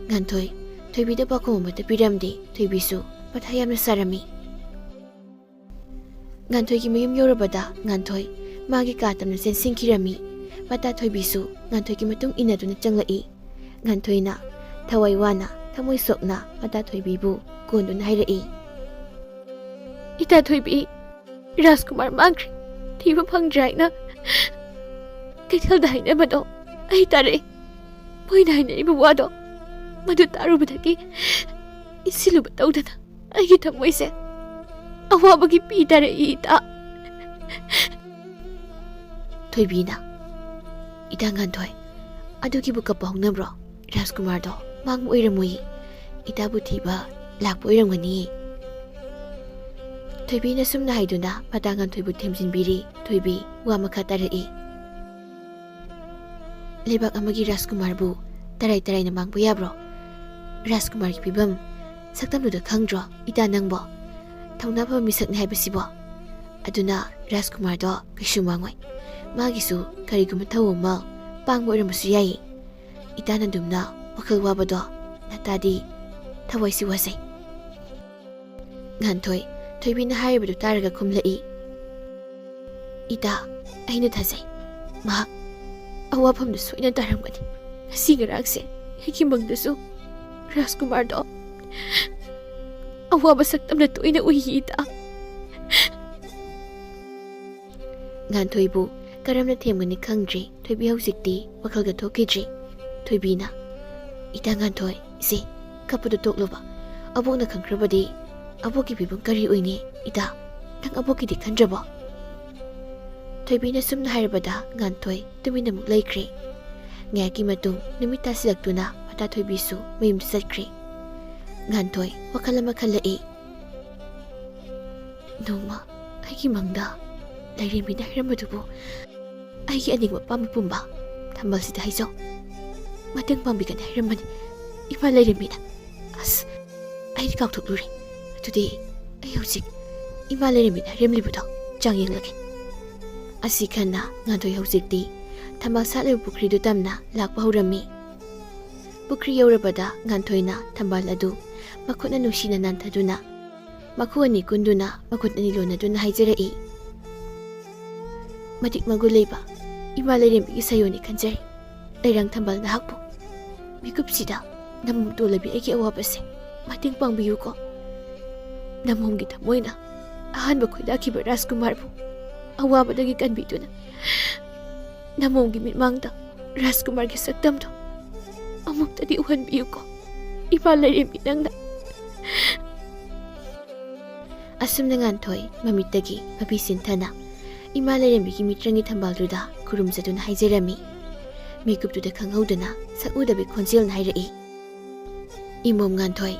ꯉꯥꯟꯊꯣꯏ ꯊꯣꯏꯕꯤꯗ ꯄꯥꯎꯈꯨꯝ ꯑꯃꯠꯇ ꯄꯤꯔꯝꯗꯦ꯫ ꯊꯣꯏꯕꯤꯁꯨ ꯃꯊꯥ ꯌꯥꯝꯅ ꯁꯥꯔꯝꯃꯤ꯫ ꯉꯥꯟꯊꯣꯏꯒꯤ ꯃꯌꯨꯝ ꯌꯧꯔꯕꯗ ꯉꯥꯟꯊꯣꯏ ꯃꯥꯒꯤ ꯀꯥ ꯇꯝꯅ ꯆꯦꯟꯁꯤꯟꯈꯤꯔꯝꯃꯤ꯫ ꯃꯇꯥ ꯊꯣꯏꯕꯤꯁꯨ ꯉꯥꯟꯊꯣꯏꯒꯤ ꯃꯇꯨꯡ ꯏꯟꯅꯗꯨꯅ ꯆꯪꯂꯛꯏ꯫ ꯉꯥꯟꯊꯣꯏꯅ ꯊꯋꯥꯏ ꯋꯥꯅ, ꯊꯃꯣꯏ ꯁꯣꯛꯅ ꯃꯇꯥ ꯊꯣꯏꯕꯤꯕꯨ ꯀꯣꯟꯗꯨꯅ ꯍꯥꯏꯔꯛꯏ꯫ "ꯏꯇꯥ ꯊꯣꯏꯕꯤ, ꯔꯥꯖꯀꯨꯃꯥꯔ ꯃꯥꯡꯈ꯭ꯔꯦ, ꯊꯤꯕ ꯐꯪꯗ꯭ꯔꯦ ꯍꯥꯏꯅ ꯀꯩꯊꯦꯜꯗ ꯍꯥꯏꯅꯕꯗꯣ ꯑꯩ ꯇꯥꯔꯛꯏ꯫ ꯃꯣꯏꯅ ꯍꯥꯏꯅꯔꯤꯕ ꯋꯥꯗꯣ ꯃꯗꯨ ꯇꯥꯔꯨꯕꯗꯒꯤ ꯏꯟꯁꯤꯜꯂꯨꯕ ꯇꯧꯗꯅ ꯑꯩꯒꯤ ꯊꯃꯣꯏꯁꯦ ꯑꯋꯥꯕꯒꯤ ꯄꯤ ꯇꯥꯔꯛꯏ, ꯏꯇꯥ꯫" ꯊꯣꯏꯕꯤꯅ, "ꯏꯇꯥ ꯉꯥꯟꯊꯣꯏ, ꯑꯗꯨꯒꯤꯕꯨ ꯀꯞꯄ ꯍꯧꯅꯕ꯭ꯔꯣ? ꯔꯥꯖꯀꯨꯃꯥꯔꯗꯣ ꯃꯥꯡꯕ ꯑꯣꯏꯔꯝꯃꯣꯏꯌꯦ꯫ ꯏꯇꯥꯕꯨ ꯊꯤꯕ ꯂꯥꯛꯄ ꯑꯣꯏꯔꯝꯒꯅꯤꯌꯦ꯫" ꯊꯣꯏꯕꯤꯅ ꯁꯨꯝꯅ ꯍꯥꯏꯗꯨꯅ ꯃꯇꯥ ꯉꯥꯟꯊꯣꯏꯕꯨ ꯊꯦꯝꯖꯤꯟꯕꯤꯔꯤ꯫ ꯊꯣꯏꯕꯤ ꯋꯥ ꯃꯈꯥ ꯇꯥꯔꯛꯏ꯫ "ꯂꯩꯕꯥꯛ ꯑꯃꯒꯤ ꯔꯥꯖꯀꯨꯃꯥꯔꯕꯨ ꯇꯔꯥꯏ ꯇꯔꯥꯏꯅ ꯃꯥꯡꯕ ꯌꯥꯕ꯭ꯔꯣ? ꯔꯥꯖꯀꯨꯃꯥꯔꯒꯤ ꯐꯤꯕꯝ ꯁꯛꯇꯝꯗꯨꯗ ꯈꯪꯗ꯭ꯔꯣ ꯏꯇꯥ ꯅꯪꯕꯣ? ꯊꯧꯅꯥ ꯐꯕ ꯃꯤꯁꯛꯅꯤ ꯍꯥꯏꯕꯁꯤꯕꯣ꯫ ꯑꯗꯨꯅ ꯔꯥꯖꯀꯨꯃꯥꯔꯗꯣ ꯀꯩꯁꯨ ꯃꯥꯡꯉꯣꯏ꯫ ꯃꯥꯒꯤꯁꯨ ꯀꯔꯤꯒꯨꯝꯕ ꯊꯧꯑꯣꯡ ꯑꯃ ꯄꯥꯡꯕ ꯑꯣꯏꯔꯝꯕꯁꯨ ꯌꯥꯏꯌꯦ꯫ ꯏꯇꯥꯅ ꯑꯗꯨꯝꯅ ꯋꯥꯈꯜ ꯋꯥꯕꯗꯣ ꯅꯇꯥꯗꯤ ꯊꯋꯥꯏꯁꯤ ꯋꯥꯖꯩ꯫" ꯉꯥꯟꯊꯣꯏ ꯊꯣꯏꯕꯤꯅ ꯍꯥꯏꯔꯤꯕꯗꯨ ꯇꯥꯔꯒ ꯈꯨꯝꯂꯛꯏ꯫ "ꯏꯇꯥ, ꯑꯩꯅ ꯊꯥꯖꯩ꯫ ꯃꯍꯥꯛ ꯑꯋꯥꯐꯝꯗꯨ ꯁꯣꯏꯅ ꯇꯥꯔꯝꯒꯅꯤ꯫ ꯉꯁꯤ ꯉꯔꯥꯡꯁꯦ ꯑꯩꯒꯤ ꯃꯪꯗꯁꯨ ꯔꯥꯖꯀꯨꯃꯥꯔꯗꯣ ꯑꯋꯥꯕ ꯁꯛꯇꯝꯅ ꯇꯣꯏꯅ ꯎꯏ, ꯏꯇꯥ꯫ ꯉꯥꯟꯊꯣꯏꯕꯨ ꯀꯔꯝꯅ ꯊꯦꯝꯒꯅꯤ ꯈꯪꯗ꯭ꯔꯦ꯫ ꯊꯣꯏꯕꯤ ꯍꯧꯖꯤꯛꯇꯤ ꯋꯥꯈꯜꯒ ꯊꯣꯛꯈꯤꯗ꯭ꯔꯦ꯫ ꯊꯣꯏꯕꯤꯅ, "ꯏꯇꯥ ꯉꯥꯟꯊꯣꯏ, ꯏꯆꯦ, ꯀꯞꯄꯗꯨ ꯇꯣꯛꯂꯨꯕ꯫ ꯑꯕꯣꯛꯅ ꯈꯪꯈ꯭ꯔꯕꯗꯤ ꯑꯕꯣꯛꯀꯤ ꯐꯤꯕꯝ ꯀꯔꯤ ꯑꯣꯏꯅꯤ? ꯏꯇꯥ, ꯅꯪ ꯑꯕꯣꯛꯀꯤꯗꯤ ꯈꯟꯗ꯭ꯔꯕꯣ?" ꯊꯣꯏꯕꯤꯅ ꯁꯨꯝꯅ ꯍꯥꯏꯔꯕꯗ ꯉꯥꯟꯊꯣꯏ ꯇꯨꯃꯤꯟꯅ ꯑꯃꯨꯛ ꯂꯩꯈ꯭ꯔꯦ꯫ ꯉꯥꯏꯍꯥꯛꯀꯤ ꯃꯇꯨꯡ ꯅꯨꯃꯤꯠ ꯇꯥꯁꯤꯜꯂꯛꯇꯨꯅ ꯃꯇꯥ ꯊꯣꯏꯕꯤꯁꯨ ꯃꯌꯨꯝꯗ ꯆꯠꯈ꯭ꯔꯦ꯫ ꯉꯥꯟꯊꯣꯏ ꯋꯥꯈꯜ ꯑꯃ ꯈꯜꯂꯛꯏ꯫ ꯅꯣꯡꯃ ꯑꯩꯒꯤ ꯃꯪꯗ ꯂꯥꯏꯔꯦꯝꯕꯤꯅ ꯍꯥꯏꯔꯝꯕꯗꯨꯕꯨ ꯑꯩꯒꯤ ꯑꯅꯤꯡꯕ ꯑꯄꯥꯝꯕ ꯄꯨꯝꯕ ꯊꯝꯕꯥꯜꯁꯤꯗ ꯍꯥꯏꯖꯧ, ꯃꯇꯦꯡ ꯄꯥꯡꯕꯤꯒꯅꯤ ꯍꯥꯏꯔꯝꯕꯅꯤ꯫ ꯏꯃꯥ ꯂꯥꯏꯔꯦꯝꯕꯤꯅ꯫ ꯑꯁ, ꯑꯩꯗꯤ ꯀꯥꯎꯊꯣꯛꯂꯨꯔꯦ꯫ ꯑꯗꯨꯗꯤ ꯑꯩ ꯍꯧꯖꯤꯛ ꯏꯃꯥ ꯂꯥꯏꯔꯦꯝꯕꯤꯅ ꯍꯥꯏꯔꯝꯂꯤꯕꯗꯣ ꯆꯥꯡ ꯌꯦꯡꯂꯒꯦ꯫ ꯑꯁꯤ ꯈꯟꯅ ꯉꯥꯟꯊꯣꯏ ꯍꯧꯖꯤꯛꯇꯤ ꯊꯝꯕꯥꯜ ꯁꯥꯠꯂꯤꯕ ꯄꯨꯈ꯭ꯔꯤꯗꯨ ꯇꯝꯅ ꯂꯥꯛꯄ ꯍꯧꯔꯝꯃꯤ꯫ ꯄꯨꯈ꯭ꯔꯤ ꯌꯧꯔꯕꯗ ꯉꯥꯟꯊꯣꯏꯅ ꯊꯝꯕꯥꯜ ꯑꯗꯨ ꯃꯈꯨꯠꯅ ꯅꯨꯡꯁꯤꯅ ꯅꯥꯟꯊꯗꯨꯅ ꯃꯈꯨ ꯑꯅꯤ ꯀꯨꯟꯗꯨꯅ ꯃꯈꯨꯠ ꯑꯅꯤ ꯂꯣꯟꯅꯗꯨꯅ ꯍꯥꯏꯖꯔꯛꯏ, "ꯃꯇꯤꯛ ꯃꯒꯨꯟ ꯂꯩꯕ ꯏꯃꯥ ꯂꯥꯏꯔꯦꯝꯕꯤꯒꯤ ꯁꯥꯌꯣꯟꯅꯤ ꯈꯟꯖꯔꯦ꯫ ꯂꯩꯔꯥꯡ ꯊꯝꯕꯥꯜ ꯅꯍꯥꯛꯄꯨ ꯃꯤꯀꯨꯞꯁꯤꯗ ꯅꯃꯣꯝ ꯇꯣꯜꯂꯕꯤ ꯑꯩꯒꯤ ꯑꯋꯥꯕꯁꯦ ꯃꯇꯦꯡ ꯄꯥꯡꯕꯤꯌꯨꯀꯣ꯫ ꯅꯃꯣꯝꯒꯤ ꯊꯃꯣꯏꯅ ꯑꯍꯥꯟꯕ ꯈꯣꯏꯗꯥꯈꯤꯕ ꯔꯥꯖꯀꯨꯃꯥꯔꯕꯨ ꯑꯋꯥꯕꯗꯒꯤ ꯀꯟꯕꯤꯗꯨꯅ ꯅꯃꯣꯝꯒꯤ ꯃꯤꯠꯃꯥꯡꯗ ꯔꯥꯖꯀꯨꯃꯥꯔꯒꯤ ꯁꯛꯇꯝꯗꯣ ꯑꯃꯨꯛꯇꯗꯤ ꯎꯍꯟꯕꯤꯌꯨꯀꯣ, ꯏꯃꯥ ꯂꯥꯏꯔꯦꯝꯕꯤ ꯅꯪꯅ꯫" ꯑꯁꯨꯝꯅ ꯉꯥꯟꯊꯣꯏ ꯃꯃꯤꯠꯇꯒꯤ ꯃꯄꯤ ꯁꯤꯟꯊꯅ ꯏꯃꯥ ꯂꯥꯏꯔꯦꯝꯕꯤꯒꯤ ꯃꯤꯠꯔꯪꯒꯤ ꯊꯝꯕꯥꯜꯗꯨꯗ ꯈꯨꯔꯨꯝꯖꯗꯨꯅ ꯍꯥꯏꯖꯔꯝꯃꯤ꯫ ꯃꯤꯀꯨꯞꯇꯨꯗ ꯈꯪꯍꯧꯗꯅ ꯁꯛꯎꯗꯕꯤ ꯈꯣꯟꯖꯦꯜꯅ ꯍꯥꯏꯔꯛꯏ, "ꯏꯃꯣꯝ ꯉꯥꯟꯊꯣꯏ,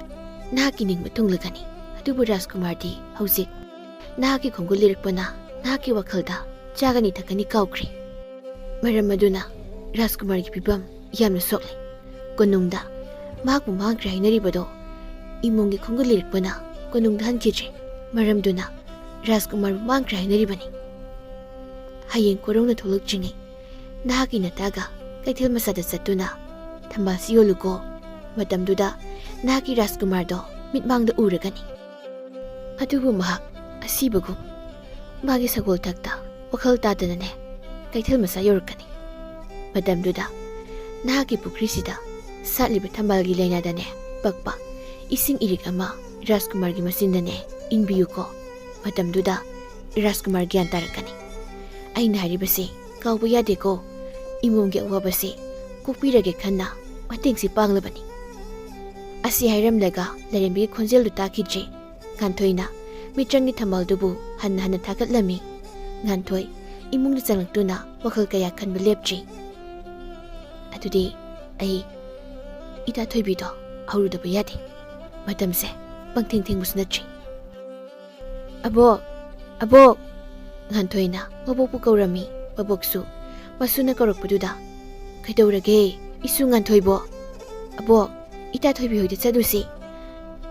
ꯅꯍꯥꯛꯀꯤ ꯅꯤꯡꯕ ꯊꯨꯡꯂꯒꯅꯤ꯫ ꯑꯗꯨꯕꯨ ꯔꯥꯖꯀꯨꯃꯥꯔꯗꯤ ꯍꯧꯖꯤꯛ ꯅꯍꯥꯛꯀꯤ ꯈꯣꯡꯒꯨꯜ ꯂꯤꯔꯛꯄꯅ ꯅꯍꯥꯛꯀꯤ ꯋꯥꯈꯜꯗ ꯆꯥꯒꯅꯤ ꯊꯛꯀꯅꯤ ꯀꯥꯎꯈ꯭ꯔꯦ꯫ ꯃꯔꯝ ꯑꯗꯨꯅ ꯔꯥꯖꯀꯨꯃꯥꯔꯒꯤ ꯐꯤꯕꯝ ꯌꯥꯝꯅ ꯁꯣꯛꯂꯦ꯫ ꯀꯣꯅꯨꯡꯗ ꯃꯍꯥꯛꯄꯨ ꯃꯥꯡꯈ꯭ꯔꯦ ꯍꯥꯏꯅꯔꯤꯕꯗꯣ ꯏꯃꯣꯝꯒꯤ ꯈꯣꯡꯒꯨꯜ ꯂꯤꯔꯛꯄꯅ ꯀꯣꯅꯨꯡꯗ ꯍꯟꯈꯤꯗ꯭ꯔꯦ꯫ ꯃꯔꯝꯗꯨꯅ ꯔꯥꯖꯀꯨꯃꯥꯔꯕꯨ ꯃꯥꯡꯈ꯭ꯔꯦ ꯍꯥꯏꯅꯔꯤꯕꯅꯤ꯫ ꯍꯌꯦꯡ ꯀꯣꯔꯧꯅ ꯊꯣꯛꯂꯛꯇ꯭ꯔꯤꯉꯩ ꯅꯍꯥꯛꯀꯤ ꯅꯇꯥꯒ ꯀꯩꯊꯦꯜ ꯃꯆꯥꯗ ꯆꯠꯇꯨꯅ ꯊꯝꯕꯥꯜꯁꯤ ꯌꯣꯜꯂꯨꯀꯣ꯫ ꯃꯇꯝꯗꯨꯗ ꯅꯍꯥꯛꯀꯤ ꯔꯥꯖꯀꯨꯃꯥꯔꯗꯣ ꯃꯤꯠꯃꯥꯡꯗ ꯎꯔꯒꯅꯤ꯫ ꯑꯗꯨꯕꯨ ꯃꯍꯥꯛ ꯑꯁꯤꯕꯒꯨꯝ ꯃꯥꯒꯤ ꯁꯒꯣꯜ ꯊꯛꯇ ꯋꯥꯈꯜ ꯇꯥꯗꯅꯅꯦ ꯀꯩꯊꯦꯜ ꯃꯆꯥ ꯌꯧꯔꯛꯀꯅꯤ꯫ ꯃꯇꯝꯗꯨꯗ ꯅꯍꯥꯛꯀꯤ ꯄꯨꯈ꯭ꯔꯤꯁꯤꯗ ꯁꯥꯠꯂꯤꯕ ꯊꯝꯕꯥꯜꯒꯤ ꯂꯥꯏꯅꯥꯗꯅꯦ ꯄꯛꯄ ꯏꯁꯤꯡ ꯏꯔꯤꯛ ꯑꯃ ꯔꯥꯖꯀꯨꯃꯥꯔꯒꯤ ꯃꯆꯤꯟꯗꯅꯦ ꯏꯟꯕꯤꯌꯨꯀꯣ꯫ ꯃꯇꯝꯗꯨꯗ ꯔꯥꯖꯀꯨꯃꯥꯔ ꯒ꯭ꯌꯥꯟ ꯇꯥꯔꯛꯀꯅꯤ꯫ ꯑꯩꯅ ꯍꯥꯏꯔꯤꯕꯁꯤ ꯀꯥꯎꯕ ꯌꯥꯗꯦꯀꯣ꯫ ꯏꯃꯨꯡꯒꯤ ꯑꯋꯥꯕꯁꯤ ꯀꯣꯛꯄꯤꯔꯒꯦ ꯈꯟꯅ ꯃꯇꯦꯡꯁꯤ ꯄꯥꯡꯂꯕꯅꯤ꯫ ꯑꯁꯤ ꯍꯥꯏꯔꯝꯂꯒ ꯂꯥꯏꯔꯦꯝꯕꯤꯒꯤ ꯈꯣꯟꯖꯦꯜꯗꯨ ꯇꯥꯈꯤꯗ꯭ꯔꯦ꯫ ꯉꯥꯟꯊꯣꯏꯅ ꯃꯤꯇ꯭ꯔꯪꯒꯤ ꯊꯝꯕꯥꯜꯗꯨꯕꯨ ꯍꯟꯅ ꯍꯟꯅ ꯊꯥꯒꯠꯂꯝꯃꯤ꯫ ꯉꯥꯟꯊꯣꯏ ꯏꯃꯨꯡꯗ ꯆꯪꯂꯛꯇꯨꯅ ꯋꯥꯈꯜ ꯀꯌꯥ ꯈꯟꯕ ꯂꯦꯞꯇ꯭ꯔꯤ꯫ ꯑꯗꯨꯗꯤ ꯑꯩ ꯏꯇꯥ ꯊꯣꯏꯕꯤꯗꯣ ꯍꯧꯔꯨꯗꯕ ꯌꯥꯗꯦ꯫ ꯃꯇꯝꯁꯦ ꯄꯪꯊꯦꯡ ꯊꯦꯡꯕꯁꯨ ꯅꯠꯇ꯭ꯔꯤ꯫ "ꯑꯕꯣꯛ! ꯑꯕꯣꯛ!" ꯉꯥꯟꯊꯣꯏꯅ ꯃꯕꯣꯛꯄꯨ ꯀꯧꯔꯝꯃꯤ꯫ ꯃꯕꯣꯛꯁꯨ ꯃꯁꯨꯅ ꯀꯧꯔꯛꯄꯗꯨꯗ, "ꯀꯩꯗꯧꯔꯒꯦ, ꯏꯁꯨ ꯉꯥꯟꯊꯣꯏꯕꯣ?" "ꯑꯕꯣꯛ, ꯏꯇꯥ ꯊꯣꯏꯕꯤ ꯍꯣꯏꯗ ꯆꯠꯂꯨꯁꯤ꯫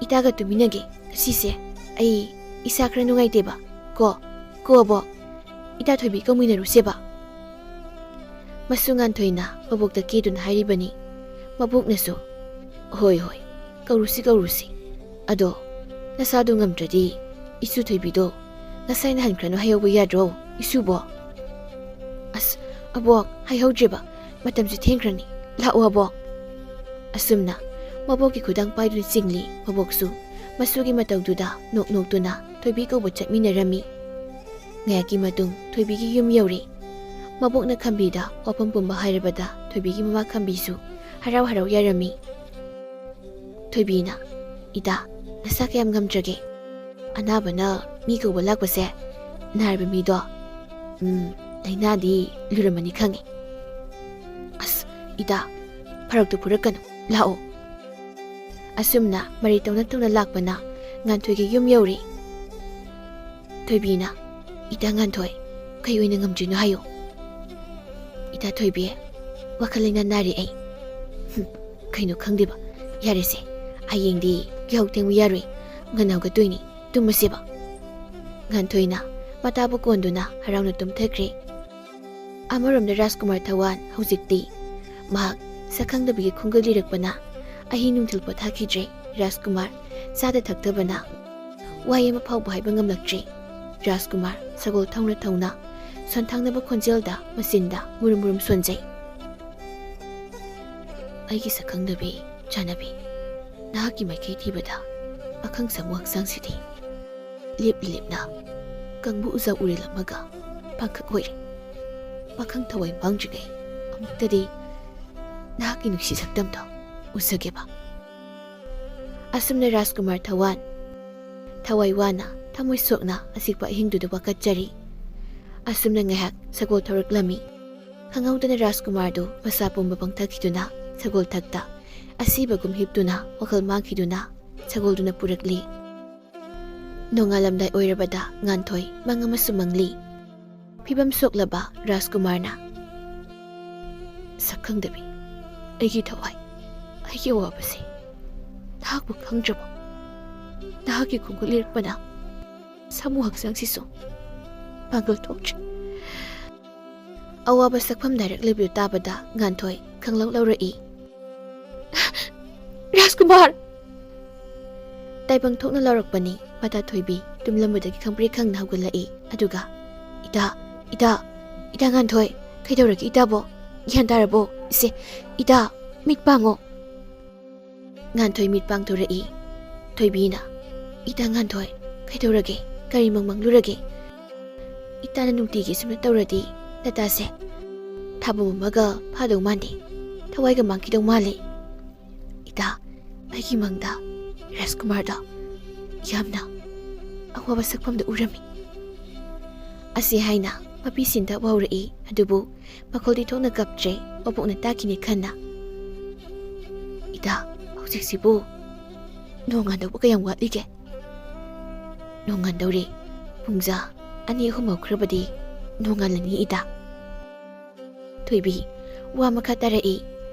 ꯏꯇꯥꯒ ꯇꯨꯃꯤꯟꯅꯒꯦ꯫ ꯉꯁꯤꯁꯦ ꯑꯩ ꯏꯁꯥ ꯈꯔ ꯅꯨꯡꯉꯥꯏꯇꯦꯕ꯫ ꯀꯣ, ꯀꯣ ꯑꯕꯣꯛ, ꯏꯇꯥ ꯊꯣꯏꯕꯤ ꯀꯧꯃꯤꯟꯅꯔꯨꯁꯦꯕ꯫" ꯃꯁꯨ ꯉꯥꯟꯊꯣꯏꯅ ꯃꯕꯣꯛꯇ ꯀꯦꯗꯨꯅ ꯍꯥꯏꯔꯤꯕꯅꯤ꯫ ꯃꯕꯣꯛꯅꯁꯨ, "ꯍꯣꯏ, ꯍꯣꯏ, ꯀꯧꯔꯨꯁꯤ, ꯀꯧꯔꯨꯁꯤ꯫ ꯑꯗꯣ ꯅꯁꯥꯗꯣ ꯉꯝꯗ꯭ꯔꯗꯤ ꯏꯁꯨ ꯊꯣꯏꯕꯤꯗꯣ ꯉꯁꯥꯏꯅ ꯍꯟꯈ꯭ꯔꯅꯨ ꯍꯥꯏꯍꯧꯕ ꯌꯥꯗ꯭ꯔꯣ, ꯏꯁꯨꯕꯣ?" "ꯑꯁ, ꯑꯕꯣꯛ, ꯍꯥꯏꯍꯧꯗ꯭ꯔꯦꯕ꯫ ꯃꯇꯝꯁꯨ ꯊꯦꯡꯈ꯭ꯔꯅꯤ꯫ ꯂꯥꯛꯑꯣ, ꯑꯕꯣꯛ꯫" ꯑꯁꯨꯝꯅ ꯃꯕꯣꯛꯀꯤ ꯈꯨꯗꯥꯡ ꯄꯥꯏꯗꯨꯅ ꯆꯤꯡꯂꯤ꯫ ꯃꯕꯣꯛꯁꯨ ꯃꯁꯨꯒꯤ ꯃꯇꯧꯗꯨꯗ ꯅꯣꯛ ꯅꯣꯛꯇꯨꯅ ꯊꯣꯏꯕꯤ ꯀꯧꯕ ꯆꯠꯃꯤꯟꯅꯔꯝꯃꯤ꯫ ꯉꯥꯏꯍꯥꯛꯀꯤ ꯃꯇꯨꯡ ꯊꯣꯏꯕꯤꯒꯤ ꯌꯨꯝ ꯌꯧꯔꯦ꯫ ꯃꯕꯣꯛꯅ ꯈꯝꯕꯤꯗ ꯋꯥꯐꯝ ꯄꯨꯝꯕ ꯍꯥꯏꯔꯕꯗ ꯊꯣꯏꯕꯤꯒꯤ ꯃꯃꯥ ꯈꯝꯕꯤꯁꯨ ꯍꯔꯥꯎ ꯍꯔꯥꯎ ꯌꯥꯔꯝꯃꯤ꯫ ꯊꯣꯏꯕꯤꯅ, "ꯏꯇꯥ, ꯅꯁꯥ ꯀꯌꯥꯝ ꯉꯝꯗ꯭ꯔꯒꯦ? ꯑꯅꯥꯕꯅ ꯃꯤ ꯀꯧꯕ ꯂꯥꯛꯄꯁꯦ ꯅꯥꯔꯕ ꯃꯤꯗꯣ, ꯎꯝ, ꯂꯥꯏꯅꯥꯗꯤ ꯂꯨꯔꯝꯃꯅꯤ ꯈꯪꯉꯦ꯫ ꯑꯁ, ꯏꯇꯥ, ꯐꯔꯛꯇꯨ ꯐꯨꯔꯛꯀꯅꯨ, ꯂꯥꯛꯑꯣ꯫" ꯑꯁꯨꯝꯅ ꯃꯔꯩ ꯇꯧꯅ ꯇꯧꯅ ꯂꯥꯛꯄꯅ ꯉꯥꯟꯊꯣꯏꯒꯤ ꯌꯨꯝ ꯌꯧꯔꯦ꯫ ꯊꯣꯏꯕꯤꯅ, "ꯏꯇꯥ ꯉꯥꯟꯊꯣꯏ, ꯀꯩ ꯑꯣꯏꯅ ꯉꯝꯗ꯭ꯔꯤꯅꯣ ꯍꯥꯏꯌꯨ꯫" "ꯏꯇꯥ ꯊꯣꯏꯕꯤ, ꯋꯥꯈꯜ ꯂꯩꯅꯥ ꯅꯥꯔꯦ ꯑꯩ꯫" "ꯍꯨꯝ, ꯀꯩꯅꯣ ꯈꯪꯗꯦꯕ꯫ ꯌꯥꯔꯦꯁꯦ, ꯍꯌꯦꯡꯗꯤ ꯌꯥꯍꯧ ꯊꯦꯡꯕ ꯌꯥꯔꯣꯏ, ꯉꯟꯅ ꯍꯧꯒꯠꯇꯣꯏꯅꯤ꯫ ꯇꯨꯝꯃꯁꯦꯕ꯫" ꯉꯥꯟꯊꯣꯏꯅ ꯃꯇꯥꯕꯨ ꯀꯣꯟꯗꯨꯅ ꯍꯔꯥꯎꯅ ꯇꯨꯝꯊꯈ꯭ꯔꯦ꯫ ꯑꯃꯔꯣꯝꯗ ꯔꯥꯖꯀꯨꯃꯥꯔ ꯊꯋꯥꯟ ꯍꯧꯖꯤꯛꯇꯤ ꯃꯍꯥꯛ ꯁꯛꯈꯪꯗꯕꯒꯤ ꯈꯣꯡꯒꯨꯜ ꯂꯤꯔꯛꯄꯅ ꯑꯍꯤꯡ ꯅꯨꯡꯊꯤꯜ ꯄꯣꯊꯥꯈꯤꯗ꯭ꯔꯦ꯫ ꯔꯥꯖꯀꯨꯃꯥꯔ ꯆꯥꯗ ꯊꯛꯇꯕꯅ ꯋꯥꯍꯩ ꯑꯃ ꯐꯥꯎꯕ ꯍꯥꯏꯕ ꯉꯝꯂꯛꯇ꯭ꯔꯦ꯫ ꯔꯥꯖꯀꯨꯃꯥꯔ ꯁꯒꯣꯜ ꯊꯧꯅ ꯊꯧꯅ ꯁꯣꯟꯊꯥꯡꯅꯕ ꯈꯣꯟꯖꯦꯜꯗ ꯃꯆꯤꯟꯗ ꯃꯨꯔꯨꯝ ꯃꯨꯔꯨꯝ ꯁꯣꯟꯖꯩ꯫ "ꯑꯩꯒꯤ ꯁꯛꯈꯪꯗꯕꯤ, ꯆꯥꯟꯅꯕꯤ, ꯅꯍꯥꯛꯀꯤ ꯃꯥꯏꯀꯩ ꯊꯤꯕꯗ ꯑꯈꯪ ꯁꯃꯨ ꯍꯛꯆꯥꯡꯁꯤꯗꯤ ꯂꯦꯞ ꯂꯦꯞꯅ ꯀꯪꯕ ꯎꯖꯥ ꯎꯔꯦꯜ ꯑꯃꯒ ꯄꯥꯡꯈꯛ ꯑꯣꯏꯔꯦ꯫ ꯄꯥꯈꯪ ꯊꯋꯥꯏ ꯃꯥꯡꯗ꯭ꯔꯤꯉꯩ ꯑꯃꯨꯛꯇꯗꯤ ꯅꯍꯥꯛꯀꯤ ꯅꯨꯡꯁꯤ ꯁꯛꯇꯝꯗꯣ ꯎꯖꯒꯦꯕ꯫" ꯑꯁꯨꯝꯅ ꯔꯥꯖꯀꯨꯃꯥꯔ ꯊꯋꯥꯟ ꯊꯋꯥꯏ ꯋꯥꯅ, ꯊꯃꯣꯏ ꯁꯣꯛꯅ ꯑꯆꯤꯛꯄ ꯑꯍꯤꯡꯗꯨꯗ ꯋꯥꯀꯠꯆꯔꯤ꯫ ꯑꯁꯨꯝꯅ ꯉꯥꯏꯍꯥꯛ ꯁꯒꯣꯜ ꯊꯧꯔꯛꯂꯝꯃꯤ꯫ ꯈꯪꯍꯧꯗꯅ ꯔꯥꯖꯀꯨꯃꯥꯔꯗꯨ ꯃꯁꯥ ꯄꯨꯝꯕ ꯄꯪꯊꯈꯤꯗꯨꯅ ꯁꯒꯣꯜ ꯊꯛꯇ ꯑꯁꯤꯕꯒꯨꯝ ꯍꯤꯞꯇꯨꯅ ꯋꯥꯈꯜ ꯃꯥꯡꯈꯤꯗꯨꯅ ꯁꯒꯣꯜꯗꯨꯅ ꯄꯨꯔꯛꯂꯤ꯫ ꯅꯣꯡꯉꯥꯜꯂꯝꯗꯥꯏ ꯑꯣꯏꯔꯕꯗ ꯉꯥꯟꯊꯣꯏ ꯃꯪ ꯑꯃꯁꯨ ꯃꯪꯂꯤ꯫ ꯐꯤꯕꯝ ꯁꯣꯛꯂꯕ ꯔꯥꯖꯀꯨꯃꯥꯔꯅ, "ꯁꯛꯈꯪꯗꯕꯤ, ꯑꯩꯒꯤ ꯊꯋꯥꯏ, ꯑꯩꯒꯤ ꯑꯋꯥꯕꯁꯦ ꯅꯍꯥꯛꯄꯨ ꯈꯪꯗ꯭ꯔꯕꯣ? ꯅꯍꯥꯛꯀꯤ ꯈꯣꯡꯒꯨꯜ ꯂꯤꯔꯛꯄꯅ ꯁꯥꯃꯨ ꯍꯛꯆꯥꯡꯁꯤꯁꯨ ꯄꯥꯡꯒꯜ ꯊꯣꯛꯇ꯭ꯔꯦ꯫" ꯑꯋꯥꯕ ꯁꯛꯐꯝ ꯅꯥꯏꯔꯛꯂꯤꯕꯗꯨ ꯇꯥꯕꯗ ꯉꯥꯟꯊꯣꯏ ꯈꯪꯂꯧ ꯂꯧꯔꯛꯏ꯫ "ꯔꯥꯖꯀꯨꯃꯥꯔ!" ꯇꯥꯏꯕꯪ ꯊꯣꯛꯅ ꯂꯥꯎꯔꯛꯄꯅꯤ꯫ ꯃꯇꯥ ꯊꯣꯏꯕꯤ ꯇꯨꯝꯂꯝꯕꯗꯒꯤ ꯈꯪꯄ꯭ꯔꯦꯛ ꯈꯪꯅ ꯍꯧꯒꯠꯂꯛꯏ꯫ ꯑꯗꯨꯒ, "ꯏꯇꯥ, ꯏꯇꯥ, ꯏꯇꯥ ꯉꯥꯟꯊꯣꯏ, ꯀꯩꯗꯧꯔꯒꯦ ꯏꯇꯥꯕꯣ? ꯒ꯭ꯌꯥꯟ ꯇꯥꯔꯕꯣ? ꯏꯁꯦ, ꯏꯇꯥ, ꯃꯤꯠ ꯄꯥꯡꯉꯣ꯫" ꯉꯥꯟꯊꯣꯏ ꯃꯤꯠ ꯄꯥꯡꯊꯣꯔꯛꯏ꯫ ꯊꯣꯏꯕꯤꯅ, "ꯏꯇꯥ ꯉꯥꯟꯊꯣꯏ, ꯀꯩꯗꯧꯔꯒꯦ? ꯀꯔꯤ ꯃꯪ ꯃꯪꯂꯨꯔꯒꯦ? ꯏꯇꯥꯅ ꯅꯨꯡꯇꯤꯒꯤ ꯁꯨꯝꯅ ꯇꯧꯔꯗꯤ ꯅꯇꯥꯁꯦ ꯊꯥꯕꯨꯝ ꯑꯃꯒ ꯐꯥꯗꯧ ꯃꯥꯟꯗꯦ꯫ ꯊꯋꯥꯏꯒ ꯃꯥꯡꯈꯤꯗꯧ ꯃꯥꯜꯂꯤ꯫ ꯏꯇꯥ, ꯑꯩꯒꯤ ꯃꯪꯗ ꯔꯥꯖꯀꯨꯃꯥꯔꯗꯣ ꯌꯥꯝꯅ ꯑꯋꯥꯕ ꯁꯛꯐꯝꯗ ꯎꯔꯝꯃꯤ꯫" ꯑꯁꯤ ꯍꯥꯏꯅ ꯃꯄꯤ ꯁꯤꯟꯗ ꯋꯥꯍꯧꯔꯛꯏ꯫ ꯑꯗꯨꯕꯨ ꯃꯈꯣꯜꯗꯤ ꯊꯣꯛꯅ ꯀꯞꯇ꯭ꯔꯦ꯫ ꯃꯕꯣꯛꯅ ꯇꯥꯈꯤꯅꯤ ꯈꯟꯅ, "ꯏꯇꯥ, ꯍꯧꯖꯤꯛꯁꯤꯕꯨ ꯅꯣꯡ ꯉꯥꯟꯗꯧꯕ ꯀꯌꯥꯝ ꯋꯥꯠꯂꯤꯒꯦ?" "ꯅꯣꯡ ꯉꯥꯟꯗꯧꯔꯦ꯫ ꯄꯨꯡꯖꯥ ꯑꯅꯤ ꯑꯍꯨꯝ ꯍꯧꯈ꯭ꯔꯕꯗꯤ ꯅꯣꯡ ꯉꯥꯜꯂꯅꯤ ꯏꯇꯥ꯫" ꯊꯣꯏꯕꯤ ꯋꯥ ꯃꯈꯥ ꯇꯥꯔꯛꯏ꯫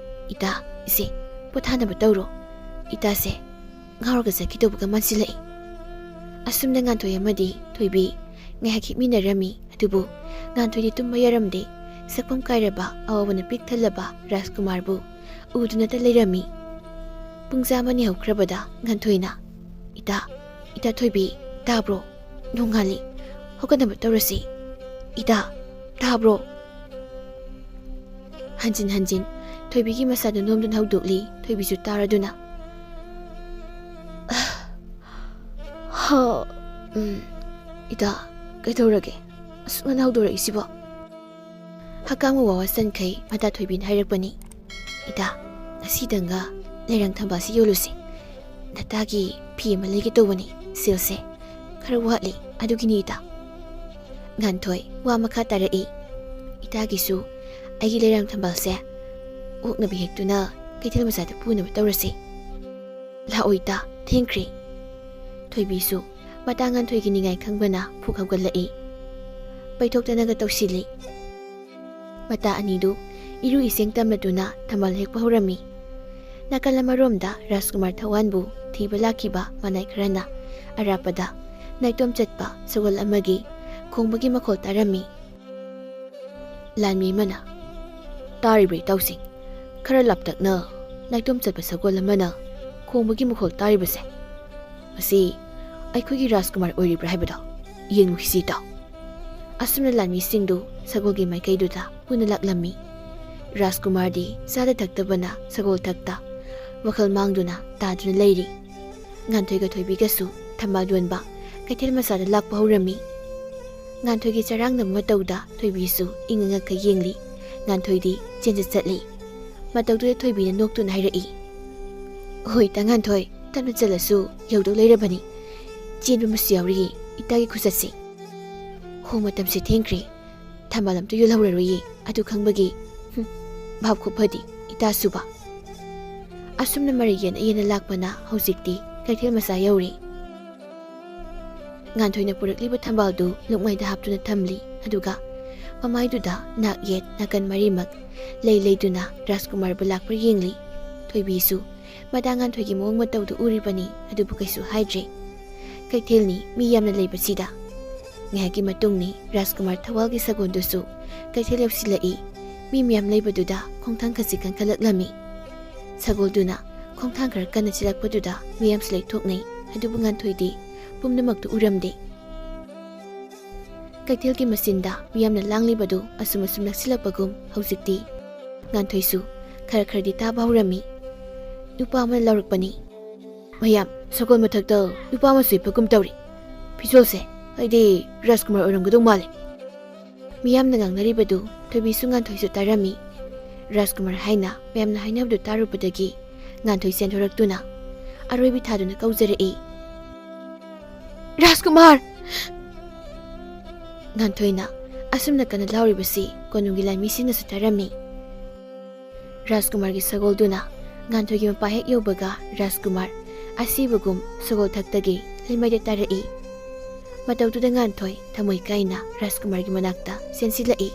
"ꯏꯇꯥ, ꯏꯆꯦ, ꯄꯣꯊꯥꯅꯕ ꯇꯧꯔꯣ꯫ ꯏꯇꯥꯁꯦ ꯉꯥꯎꯔꯒ ꯆꯠꯈꯤꯗꯧꯕꯒ ꯃꯥꯟꯁꯤꯜꯂꯛꯏ꯫" ꯑꯁꯨꯝꯅ ꯉꯥꯟꯊꯣꯏ ꯑꯃꯗꯤ ꯊꯣꯏꯕꯤ ꯉꯥꯏꯍꯥꯛ ꯍꯤꯞꯃꯤꯟꯅꯔꯝꯃꯤ꯫ ꯑꯗꯨꯕꯨ ꯉꯥꯟꯊꯣꯏꯗꯤ ꯇꯨꯝꯕ ꯌꯥꯔꯝꯗꯦ꯫ ꯁꯛꯐꯝ ꯀꯥꯏꯔꯕ, ꯑꯋꯥꯕꯅ ꯄꯤꯛ ꯊꯜꯂꯕ ꯔꯥꯖꯀꯨꯃꯥꯔꯕꯨ ꯎꯗꯨꯅꯇ ꯂꯩꯔꯝꯃꯤ꯫ ꯄꯨꯡꯖꯥ ꯑꯃꯅꯤ ꯍꯧꯈ꯭ꯔꯕꯗ ꯉꯥꯟꯊꯣꯏꯅ, "ꯏꯇꯥ, ꯏꯇꯥ ꯊꯣꯏꯕꯤ, ꯇꯥꯕ꯭ꯔꯣ? ꯅꯣꯡꯉꯥꯜꯂꯤ꯫ ꯍꯧꯒꯠꯅꯕ ꯇꯧꯔꯁꯤ꯫" ꯏꯇꯥ, ꯇꯥꯕ꯭ꯔꯣ? ꯍꯟꯖꯤꯟ ꯍꯟꯖꯤꯟ ꯊꯣꯏꯕꯤꯒꯤ ꯃꯁꯥꯗꯨ ꯅꯣꯝꯗꯨꯅ ꯍꯧꯗꯣꯛꯂꯤ꯫ ꯊꯣꯏꯕꯤꯁꯨ ꯇꯥꯔꯗꯨꯅ, "ꯍꯥ, ꯎꯝ, ꯏꯇꯥ, ꯀꯩꯗꯧꯔꯒꯦ? ꯑꯁꯨꯛ ꯉꯟꯅ ꯍꯧꯗꯣꯔꯛꯏꯁꯤꯕꯣ?" ꯍꯀꯥꯝ ꯋꯥ ꯋꯥ ꯆꯟꯈꯩ ꯃꯇꯥ ꯊꯣꯏꯕꯤꯅ ꯍꯥꯏꯔꯛꯄꯅꯤ꯫ "ꯏꯇꯥ, ꯉꯁꯤꯗꯪꯒ ꯂꯩꯔꯪ ꯊꯝꯕꯥꯜꯁꯤ ꯌꯣꯜꯂꯨꯁꯤ꯫ ꯅꯇꯥꯒꯤ ꯐꯤ ꯑꯃ ꯂꯩꯒꯦ ꯇꯧꯕꯅꯤ, ꯁꯦꯜꯁꯦ ꯈꯔ ꯋꯥꯠꯂꯤ, ꯑꯗꯨꯒꯤꯅꯤ ꯏꯇꯥ꯫" ꯉꯥꯟꯊꯣꯏ ꯋꯥ ꯃꯈꯥ ꯇꯥꯔꯛꯏ꯫ "ꯏꯇꯥꯒꯤꯁꯨ ꯑꯩꯒꯤ ꯂꯩꯔꯪ ꯊꯝꯕꯥꯜꯁꯦ ꯑꯣꯛꯅꯕ ꯍꯦꯛꯇꯨꯅ ꯀꯩꯊꯦꯜ ꯃꯆꯥꯗ ꯄꯨꯅꯕ ꯇꯧꯔꯁꯤ꯫ ꯂꯥꯛꯑꯣ ꯏꯇꯥ, ꯊꯦꯡꯈ꯭ꯔꯦ꯫" ꯊꯣꯏꯕꯤꯁꯨ ꯃꯇꯥ ꯉꯥꯟꯊꯣꯏꯒꯤ ꯅꯤꯡꯉꯥꯏ ꯈꯪꯕꯅ ꯐꯨꯛ ꯍꯧꯒꯠꯂꯛꯏ꯫ ꯄꯩꯊꯣꯛꯇꯅꯒ ꯇꯧꯁꯤꯜꯂꯤ꯫ ꯃꯇꯥ ꯑꯅꯤꯗꯨ ꯏꯔꯨ ꯏꯁꯤꯡ ꯇꯝꯂꯗꯨꯅ ꯊꯝꯕꯥꯜ ꯍꯦꯛꯄ ꯍꯧꯔꯝꯃꯤ꯫ ꯅꯥꯀꯜ ꯑꯃꯔꯣꯝꯗ ꯔꯥꯖꯀꯨꯃꯥꯔ ꯊꯋꯥꯟꯕꯨ ꯊꯤꯕ ꯂꯥꯛꯈꯤꯕ ꯃꯅꯥꯏ ꯈꯔꯅ ꯑꯔꯥꯞꯄꯗ ꯅꯥꯏꯇꯣꯝ ꯆꯠꯄ ꯁꯒꯣꯜ ꯑꯃꯒꯤ ꯈꯣꯡꯕꯒꯤ ꯃꯈꯣꯜ ꯇꯥꯔꯝꯃꯤ꯫ ꯂꯥꯟꯃꯤ ꯑꯃꯅ, "ꯇꯥꯔꯤꯕ꯭ꯔꯥ ꯏꯇꯥꯎꯁꯤꯡ? ꯈꯔ ꯂꯥꯞꯇꯛꯅ ꯅꯥꯏꯇꯣꯝ ꯆꯠꯄ ꯁꯒꯣꯜ ꯑꯃꯅ ꯈꯣꯡꯕꯒꯤ ꯃꯈꯣꯜ ꯇꯥꯔꯤꯕꯁꯦ꯫ ꯃꯁꯤ ꯑꯩꯈꯣꯏꯒꯤ ꯔꯥꯖꯀꯨꯃꯥꯔ ꯑꯣꯏꯔꯤꯕ꯭ꯔꯥ ꯍꯥꯏꯕꯗꯣ ꯌꯦꯡꯉꯨꯁꯤ ꯏꯇꯥꯎ꯫" ꯑꯁꯨꯝꯅ ꯂꯥꯟꯃꯤꯁꯤꯡꯗꯨ ꯁꯒꯣꯜꯒꯤ ꯃꯥꯏꯀꯩꯗꯨꯗ ꯄꯨꯟꯅ ꯂꯥꯛꯂꯝꯃꯤ꯫ ꯔꯥꯖꯀꯨꯃꯥꯔꯗꯤ ꯆꯥꯗ ꯊꯛꯇꯕꯅ ꯁꯒꯣꯜ ꯊꯛꯇ ꯋꯥꯈꯜ ꯃꯥꯡꯗꯨꯅ ꯇꯥꯗꯨꯅ ꯂꯩꯔꯤ꯫ ꯉꯥꯟꯊꯣꯏꯒ ꯊꯣꯏꯕꯤꯒꯁꯨ ꯊꯝꯕꯥꯜ ꯌꯣꯟꯕ ꯀꯩꯊꯦꯜ ꯃꯆꯥꯗ ꯂꯥꯛꯄ ꯍꯧꯔꯝꯃꯤ꯫ ꯉꯥꯟꯊꯣꯏꯒꯤ ꯆꯔꯥꯡꯅꯕ ꯃꯇꯧꯗ ꯊꯣꯏꯕꯤꯁꯨ ꯏꯪꯉ ꯉꯛꯈ ꯌꯦꯡꯂꯤ꯫ ꯉꯥꯟꯊꯣꯏꯗꯤ ꯆꯦꯟꯖ ꯆꯠꯂꯤ꯫ ꯃꯇꯧꯗꯨꯗ ꯊꯣꯏꯕꯤꯅ ꯅꯣꯛꯇꯨꯅ ꯍꯥꯏꯔꯛꯏ, "ꯍꯣꯏ ꯏꯇꯥ ꯉꯥꯟꯊꯣꯏ, ꯇꯞꯅ ꯆꯠꯂꯁꯨ ꯌꯧꯗꯧ ꯂꯩꯔꯕꯅꯤ꯫ ꯆꯦꯟꯕ ꯑꯃꯁꯨ ꯌꯥꯎꯔꯤꯌꯦ ꯏꯇꯥꯒꯤ ꯈꯨꯆꯠꯁꯤ꯫ ꯍꯣ, ꯃꯇꯝꯁꯦ ꯊꯦꯡꯈ꯭ꯔꯦ꯫ ꯊꯝꯕꯥꯜ ꯑꯝꯇ ꯌꯣꯜꯍꯧꯔꯔꯣꯏꯌꯦ꯫ ꯑꯗꯨ ꯈꯪꯕꯒꯤ, ꯍꯨꯝ, ꯚꯥꯞ ꯈꯨꯐꯗꯤ ꯏꯇꯥꯁꯨꯕ꯫" ꯑꯁꯨꯝꯅ ꯃꯔꯩ ꯌꯦꯟꯅ ꯌꯦꯟꯅ ꯂꯥꯛꯄꯅ ꯍꯧꯖꯤꯛꯇꯤ ꯀꯩꯊꯦꯜ ꯃꯆꯥ ꯌꯧꯔꯦ꯫ ꯉꯥꯟꯊꯣꯏꯅ ꯄꯨꯔꯛꯂꯤꯕ ꯊꯝꯕꯥꯜꯗꯨ ꯂꯨꯛꯃꯥꯏꯗ ꯍꯥꯞꯇꯨꯅ ꯊꯝꯂꯤ꯫ ꯑꯗꯨꯒ ꯃꯃꯥꯏꯗꯨꯗ ꯅꯥꯛ ꯌꯦꯠ ꯅꯥꯀꯟ ꯃꯔꯤꯃꯛ ꯂꯩ ꯂꯩꯗꯨꯅ ꯔꯥꯖꯀꯨꯃꯥꯔꯕꯨ ꯂꯥꯛꯄ꯭ꯔꯥ ꯌꯦꯡꯂꯤ꯫ ꯊꯣꯏꯕꯤꯁꯨ ꯃꯇꯥ ꯉꯥꯟꯊꯣꯏꯒꯤ ꯃꯑꯣꯡ ꯃꯇꯧꯗꯨ ꯎꯔꯤꯕꯅꯤ, ꯑꯗꯨꯕꯨ ꯀꯩꯁꯨ ꯍꯥꯏꯗ꯭ꯔꯦ꯫ ꯀꯩꯊꯦꯜꯅꯤ, ꯃꯤ ꯌꯥꯝꯅ ꯂꯩꯕꯁꯤꯗ꯫ ꯉꯥꯏꯍꯥꯛꯀꯤ ꯃꯇꯨꯡꯅꯤ ꯔꯥꯖꯀꯨꯃꯥꯔ ꯊꯋꯥꯜꯒꯤ ꯁꯒꯣꯜꯗꯨꯁꯨ ꯀꯩꯊꯦꯜ ꯌꯧꯁꯤꯜꯂꯛꯏ꯫ ꯃꯤ ꯃꯌꯥꯝ ꯂꯩꯕꯗꯨꯗ ꯈꯣꯡꯊꯥꯡ ꯈꯖꯤꯛ ꯀꯟꯈꯠꯂꯛꯂꯝꯃꯤ꯫ ꯁꯒꯣꯜꯗꯨꯅ ꯈꯣꯡꯊꯥꯡ ꯈꯔ ꯀꯟꯅ ꯆꯦꯜꯂꯛꯄꯗꯨꯗ ꯃꯤꯌꯥꯝꯁꯨ ꯂꯩꯊꯣꯛꯅꯩ꯫ ꯑꯗꯨꯕꯨ ꯉꯥꯟꯊꯣꯏꯗꯤ ꯄꯨꯝꯅꯃꯛꯇꯨ ꯎꯔꯝꯗꯦ꯫ ꯀꯩꯊꯦꯜꯒꯤ ꯃꯆꯤꯟꯗ ꯃꯤꯌꯥꯝꯅ ꯂꯥꯡꯂꯤꯕꯗꯨ ꯑꯁꯨꯝ ꯑꯁꯨꯝ ꯅꯛꯁꯤꯜꯂꯛꯄꯒꯨꯝ ꯍꯧꯖꯤꯛꯇꯤ ꯉꯥꯟꯊꯣꯏꯁꯨ ꯈꯔ ꯈꯔꯗꯤ ꯇꯥꯕ ꯍꯧꯔꯝꯃꯤ꯫ ꯅꯨꯄꯥ ꯑꯃꯅ ꯂꯥꯎꯔꯛꯄꯅꯤ꯫ "ꯃꯌꯥꯝ, ꯁꯒꯣꯜ ꯃꯊꯛꯇ ꯅꯨꯄꯥ ꯑꯃꯁꯨ ꯍꯤꯞꯄꯒꯨꯝ ꯇꯧꯔꯤ꯫ ꯐꯤꯖꯣꯜꯁꯦ ꯑꯩꯗꯤ ꯔꯥꯖꯀꯨꯃꯥꯔ ꯑꯣꯏꯔꯝꯒꯗꯧ ꯃꯥꯜꯂꯦ꯫" ꯃꯤꯌꯥꯝꯅ ꯉꯥꯡꯅꯔꯤꯕꯗꯨ ꯊꯣꯏꯕꯤꯁꯨ ꯉꯥꯟꯊꯣꯏꯁꯨ ꯇꯥꯔꯝꯃꯤ꯫ ꯔꯥꯖꯀꯨꯃꯥꯔ ꯍꯥꯏꯅ ꯃꯌꯥꯝꯅ ꯍꯥꯏꯅꯕꯗꯨ ꯇꯥꯔꯨꯕꯗꯒꯤ ꯉꯥꯟꯊꯣꯏ ꯆꯦꯟꯊꯣꯔꯛꯇꯨꯅ ꯑꯔꯣꯏꯕꯤ ꯊꯥꯗꯨꯅ ꯀꯧꯖꯔꯛꯏ, "ꯔꯥꯖꯀꯨꯃꯥꯔ!" ꯉꯥꯟꯊꯣꯏꯅ ꯑꯁꯨꯝꯅ ꯀꯟꯅ ꯂꯥꯎꯔꯤꯕꯁꯤ ꯀꯣꯅꯨꯡꯒꯤ ꯂꯥꯟꯃꯤꯁꯤꯡꯅꯁꯨ ꯇꯥꯔꯝꯃꯤ꯫ ꯔꯥꯖꯀꯨꯃꯥꯔꯒꯤ ꯁꯒꯣꯜꯗꯨꯅ ꯉꯥꯟꯊꯣꯏꯒꯤ ꯃꯄꯥ ꯍꯦꯛ ꯌꯧꯕꯒ ꯔꯥꯖꯀꯨꯃꯥꯔ ꯑꯁꯤꯕꯒꯨꯝ ꯁꯒꯣꯜ ꯊꯛꯇꯒꯤ ꯂꯩꯃꯥꯏꯗ ꯇꯥꯔꯛꯏ꯫ ꯃꯇꯧꯗꯨꯗ ꯉꯥꯟꯊꯣꯏ ꯊꯃꯣꯏ ꯀꯥꯏꯅ ꯔꯥꯖꯀꯨꯃꯥꯔꯒꯤ ꯃꯅꯥꯛꯇ ꯆꯦꯟꯁꯤꯜꯂꯛꯏ꯫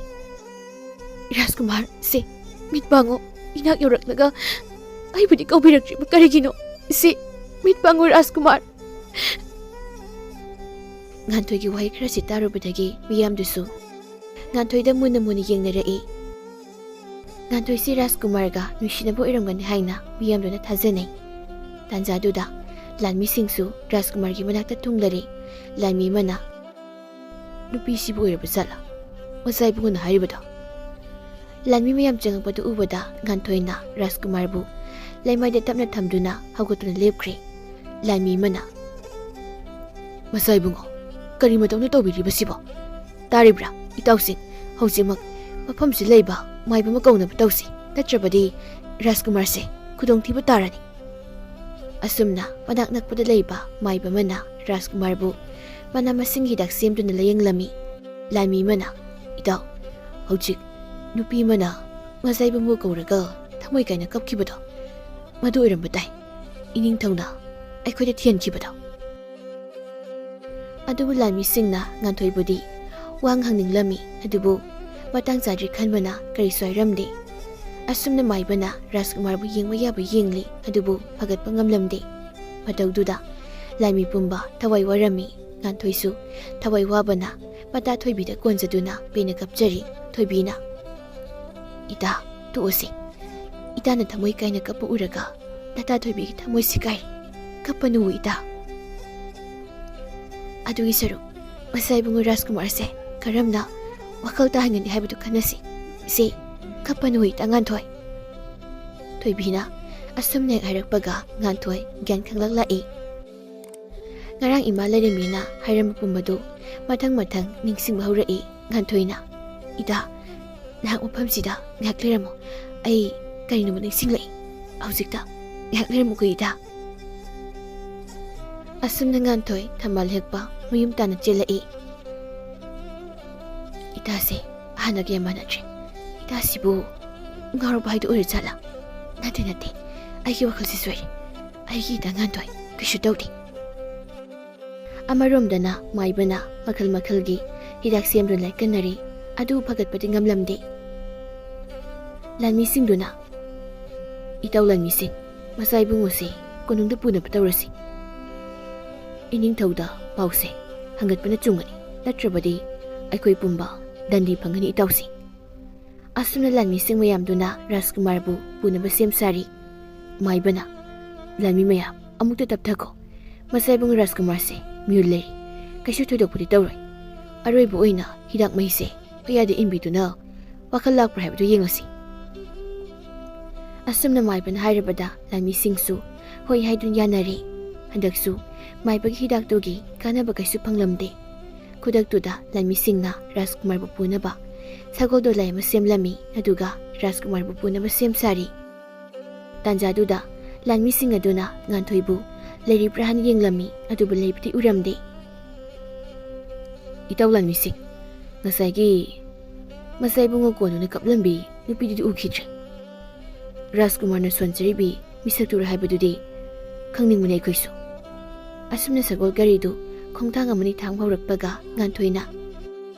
"ꯔꯥꯖꯀꯨꯃꯥꯔ, ꯁꯦ, ꯃꯤꯠ ꯄꯥꯡꯉꯣ, ꯏꯅꯥꯛ ꯌꯧꯔꯛꯂꯒ ꯑꯩꯕꯨꯗꯤ ꯀꯧꯕꯤꯔꯛꯇ꯭ꯔꯤꯕ ꯀꯔꯤꯒꯤꯅꯣ? ꯁꯦ, ꯃꯤꯠ ꯄꯥꯡꯉꯣ ꯔꯥꯖꯀꯨꯃꯥꯔ!" ꯉꯥꯟꯊꯣꯏꯒꯤ ꯋꯥꯍꯩ ꯈꯔꯁꯤ ꯇꯥꯔꯨꯕꯗꯒꯤ ꯃꯤꯌꯥꯝꯗꯨꯁꯨ ꯉꯥꯟꯊꯣꯏꯗ ꯃꯨꯟꯅ ꯃꯨꯟꯅ ꯌꯦꯡꯅꯔꯛꯏ꯫ ꯉꯥꯟꯊꯣꯏꯁꯤ ꯔꯥꯖꯀꯨꯃꯥꯔꯒ ꯅꯨꯡꯁꯤꯅꯕ ꯑꯣꯏꯔꯝꯒꯅꯤ ꯍꯥꯏꯅ ꯃꯤꯌꯥꯝꯗꯨꯅ ꯊꯥꯖꯅꯩ꯫ ꯇꯥꯟꯖꯥꯗꯨꯗ ꯂꯥꯟꯃꯤꯁꯤꯡꯁꯨ ꯔꯥꯖꯀꯨꯃꯥꯔꯒꯤ ꯃꯅꯥꯛꯇ ꯊꯨꯡꯂꯔꯦ꯫ ꯂꯥꯟꯃꯤ ꯑꯃꯅ, "ꯅꯨꯄꯤꯁꯤꯕꯨ ꯑꯣꯏꯔꯕ ꯖꯥꯠꯂꯥ ꯃꯆꯥ ꯏꯕꯨꯡꯉꯣꯅ ꯍꯥꯏꯔꯤꯕꯗꯣ?" ꯂꯥꯟꯃꯤ ꯃꯌꯥꯝ ꯆꯪꯉꯛꯄꯗꯨ ꯎꯕꯗ ꯉꯥꯟꯊꯣꯏꯅ ꯔꯥꯖꯀꯨꯃꯥꯔꯕꯨ ꯂꯩꯃꯥꯏꯗ ꯇꯞꯅ ꯊꯝꯗꯨꯅ ꯍꯧꯒꯠꯇꯨꯅ ꯂꯦꯞꯈ꯭ꯔꯦ꯫ ꯂꯥꯟꯃꯤ ꯑꯃꯅ, "ꯃꯆꯥ ꯏꯕꯨꯡꯉꯣ, ꯀꯔꯤ ꯃꯇꯧꯅ ꯇꯧꯕꯤꯔꯤꯕꯁꯤꯕꯣ? ꯇꯥꯔꯤꯕ꯭ꯔꯥ, ꯏꯇꯥꯎꯁꯤꯡ? ꯍꯧꯖꯤꯛꯃꯛ ꯃꯐꯝꯁꯤ ꯂꯩꯕ ꯃꯥꯏꯕ ꯑꯃ ꯀꯧꯅꯕ ꯇꯧꯁꯤ, ꯅꯠꯇ꯭ꯔꯕꯗꯤ ꯔꯥꯖꯀꯨꯃꯥꯔꯁꯦ ꯈꯨꯗꯣꯡꯊꯤꯕ ꯇꯥꯔꯅꯤ꯫" ꯑꯁꯨꯝꯅ ꯃꯅꯥꯛ ꯅꯛꯄꯗ ꯂꯩꯕ ꯃꯥꯏꯕ ꯑꯃꯅ ꯔꯥꯖꯀꯨꯃꯥꯔꯕꯨ ꯃꯅꯥ ꯃꯁꯤꯡꯒꯤ ꯍꯤꯗꯥꯛ ꯁꯦꯝꯗꯨꯅ ꯂꯥꯌꯦꯡꯂꯝꯃꯤ꯫ ꯂꯥꯟꯃꯤ ꯑꯃꯅ, "ꯏꯇꯥꯎ, ꯍꯧꯖꯤꯛ ꯅꯨꯄꯤ ꯑꯃꯅ ꯃꯆꯥ ꯏꯕꯨꯡꯉꯣ ꯀꯧꯔꯒ ꯊꯃꯣꯏ ꯀꯥꯏꯅ ꯀꯞꯈꯤꯕꯗꯣ, ꯃꯗꯨ ꯑꯣꯏꯔꯝꯕ ꯇꯥꯏ꯫ ꯏꯅꯤꯡꯊꯧꯅ ꯑꯩꯈꯣꯏꯗ ꯊꯤꯍꯟꯈꯤꯕꯗꯣ꯫" ꯑꯗꯨꯕꯨ ꯂꯥꯟꯃꯤꯁꯤꯡꯅ ꯉꯥꯟꯊꯣꯏꯕꯨꯗꯤ ꯋꯥ ꯍꯪꯅꯤꯡꯂꯝꯃꯤ, ꯑꯗꯨꯕꯨ ꯃꯇꯥꯡ ꯆꯥꯗ꯭ꯔꯤ ꯈꯟꯕꯅ ꯀꯔꯤꯁꯨ ꯍꯥꯏꯔꯝꯗꯦ꯫ ꯑꯁꯨꯝꯅ ꯃꯥꯏꯕꯅ ꯔꯥꯖꯀꯨꯃꯥꯔꯕꯨ ꯌꯦꯡꯕ ꯌꯥꯕ ꯌꯦꯡꯂꯤ, ꯑꯗꯨꯕꯨ ꯐꯒꯠꯄ ꯉꯝꯂꯝꯗꯦ꯫ ꯃꯇꯧꯗꯨꯗ ꯂꯥꯟꯃꯤ ꯄꯨꯝꯕ ꯊꯋꯥꯏ ꯋꯥꯔꯝꯃꯤ꯫ ꯉꯥꯟꯊꯣꯏꯁꯨ ꯊꯋꯥꯏ ꯋꯥꯕꯅ ꯃꯇꯥ ꯊꯣꯏꯕꯤꯗ ꯀꯣꯟꯖꯗꯨꯅ ꯄꯦꯟꯅ ꯀꯞꯆꯔꯤ꯫ ꯊꯣꯏꯕꯤꯅ, "ꯏꯇꯥ, ꯇꯣꯛꯑꯁꯤ꯫ ꯏꯇꯥꯅ ꯊꯃꯣꯏ ꯀꯥꯏꯅ ꯀꯞꯄ ꯎꯔꯒ ꯅꯇꯥ ꯊꯣꯏꯕꯤꯒꯤ ꯊꯃꯣꯏꯁꯤ ꯀꯥꯏꯔꯤ꯫ ꯀꯞꯄꯅꯨ ꯏꯇꯥ꯫ ꯑꯗꯨꯒꯤ ꯁꯔꯨꯛ ꯉꯁꯥꯏ ꯏꯕꯨꯡꯉꯣ ꯔꯥꯖꯀꯨꯃꯥꯔꯁꯦ ꯀꯔꯝꯅ ꯋꯥꯈꯜ ꯇꯥꯍꯟꯒꯅꯤ ꯍꯥꯏꯕꯗꯨ ꯈꯟꯅꯁꯤ꯫ ꯏꯆꯦ, ꯀꯞꯄꯅꯨ ꯏꯇꯥ ꯉꯥꯟꯊꯣꯏ꯫ ꯊꯣꯏꯕꯤꯅ ꯑꯁꯨꯝꯅ ꯍꯦꯛ ꯍꯥꯏꯔꯛꯄꯒ ꯉꯥꯟꯊꯣꯏ ꯒ꯭ꯌꯥꯟ ꯈꯪꯂꯛ ꯂꯥꯛꯏ꯫ ꯉꯔꯥꯡ ꯏꯃꯥ ꯂꯩꯔꯝꯃꯤꯅ ꯍꯥꯏꯔꯝꯕ ꯄꯨꯝꯕꯗꯨ ꯃꯊꯪ ꯃꯊꯪ ꯅꯤꯡꯁꯤꯡꯕ ꯍꯧꯔꯛꯏ ꯉꯥꯟꯊꯣꯏꯅ꯫ "ꯏꯇꯥ, ꯅꯍꯥꯛ ꯃꯐꯝꯁꯤꯗ ꯉꯥꯏꯍꯥꯛ ꯂꯩꯔꯝꯃꯨ꯫ ꯑꯩ ꯀꯔꯤꯅꯣꯃ ꯅꯤꯡꯁꯤꯡꯂꯛꯏ꯫ ꯍꯧꯖꯤꯛꯇ ꯉꯥꯏꯍꯥꯛ ꯂꯩꯔꯝꯃꯨꯀꯣ ꯏꯇꯥ꯫" ꯑꯁꯨꯝꯅ ꯉꯥꯟꯊꯣꯏ ꯊꯝꯕꯥꯜ ꯍꯦꯛꯄ ꯃꯌꯨꯝ ꯇꯥꯅ ꯆꯦꯜꯂꯛꯏ꯫ "ꯏꯇꯥꯁꯦ ꯍꯥꯟꯅꯒ ꯌꯥꯝ ꯃꯥꯟꯅꯗ꯭ꯔꯦ꯫ ꯏꯇꯥꯁꯤꯕꯨ ꯉꯥꯎꯔꯕ ꯍꯥꯏꯗꯨ ꯑꯣꯏꯔꯖꯥꯠꯂꯥ? ꯅꯠꯇꯦ, ꯅꯠꯇꯦ, ꯑꯩꯒꯤ ꯋꯥꯈꯜꯁꯤ ꯁꯣꯏꯔꯦ꯫ ꯑꯩꯒꯤ ꯏꯇꯥ ꯉꯥꯟꯊꯣꯏ ꯀꯩꯁꯨ ꯇꯧꯗꯦ꯫" ꯑꯃꯔꯣꯝꯗꯅ ꯃꯥꯏꯕꯅ ꯃꯈꯜ ꯃꯈꯜꯒꯤ ꯍꯤꯗꯥꯛ ꯁꯦꯝꯗꯨꯅ ꯂꯥꯏꯀꯠꯅꯔꯤ꯫ ꯑꯗꯨ ꯐꯒꯠꯄꯗꯤ ꯉꯝꯂꯝꯗꯦ꯫ ꯂꯥꯟꯃꯤꯁꯤꯡꯗꯨꯅ, "ꯏꯇꯥꯎ ꯂꯥꯟꯃꯤꯁꯤꯡ, ꯃꯆꯥ ꯏꯕꯨꯡꯉꯣꯁꯦ ꯀꯣꯅꯨꯡꯗ ꯄꯨꯅꯕ ꯇꯧꯔꯁꯤ꯫ ꯏꯅꯤꯡꯊꯧꯗ ꯄꯥꯎꯁꯦ ꯍꯪꯒꯠꯄꯅ ꯆꯨꯝꯒꯅꯤ, ꯅꯠꯇ꯭ꯔꯕꯗꯤ ꯑꯩꯈꯣꯏ ꯄꯨꯝꯕ ꯗꯟꯗꯤ ꯐꯪꯒꯅꯤ ꯏꯇꯥꯎꯁꯤꯡ꯫" ꯑꯁꯨꯝꯅ ꯂꯥꯟꯃꯤꯁꯤꯡ ꯃꯌꯥꯝꯗꯨꯅ ꯔꯥꯖꯀꯨꯃꯥꯔꯕꯨ ꯄꯨꯅꯕ ꯁꯦꯝ ꯁꯥꯔꯤ꯫ ꯃꯥꯏꯕꯅ, "ꯂꯥꯟꯃꯤ ꯃꯌꯥꯝ, ꯑꯃꯨꯛꯇ ꯇꯞꯊꯈꯣ꯫ ꯃꯆꯥ ꯏꯕꯨꯡꯉꯣ ꯔꯥꯖꯀꯨꯃꯥꯔꯁꯦ ꯃꯤꯍꯨꯜ ꯂꯩꯔꯤ꯫ ꯀꯩꯁꯨ ꯊꯣꯏꯗꯣꯛꯄꯗꯤ ꯇꯧꯔꯣꯏ꯫ ꯑꯔꯣꯏꯕ ꯑꯣꯏꯅ ꯍꯤꯗꯥꯛ ꯃꯍꯤꯁꯦ ꯀꯌꯥꯗ ꯏꯟꯕꯤꯗꯨꯅ ꯋꯥꯈꯜ ꯂꯥꯛꯄ꯭ꯔꯥ ꯍꯥꯏꯕꯗꯨ ꯌꯦꯡꯂꯁꯤ꯫" ꯑꯁꯨꯝꯅ ꯃꯥꯏꯕꯅ ꯍꯥꯏꯔꯕꯗ ꯂꯥꯟꯃꯤꯁꯤꯡꯁꯨ ꯍꯣꯏ ꯍꯥꯏꯗꯨꯅ ꯌꯥꯅꯔꯦ꯫ ꯍꯟꯗꯛꯁꯨ ꯃꯥꯏꯕꯒꯤ ꯍꯤꯗꯥꯛꯇꯨꯒꯤ ꯀꯥꯟꯅꯕ ꯀꯩꯁꯨ ꯐꯪꯂꯝꯗꯦ꯫ ꯈꯨꯗꯛꯇꯨꯗ ꯂꯥꯟꯃꯤꯁꯤꯡꯅ ꯔꯥꯖꯀꯨꯃꯥꯔꯕꯨ ꯄꯨꯅꯕ ꯁꯒꯣꯜ ꯗꯣꯂꯥꯏ ꯑꯃ ꯁꯦꯝꯂꯝꯃꯤ, ꯑꯗꯨꯒ ꯔꯥꯖꯀꯨꯃꯥꯔꯕꯨ ꯄꯨꯅꯕ ꯁꯦꯝ ꯁꯥꯔꯤ꯫ ꯇꯥꯟꯖꯥꯗꯨꯗ ꯂꯥꯟꯃꯤꯁꯤꯡ ꯑꯗꯨꯅ ꯉꯥꯟꯊꯣꯏꯕꯨ ꯂꯩꯔꯤꯕ꯭ꯔꯥ ꯍꯥꯏꯅ ꯌꯦꯡꯂꯝꯃꯤ, ꯑꯗꯨꯕꯨ ꯂꯩꯕꯗꯤ ꯎꯔꯝꯗꯦ꯫ "ꯏꯇꯥꯎ ꯂꯥꯟꯃꯤꯁꯤꯡ, ꯉꯁꯥꯏꯒꯤ ꯃꯆꯥ ꯏꯕꯨꯡꯉꯣ ꯀꯣꯅꯨꯡꯗ ꯀꯞꯂꯝꯕꯤ ꯅꯨꯄꯤꯗꯨꯗꯤ ꯎꯈꯤꯗ꯭ꯔꯦ꯫ ꯔꯥꯖꯀꯨꯃꯥꯔꯅ ꯁꯣꯟꯖꯔꯤꯕꯤ ꯃꯤꯁꯛꯇꯨꯔ ꯍꯥꯏꯕꯗꯨꯗꯤ ꯈꯪꯅꯤꯡꯕꯅꯤ ꯑꯩꯈꯣꯏꯁꯨ꯫" ꯑꯁꯨꯝꯅ ꯁꯒꯣꯜ ꯒꯥꯔꯤꯗꯨ ꯈꯣꯡꯊꯥꯡ ꯑꯃꯅꯤ ꯊꯥꯡꯕ ꯍꯧꯔꯛꯄꯒ ꯉꯥꯟꯊꯣꯏꯅ,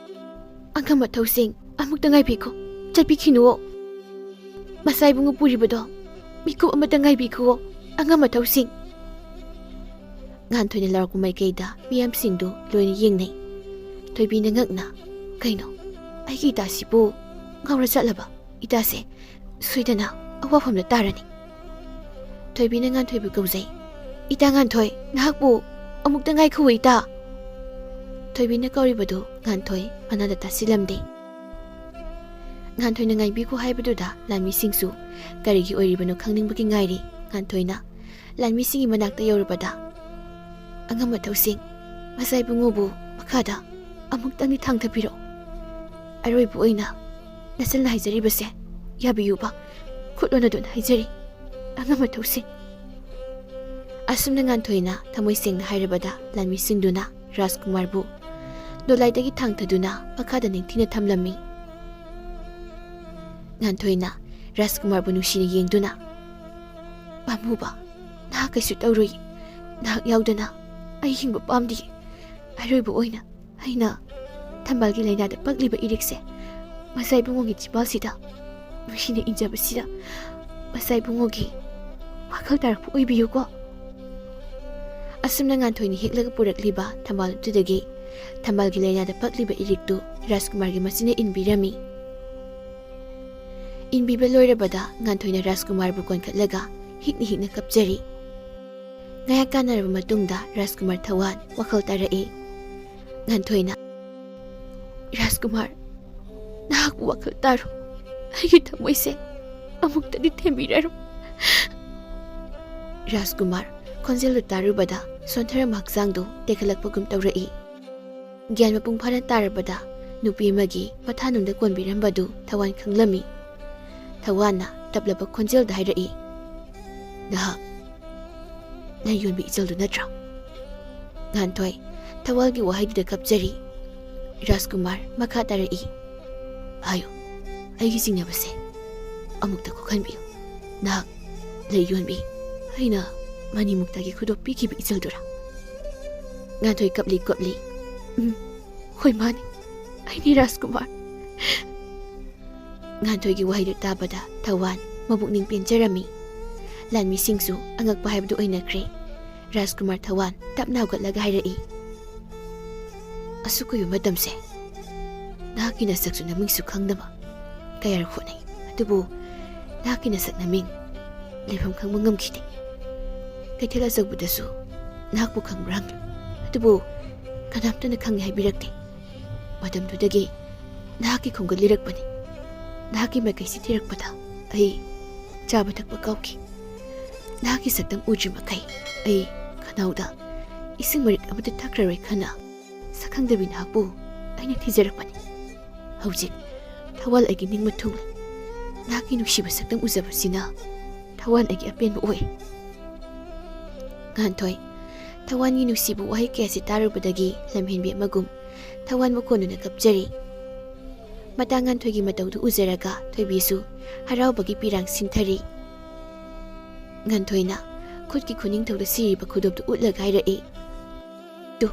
"ꯑꯉꯝ ꯑꯊꯧꯁꯤꯡ, ꯑꯃꯨꯛꯇ ꯉꯥꯏꯕꯤꯈꯣ, ꯆꯠꯄꯤꯈꯤꯅꯨꯑꯣ꯫ ꯃꯆꯥ ꯏꯕꯨꯡꯉꯣ ꯄꯨꯔꯤꯕꯗꯣ ꯃꯤꯀꯨꯞ ꯑꯃꯇ ꯉꯥꯏꯕꯤꯈꯨꯑꯣ, ꯑꯉꯝ ꯑꯊꯧꯁꯤꯡ꯫" ꯉꯥꯟꯊꯣꯏꯅ ꯂꯥꯎꯔꯛꯄ ꯃꯥꯏꯀꯩꯗ ꯃꯤꯌꯥꯝꯁꯤꯡꯗꯨ ꯂꯣꯏꯅ ꯌꯦꯡꯅꯩ꯫ ꯊꯣꯏꯕꯤꯅ ꯉꯛꯅ, "ꯀꯩꯅꯣ, ꯑꯩꯒꯤ ꯏꯇꯥꯁꯤꯕꯨ ꯉꯥꯎꯔ ꯆꯠꯂꯕ? ꯏꯇꯥꯁꯦ ꯁꯣꯏꯗꯅ ꯑꯋꯥꯐꯝꯗ ꯇꯥꯔꯅꯤ꯫" ꯊꯣꯏꯕꯤꯅ ꯉꯥꯟꯊꯣꯏꯕꯨ ꯀꯧꯖꯩ꯫ "ꯏꯇꯥ ꯉꯥꯟꯊꯣꯏ, ꯅꯍꯥꯛꯄꯨ ꯑꯃꯨꯛꯇ ꯉꯥꯏꯈꯣ ꯏꯇꯥ꯫" ꯊꯣꯏꯕꯤꯅ ꯀꯧꯔꯤꯕꯗꯨ ꯉꯥꯟꯊꯣꯏ ꯃꯅꯥꯗ ꯇꯥꯁꯤꯜꯂꯝꯗꯦ꯫ ꯉꯥꯟꯊꯣꯏꯅ ꯉꯥꯏꯕꯤꯈꯣ ꯍꯥꯏꯕꯗꯨꯗ ꯂꯥꯟꯃꯤꯁꯤꯡꯁꯨ ꯀꯔꯤꯒꯤ ꯑꯣꯏꯔꯤꯕꯅꯣ ꯈꯪꯅꯤꯡꯕꯒꯤ ꯉꯥꯏꯔꯤ꯫ ꯉꯥꯟꯊꯣꯏꯅ ꯂꯥꯟꯃꯤꯁꯤꯡꯒꯤ ꯃꯅꯥꯛꯇ ꯌꯧꯔꯕꯗ, "ꯑꯉꯝ ꯑꯊꯧꯁꯤꯡ, ꯃꯆꯥ ꯏꯕꯨꯡꯉꯣꯕꯨ ꯃꯈꯥꯗ ꯑꯃꯨꯛꯇꯪꯗꯤ ꯊꯥꯡꯊꯕꯤꯔꯛꯎ꯫ ꯑꯔꯣꯏꯕ ꯑꯣꯏꯅ ꯅꯆꯜꯅ ꯍꯥꯏꯖꯔꯤꯕꯁꯦ ꯌꯥꯕꯤꯌꯨꯕ ꯈꯨꯠ ꯂꯣꯟꯅꯗꯨꯅ ꯍꯥꯏꯖꯔꯤ, ꯑꯉꯝ ꯑꯊꯧꯁꯤꯡ꯫" ꯑꯁꯨꯝꯅ ꯉꯥꯟꯊꯣꯏꯅ ꯊꯃꯣꯏ ꯁꯦꯡꯅ ꯍꯥꯏꯔꯕꯗ ꯂꯥꯟꯃꯤꯁꯤꯡꯗꯨꯅ ꯔꯥꯖꯀꯨꯃꯥꯔꯕꯨ ꯗꯣꯂꯥꯏꯗꯒꯤ ꯊꯥꯡꯊꯗꯨꯅ ꯃꯈꯥꯗ ꯅꯤꯡꯊꯤꯅ ꯊꯝꯂꯝꯃꯤ꯫ ꯉꯥꯟꯊꯣꯏꯅ ꯔꯥꯖꯀꯨꯃꯥꯔꯕꯨ ꯅꯨꯡꯁꯤꯅ ꯌꯦꯡꯗꯨꯅ, "ꯄꯥꯝꯃꯨꯕ, ꯅꯍꯥꯛ ꯀꯩꯁꯨ ꯇꯧꯔꯣꯏ꯫ ꯅꯍꯥꯛ ꯌꯥꯎꯗꯅ ꯑꯩ ꯍꯤꯡꯕ ꯄꯥꯝꯗꯦ꯫ ꯑꯔꯣꯏꯕ ꯑꯣꯏꯅ ꯑꯩꯅ ꯊꯝꯕꯥꯜꯒꯤ ꯂꯥꯏꯅꯥꯗ ꯄꯛꯂꯤꯕ ꯏꯔꯤꯛꯁꯦ ꯃꯆꯥ ꯏꯕꯨꯡꯉꯣꯒꯤ ꯆꯤꯝꯕꯥꯜꯁꯤꯗ ꯅꯨꯡꯁꯤꯅ ꯏꯟꯖꯕꯁꯤꯗ ꯃꯆꯥ ꯏꯕꯨꯡꯉꯣꯒꯤ ꯋꯥꯈꯜ ꯇꯥꯔꯛꯄ ꯑꯣꯏꯕꯤꯌꯨꯀꯣ꯫" ꯑꯁꯨꯝꯅ ꯉꯥꯟꯊꯣꯏꯅ ꯍꯦꯛꯂꯒ ꯄꯨꯔꯛꯂꯤꯕ ꯊꯝꯕꯥꯜ ꯑꯗꯨꯗꯒꯤ ꯊꯝꯕꯥꯜꯒꯤ ꯂꯥꯏꯅꯥꯗ ꯄꯛꯂꯤꯕ ꯏꯔꯤꯛꯇꯨ ꯔꯥꯖꯀꯨꯃꯥꯔꯒꯤ ꯃꯆꯤꯟꯅ ꯏꯟꯕꯤꯔꯝꯃꯤ꯫ ꯏꯟꯕꯤꯕ ꯂꯣꯏꯔꯕꯗ ꯉꯥꯟꯊꯣꯏꯅ ꯔꯥꯖꯀꯨꯃꯥꯔꯕꯨ ꯀꯣꯟꯈꯠꯂꯒ ꯍꯤꯛꯅ ꯍꯤꯛꯅ ꯀꯞꯆꯔꯤ꯫ ꯉꯥꯏꯍꯥꯛ ꯀꯥꯟꯅꯔꯕ ꯃꯇꯨꯡꯗ ꯔꯥꯖꯀꯨꯃꯥꯔ ꯊꯋꯥꯟ ꯋꯥꯈꯜ ꯇꯥꯔꯛꯏ꯫ ꯉꯥꯟꯊꯣꯏꯅ, "ꯔꯥꯖꯀꯨꯃꯥꯔ, ꯅꯍꯥꯛꯄꯨ ꯋꯥꯈꯜ ꯇꯥꯔꯣ꯫ ꯑꯩꯒꯤ ꯊꯃꯣꯏꯁꯦ ꯑꯃꯨꯛꯇꯗꯤ ꯊꯦꯝꯕꯤꯔꯔꯣ꯫" ꯔꯥꯖꯀꯨꯃꯥꯔ ꯈꯣꯟꯖꯦꯜꯗꯨ ꯇꯥꯔꯨꯕꯗ ꯁꯣꯟꯊꯔꯝꯕ ꯍꯛꯆꯥꯡꯗꯨ ꯇꯦꯛꯈꯠꯂꯛꯄꯒꯨꯝ ꯇꯧꯔꯛꯏ꯫ ꯒ꯭ꯌꯥꯟ ꯃꯄꯨꯡ ꯐꯥꯅ ꯇꯥꯔꯕꯗ ꯅꯨꯄꯤ ꯑꯃꯒꯤ ꯃꯊꯥꯅꯨꯡꯗ ꯀꯣꯟꯕꯤꯔꯝꯕꯗꯨ ꯊꯋꯥꯟ ꯈꯪꯂꯝꯃꯤ꯫ ꯊꯋꯥꯟꯅ ꯇꯞꯂꯕ ꯈꯣꯟꯖꯦꯜꯗ ꯍꯥꯏꯔꯛꯏ, "ꯅꯍꯥꯛ ꯂꯩ ꯌꯣꯟꯕꯤ ꯏꯆꯜꯗꯨ ꯅꯠꯇ꯭ꯔꯥ?" ꯉꯥꯟꯊꯣꯏ ꯊꯋꯥꯟꯒꯤ ꯋꯥꯍꯩꯗꯨꯗ ꯀꯞꯆꯔꯤ꯫ ꯔꯥꯖꯀꯨꯃꯥꯔ ꯃꯈꯥ ꯇꯥꯔꯛꯏ, "ꯍꯥꯏꯌꯨ, ꯑꯩꯒꯤ ꯆꯤꯡꯅꯕꯁꯦ ꯑꯃꯨꯛꯇ ꯀꯣꯛꯍꯟꯕꯤꯌꯨ꯫ ꯅꯍꯥꯛ ꯂꯩ ꯌꯣꯟꯕꯤ, ꯑꯩꯅ ꯃꯅꯤꯃꯨꯛꯇꯒꯤ ꯈꯨꯗꯣꯞ ꯄꯤꯈꯤꯕ ꯏꯆꯜꯗꯨꯔꯥ?" ꯉꯥꯟꯊꯣꯏ ꯀꯞꯂꯤ ꯀꯞꯂꯤ, "ꯎꯝ, ꯍꯣꯏ, ꯃꯥꯅꯤ, ꯑꯩꯅꯤ ꯔꯥꯖꯀꯨꯃꯥꯔ꯫" ꯉꯥꯟꯊꯣꯏꯒꯤ ꯋꯥꯍꯩꯗꯨ ꯇꯥꯕꯗ ꯊꯋꯥꯟ ꯃꯕꯨꯛꯅꯤꯡ ꯄꯦꯟꯖꯔꯝꯃꯤ꯫ ꯂꯥꯟꯃꯤꯁꯤꯡꯁꯨ ꯑꯉꯛꯄ ꯍꯥꯏꯕꯗꯨ ꯑꯣꯏꯅꯈ꯭ꯔꯦ꯫ ꯔꯥꯖꯀꯨꯃꯥꯔ ꯊꯋꯥꯟ ꯇꯞꯅ ꯍꯧꯒꯠꯂꯒ ꯍꯥꯏꯔꯛꯏ, "ꯑꯁꯨꯛ ꯀꯨꯏꯕ ꯃꯇꯝꯁꯦ ꯅꯍꯥꯛꯀꯤ ꯅꯁꯛꯁꯨ ꯅꯃꯤꯡꯁꯨ ꯈꯪꯗꯕ ꯀꯌꯥꯔꯛ ꯍꯣꯠꯅꯩ, ꯑꯗꯨꯕꯨ ꯅꯍꯥꯛꯀꯤ ꯅꯁꯛ ꯅꯃꯤꯡ ꯂꯩꯐꯝ ꯈꯪꯕ ꯉꯝꯈꯤꯗꯦ꯫ ꯀꯩꯊꯦꯜ ꯑꯆꯧꯕꯗꯁꯨ ꯅꯍꯥꯛꯄꯨ ꯈꯪꯕ꯭ꯔꯥ ꯍꯪꯂꯨ, ꯑꯗꯨꯕꯨ ꯀꯅꯥꯝꯇꯅ ꯈꯪꯉꯦ ꯍꯥꯏꯕꯤꯔꯛꯇꯦ꯫ ꯃꯇꯝꯗꯨꯗꯒꯤ ꯅꯍꯥꯛꯀꯤ ꯈꯣꯡꯒꯨꯜ ꯂꯤꯔꯛꯄꯅꯤ꯫ ꯅꯍꯥꯛꯀꯤ ꯃꯥꯏꯀꯩꯁꯤ ꯊꯤꯔꯛꯄꯗ ꯑꯩ ꯆꯥꯕ ꯊꯛꯄ ꯀꯥꯎꯈꯤ꯫ ꯅꯍꯥꯛꯀꯤ ꯁꯛꯇꯝ ꯎꯗ꯭ꯔꯤ ꯃꯈꯩ ꯑꯩ ꯈꯅꯥꯎꯗ ꯏꯁꯤꯡ ꯃꯔꯤꯛ ꯑꯃꯠꯇ ꯊꯛꯈ꯭ꯔꯔꯣꯏ ꯈꯟꯅ ꯁꯛꯈꯪꯗꯕꯤ ꯅꯍꯥꯛꯄꯨ ꯑꯩꯅ ꯊꯤꯖꯔꯛꯄꯅꯤ꯫ ꯍꯧꯖꯤꯛ ꯊꯋꯥꯜ ꯑꯩꯒꯤ ꯅꯤꯡꯕ ꯊꯨꯡꯂꯦ꯫ ꯅꯍꯥꯛꯀꯤ ꯅꯨꯡꯁꯤꯕ ꯁꯛꯇꯝ ꯎꯖꯕꯁꯤꯅ ꯊꯋꯥꯜ ꯑꯩꯒꯤ ꯑꯄꯦꯟꯕ ꯑꯣꯏ꯫ ꯉꯥꯟꯊꯣꯏ, ꯊꯋꯥꯜꯒꯤ ꯅꯨꯡꯁꯤꯕ ꯋꯥꯍꯩ ꯀꯌꯥꯁꯤ ꯇꯥꯔꯨꯕꯗꯒꯤ ꯂꯝꯍꯦꯟꯕꯤ ꯑꯃꯒꯨꯝ ꯊꯋꯥꯜꯕꯨ ꯀꯣꯟꯗꯨꯅ ꯀꯞꯆꯔꯤ꯫ ꯃꯇꯥ ꯉꯥꯟꯊꯣꯏꯒꯤ ꯃꯇꯧꯗꯨ ꯎꯖꯔꯒ ꯊꯣꯏꯕꯤꯁꯨ ꯍꯔꯥꯎꯕꯒꯤ ꯄꯤꯔꯥꯡ ꯁꯤꯟꯊꯔꯤ꯫ ꯉꯥꯟꯊꯣꯏꯅ ꯈꯨꯠꯀꯤ ꯈꯨꯅꯤꯡꯊꯧꯗ ꯁꯤꯔꯤꯕ ꯈꯨꯗꯣꯞꯇꯨ ꯎꯠꯂꯒ ꯍꯥꯏꯔꯛꯏ, "ꯇꯨ,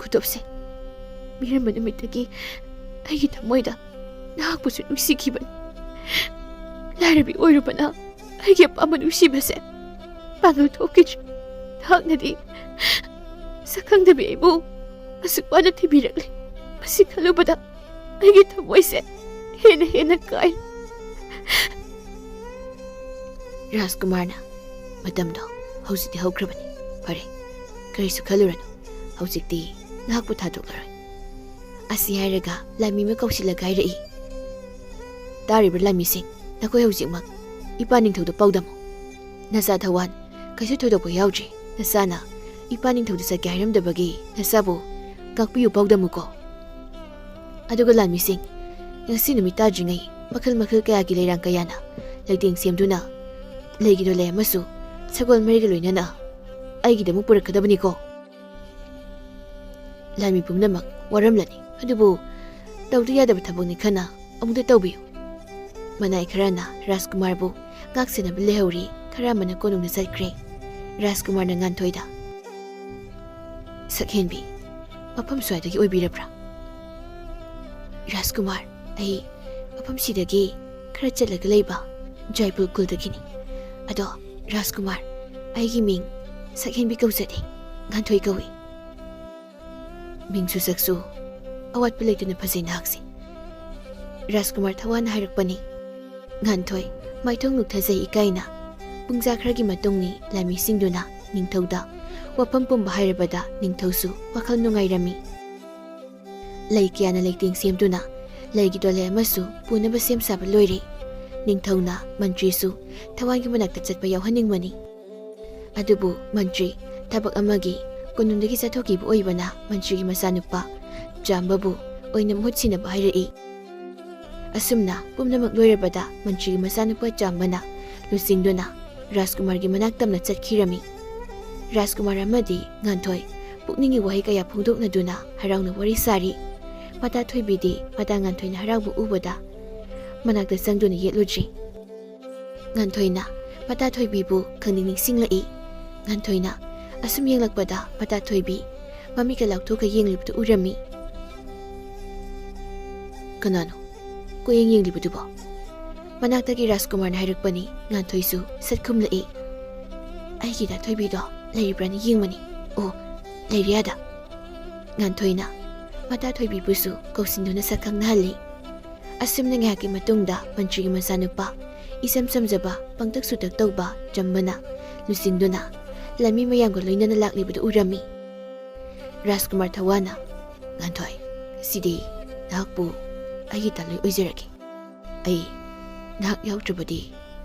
ꯈꯨꯗꯣꯞꯁꯦ꯫ ꯃꯤꯔꯝꯕ ꯅꯨꯃꯤꯠꯇꯒꯤ ꯑꯩꯒꯤ ꯊꯃꯣꯏꯗ ꯅꯍꯥꯛꯄꯨꯁꯨ ꯅꯨꯡꯁꯤꯈꯤꯕꯅꯤ꯫ ꯂꯥꯏꯔꯕꯤ ꯑꯣꯏꯔꯨꯕꯅ ꯑꯩꯒꯤ ꯑꯄꯥꯝꯕ ꯅꯨꯡꯁꯤꯕꯁꯦ ꯄꯥꯡꯒꯜ ꯊꯣꯛꯈꯤꯗ꯭ꯔꯦ꯫ ꯅꯍꯥꯛꯅꯗꯤ ꯁꯛꯈꯪꯗꯕꯤ ꯑꯩꯕꯨ ꯑꯁꯨꯛ ꯋꯥꯅ ꯊꯤꯕꯤꯔꯛꯂꯤ꯫ ꯃꯁꯤ ꯈꯜꯂꯨꯕꯗ ꯑꯩꯒꯤ ꯊꯃꯣꯏꯁꯦ ꯍꯦꯟꯅ ꯍꯦꯟꯅ ꯀꯥꯏ꯫" ꯔꯥꯖꯀꯨꯃꯥꯔꯅ, "ꯃꯇꯝꯗꯣ ꯍꯧꯖꯤꯛꯇꯤ ꯍꯧꯈ꯭ꯔꯕꯅꯤ꯫ ꯐꯔꯦ, ꯀꯔꯤꯁꯨ ꯈꯜꯂꯨꯔꯅꯨ꯫ ꯍꯧꯖꯤꯛꯇꯤ ꯅꯍꯥꯛꯄꯨ ꯊꯥꯗꯣꯛꯂꯔꯣꯏ꯫" ꯑꯁꯤ ꯍꯥꯏꯔꯒ ꯂꯥꯟꯃꯤ ꯑꯃ ꯀꯧꯁꯤꯜꯂꯒ ꯍꯥꯏꯔꯛꯏ, "ꯇꯥꯔꯤꯕ꯭ꯔꯥ ꯂꯥꯟꯃꯤꯁꯤꯡ? ꯅꯈꯣꯏ ꯍꯧꯖꯤꯛꯃꯛ ꯏꯄꯥ ꯅꯤꯡꯊꯧꯗ ꯄꯥꯎꯗꯝꯃꯨ꯫ ꯅꯆꯥ ꯊꯋꯥꯟ ꯀꯩꯁꯨ ꯊꯣꯏꯗꯣꯛꯄ ꯌꯥꯎꯗ꯭ꯔꯤ꯫ ꯅꯆꯥꯅ ꯏꯄꯥ ꯅꯤꯡꯊꯧꯗ ꯆꯠꯀꯦ ꯍꯥꯏꯔꯝꯗꯕꯒꯤ ꯅꯆꯥꯕꯨ ꯉꯥꯛꯄꯤꯌꯨ ꯄꯥꯎꯗꯝꯃꯨꯀꯣ꯫ ꯑꯗꯨꯒ ꯂꯥꯟꯃꯤꯁꯤꯡ, ꯉꯁꯤ ꯅꯨꯃꯤꯠ ꯇꯥꯗ꯭ꯔꯤꯉꯩ ꯃꯈꯜ ꯃꯈꯜ ꯀꯌꯥꯒꯤ ꯂꯩꯔꯥꯡ ꯀꯌꯥꯅ ꯂꯩꯇꯦꯡ ꯁꯦꯝꯗꯨꯅ ꯂꯩꯒꯤꯗꯣ ꯂꯩ ꯑꯃꯁꯨ ꯁꯒꯣꯜ ꯃꯔꯤꯒ ꯂꯣꯏꯅꯅ ꯑꯩꯒꯤꯗꯃꯛ ꯄꯨꯔꯛꯀꯗꯕꯅꯤꯀꯣ꯫" ꯂꯥꯟꯃꯤ ꯄꯨꯝꯅꯃꯛ ꯋꯥꯔꯝꯂꯅꯤ, ꯑꯗꯨꯕꯨ ꯇꯧꯗ ꯌꯥꯗꯕ ꯊꯕꯛꯅꯤ ꯈꯟꯅ ꯑꯃꯨꯛꯇ ꯇꯧꯕꯤꯌꯨ꯫ ꯃꯅꯥꯏ ꯈꯔꯅ ꯔꯥꯖꯀꯨꯃꯥꯔꯕꯨ ꯉꯥꯛ ꯁꯦꯟꯅꯕ ꯂꯩꯍꯧꯔꯤ, ꯈꯔ ꯑꯃꯅ ꯀꯣꯅꯨꯡꯗ ꯆꯠꯈ꯭ꯔꯦ꯫ ꯔꯥꯖꯀꯨꯃꯥꯔꯅ ꯉꯥꯟꯊꯣꯏꯗ, "ꯁꯛꯍꯦꯟꯕꯤ, ꯃꯐꯝ ꯁ꯭ꯋꯥꯏꯗꯒꯤ ꯑꯣꯏꯕꯤꯔꯕ꯭ꯔꯥ?" "ꯔꯥꯖꯀꯨꯃꯥꯔ, ꯑꯩ ꯃꯐꯝꯁꯤꯗꯒꯤ ꯈꯔ ꯆꯠꯂꯒ ꯂꯩꯕ ꯖꯥꯏꯄꯨꯔ ꯈꯨꯜꯗꯒꯤꯅꯤ꯫ ꯑꯗꯣ ꯔꯥꯖꯀꯨꯃꯥꯔ, ꯑꯩꯒꯤ ꯃꯤꯡ ꯁꯛꯍꯦꯟꯕꯤ ꯀꯧꯖꯗꯦ, ꯉꯥꯟꯊꯣꯏ ꯀꯧꯏ꯫" "ꯃꯤꯡꯁꯨ ꯁꯛꯁꯨ ꯑꯋꯥꯠꯄ ꯂꯩꯇꯅ ꯐꯖꯩ ꯅꯍꯥꯛꯁꯦ꯫" ꯔꯥꯖꯀꯨꯃꯥꯔ ꯊꯋꯥꯟꯅ ꯍꯥꯏꯔꯛꯄꯅꯤ꯫ ꯉꯥꯟꯊꯣꯏ ꯃꯥꯏꯊꯣꯡ ꯅꯨꯛꯊꯖꯩ ꯏꯀꯥꯏꯅ꯫ ꯄꯨꯡꯖꯥ ꯈꯔꯒꯤ ꯃꯇꯨꯡꯅꯤ ꯂꯥꯟꯃꯤꯁꯤꯡꯗꯨꯅ ꯅꯤꯡꯊꯧꯗ ꯋꯥꯐꯝ ꯄꯨꯝꯕ ꯍꯥꯏꯔꯕꯗ ꯅꯤꯡꯊꯧꯁꯨ ꯋꯥꯈꯜ ꯅꯨꯡꯉꯥꯏꯔꯝꯃꯤ꯫ ꯂꯩ ꯀꯌꯥꯅ ꯂꯩꯇꯦꯡ ꯁꯦꯝꯗꯨꯅ ꯂꯩꯒꯤ ꯗꯣꯂꯩ ꯑꯃꯁꯨ ꯄꯨꯅꯕ ꯁꯦꯝ ꯁꯥꯕ ꯂꯣꯏꯔꯦ꯫ ꯅꯤꯡꯊꯧꯅ ꯃꯟꯇ꯭ꯔꯤꯁꯨ ꯊꯋꯥꯟꯒꯤ ꯃꯅꯥꯛꯇ ꯆꯠꯄ ꯌꯥꯎꯍꯟꯅꯤꯡꯕꯅꯤ꯫ ꯑꯗꯨꯕꯨ ꯃꯟꯇ꯭ꯔꯤ ꯊꯕꯛ ꯑꯃꯒꯤ ꯀꯣꯅꯨꯡꯗꯒꯤ ꯆꯠꯊꯣꯛꯈꯤꯕ ꯑꯣꯏꯕꯅ ꯃꯟꯇ꯭ꯔꯤꯒꯤ ꯃꯆꯥꯅꯨꯄꯥ ꯆꯥꯝꯕꯕꯨ ꯑꯣꯏꯅ ꯃꯍꯨꯠ ꯁꯤꯟꯅꯕ ꯍꯥꯏꯔꯛꯏ꯫ ꯑꯁꯨꯝꯅ ꯄꯨꯝꯅꯃꯛ ꯂꯣꯏꯔꯕꯗ ꯃꯟꯇ꯭ꯔꯤꯒꯤ ꯃꯆꯥꯅꯨꯄꯥ ꯆꯥꯝꯕꯅ ꯂꯨꯆꯤꯡꯗꯨꯅ ꯔꯥꯖꯀꯨꯃꯥꯔꯒꯤ ꯃꯅꯥꯛ ꯇꯝꯅ ꯆꯠꯈꯤꯔꯝꯃꯤ꯫ ꯔꯥꯖꯀꯨꯃꯥꯔ ꯑꯃꯗꯤ ꯉꯥꯟꯊꯣꯏ ꯄꯨꯛꯅꯤꯡꯒꯤ ꯋꯥꯍꯩ ꯀꯌꯥ ꯐꯣꯡꯗꯣꯛꯅꯗꯨꯅ ꯍꯔꯥꯎꯅ ꯋꯥꯔꯤ ꯁꯥꯔꯤ꯫ ꯃꯇꯥ ꯊꯣꯏꯕꯤꯗꯤ ꯃꯇꯥ ꯉꯥꯟꯊꯣꯏꯅ ꯍꯔꯥꯎꯕ ꯎꯕꯗ ꯃꯅꯥꯛꯇ ꯆꯪꯗꯨꯅ ꯌꯦꯠꯂꯨꯗ꯭ꯔꯤ꯫ ꯉꯥꯟꯊꯣꯏꯅ ꯃꯇꯥ ꯊꯣꯏꯕꯤꯕꯨ ꯈꯪꯅꯤꯡ ꯅꯤꯡꯁꯤꯡꯂꯛꯏ꯫ ꯉꯥꯟꯊꯣꯏꯅ ꯑꯁꯨꯝ ꯌꯦꯡꯂꯛꯄꯗ ꯃꯇꯥ ꯊꯣꯏꯕꯤ ꯃꯃꯤꯠꯀ ꯂꯥꯎꯊꯣꯛꯀ ꯌꯦꯡꯂꯤꯕꯗꯨ ꯎꯔꯝꯃꯤ꯫ "ꯀꯅꯥꯅꯣ ꯀꯣꯌꯦꯡ ꯌꯦꯡꯂꯤꯕꯗꯨꯕꯣ?" ꯃꯅꯥꯛꯇꯒꯤ ꯔꯥꯖꯀꯨꯃꯥꯔꯅ ꯍꯥꯏꯔꯛꯄꯅꯤ꯫ ꯉꯥꯟꯊꯣꯏꯁꯨ ꯁꯠ ꯈꯨꯝꯂꯛꯏ꯫ "ꯑꯩꯒꯤ ꯗꯥ ꯊꯣꯏꯕꯤꯗꯣ ꯂꯩꯔꯤꯕ꯭ꯔꯥꯅ ꯌꯦꯡꯕꯅꯤ꯫ ꯑꯣ, ꯂꯩꯔꯦ ꯑꯗ꯫" ꯉꯥꯟꯊꯣꯏꯅ ꯃꯇꯥ ꯊꯣꯏꯕꯤꯕꯨꯁꯨ ꯀꯧꯁꯤꯟꯗꯨꯅ ꯁꯛ ꯈꯪꯅꯍꯜꯂꯤ꯫ ꯑꯁꯨꯝꯅ ꯉꯥꯏꯍꯥꯛꯀꯤ ꯃꯇꯨꯡꯗ ꯃꯟꯇ꯭ꯔꯤꯒꯤ ꯃꯆꯥꯅꯨꯄꯥ ꯏꯆꯝ ꯆꯝꯖꯕ ꯄꯪꯇꯛ ꯁꯨꯇꯛ ꯇꯧꯕ ꯆꯝꯕꯅ ꯂꯨꯆꯤꯡꯗꯨꯅ ꯂꯝꯃꯤ ꯃꯌꯥꯝꯒ ꯂꯣꯏꯅꯅ ꯂꯥꯛꯂꯤꯕꯗꯨ ꯎꯔꯝꯃꯤ꯫ ꯔꯥꯖꯀꯨꯃꯥꯔ ꯊꯋꯥꯅ, "ꯉꯥꯟꯊꯣꯏ, ꯉꯁꯤꯗꯤ ꯅꯍꯥꯛꯄꯨ ꯑꯩꯒꯤ ꯗꯥ ꯂꯣꯏ ꯑꯣꯏꯖꯔꯒꯦ꯫ ꯑꯩ ꯅꯍꯥꯛ ꯌꯥꯎꯗ꯭ꯔꯕꯗꯤ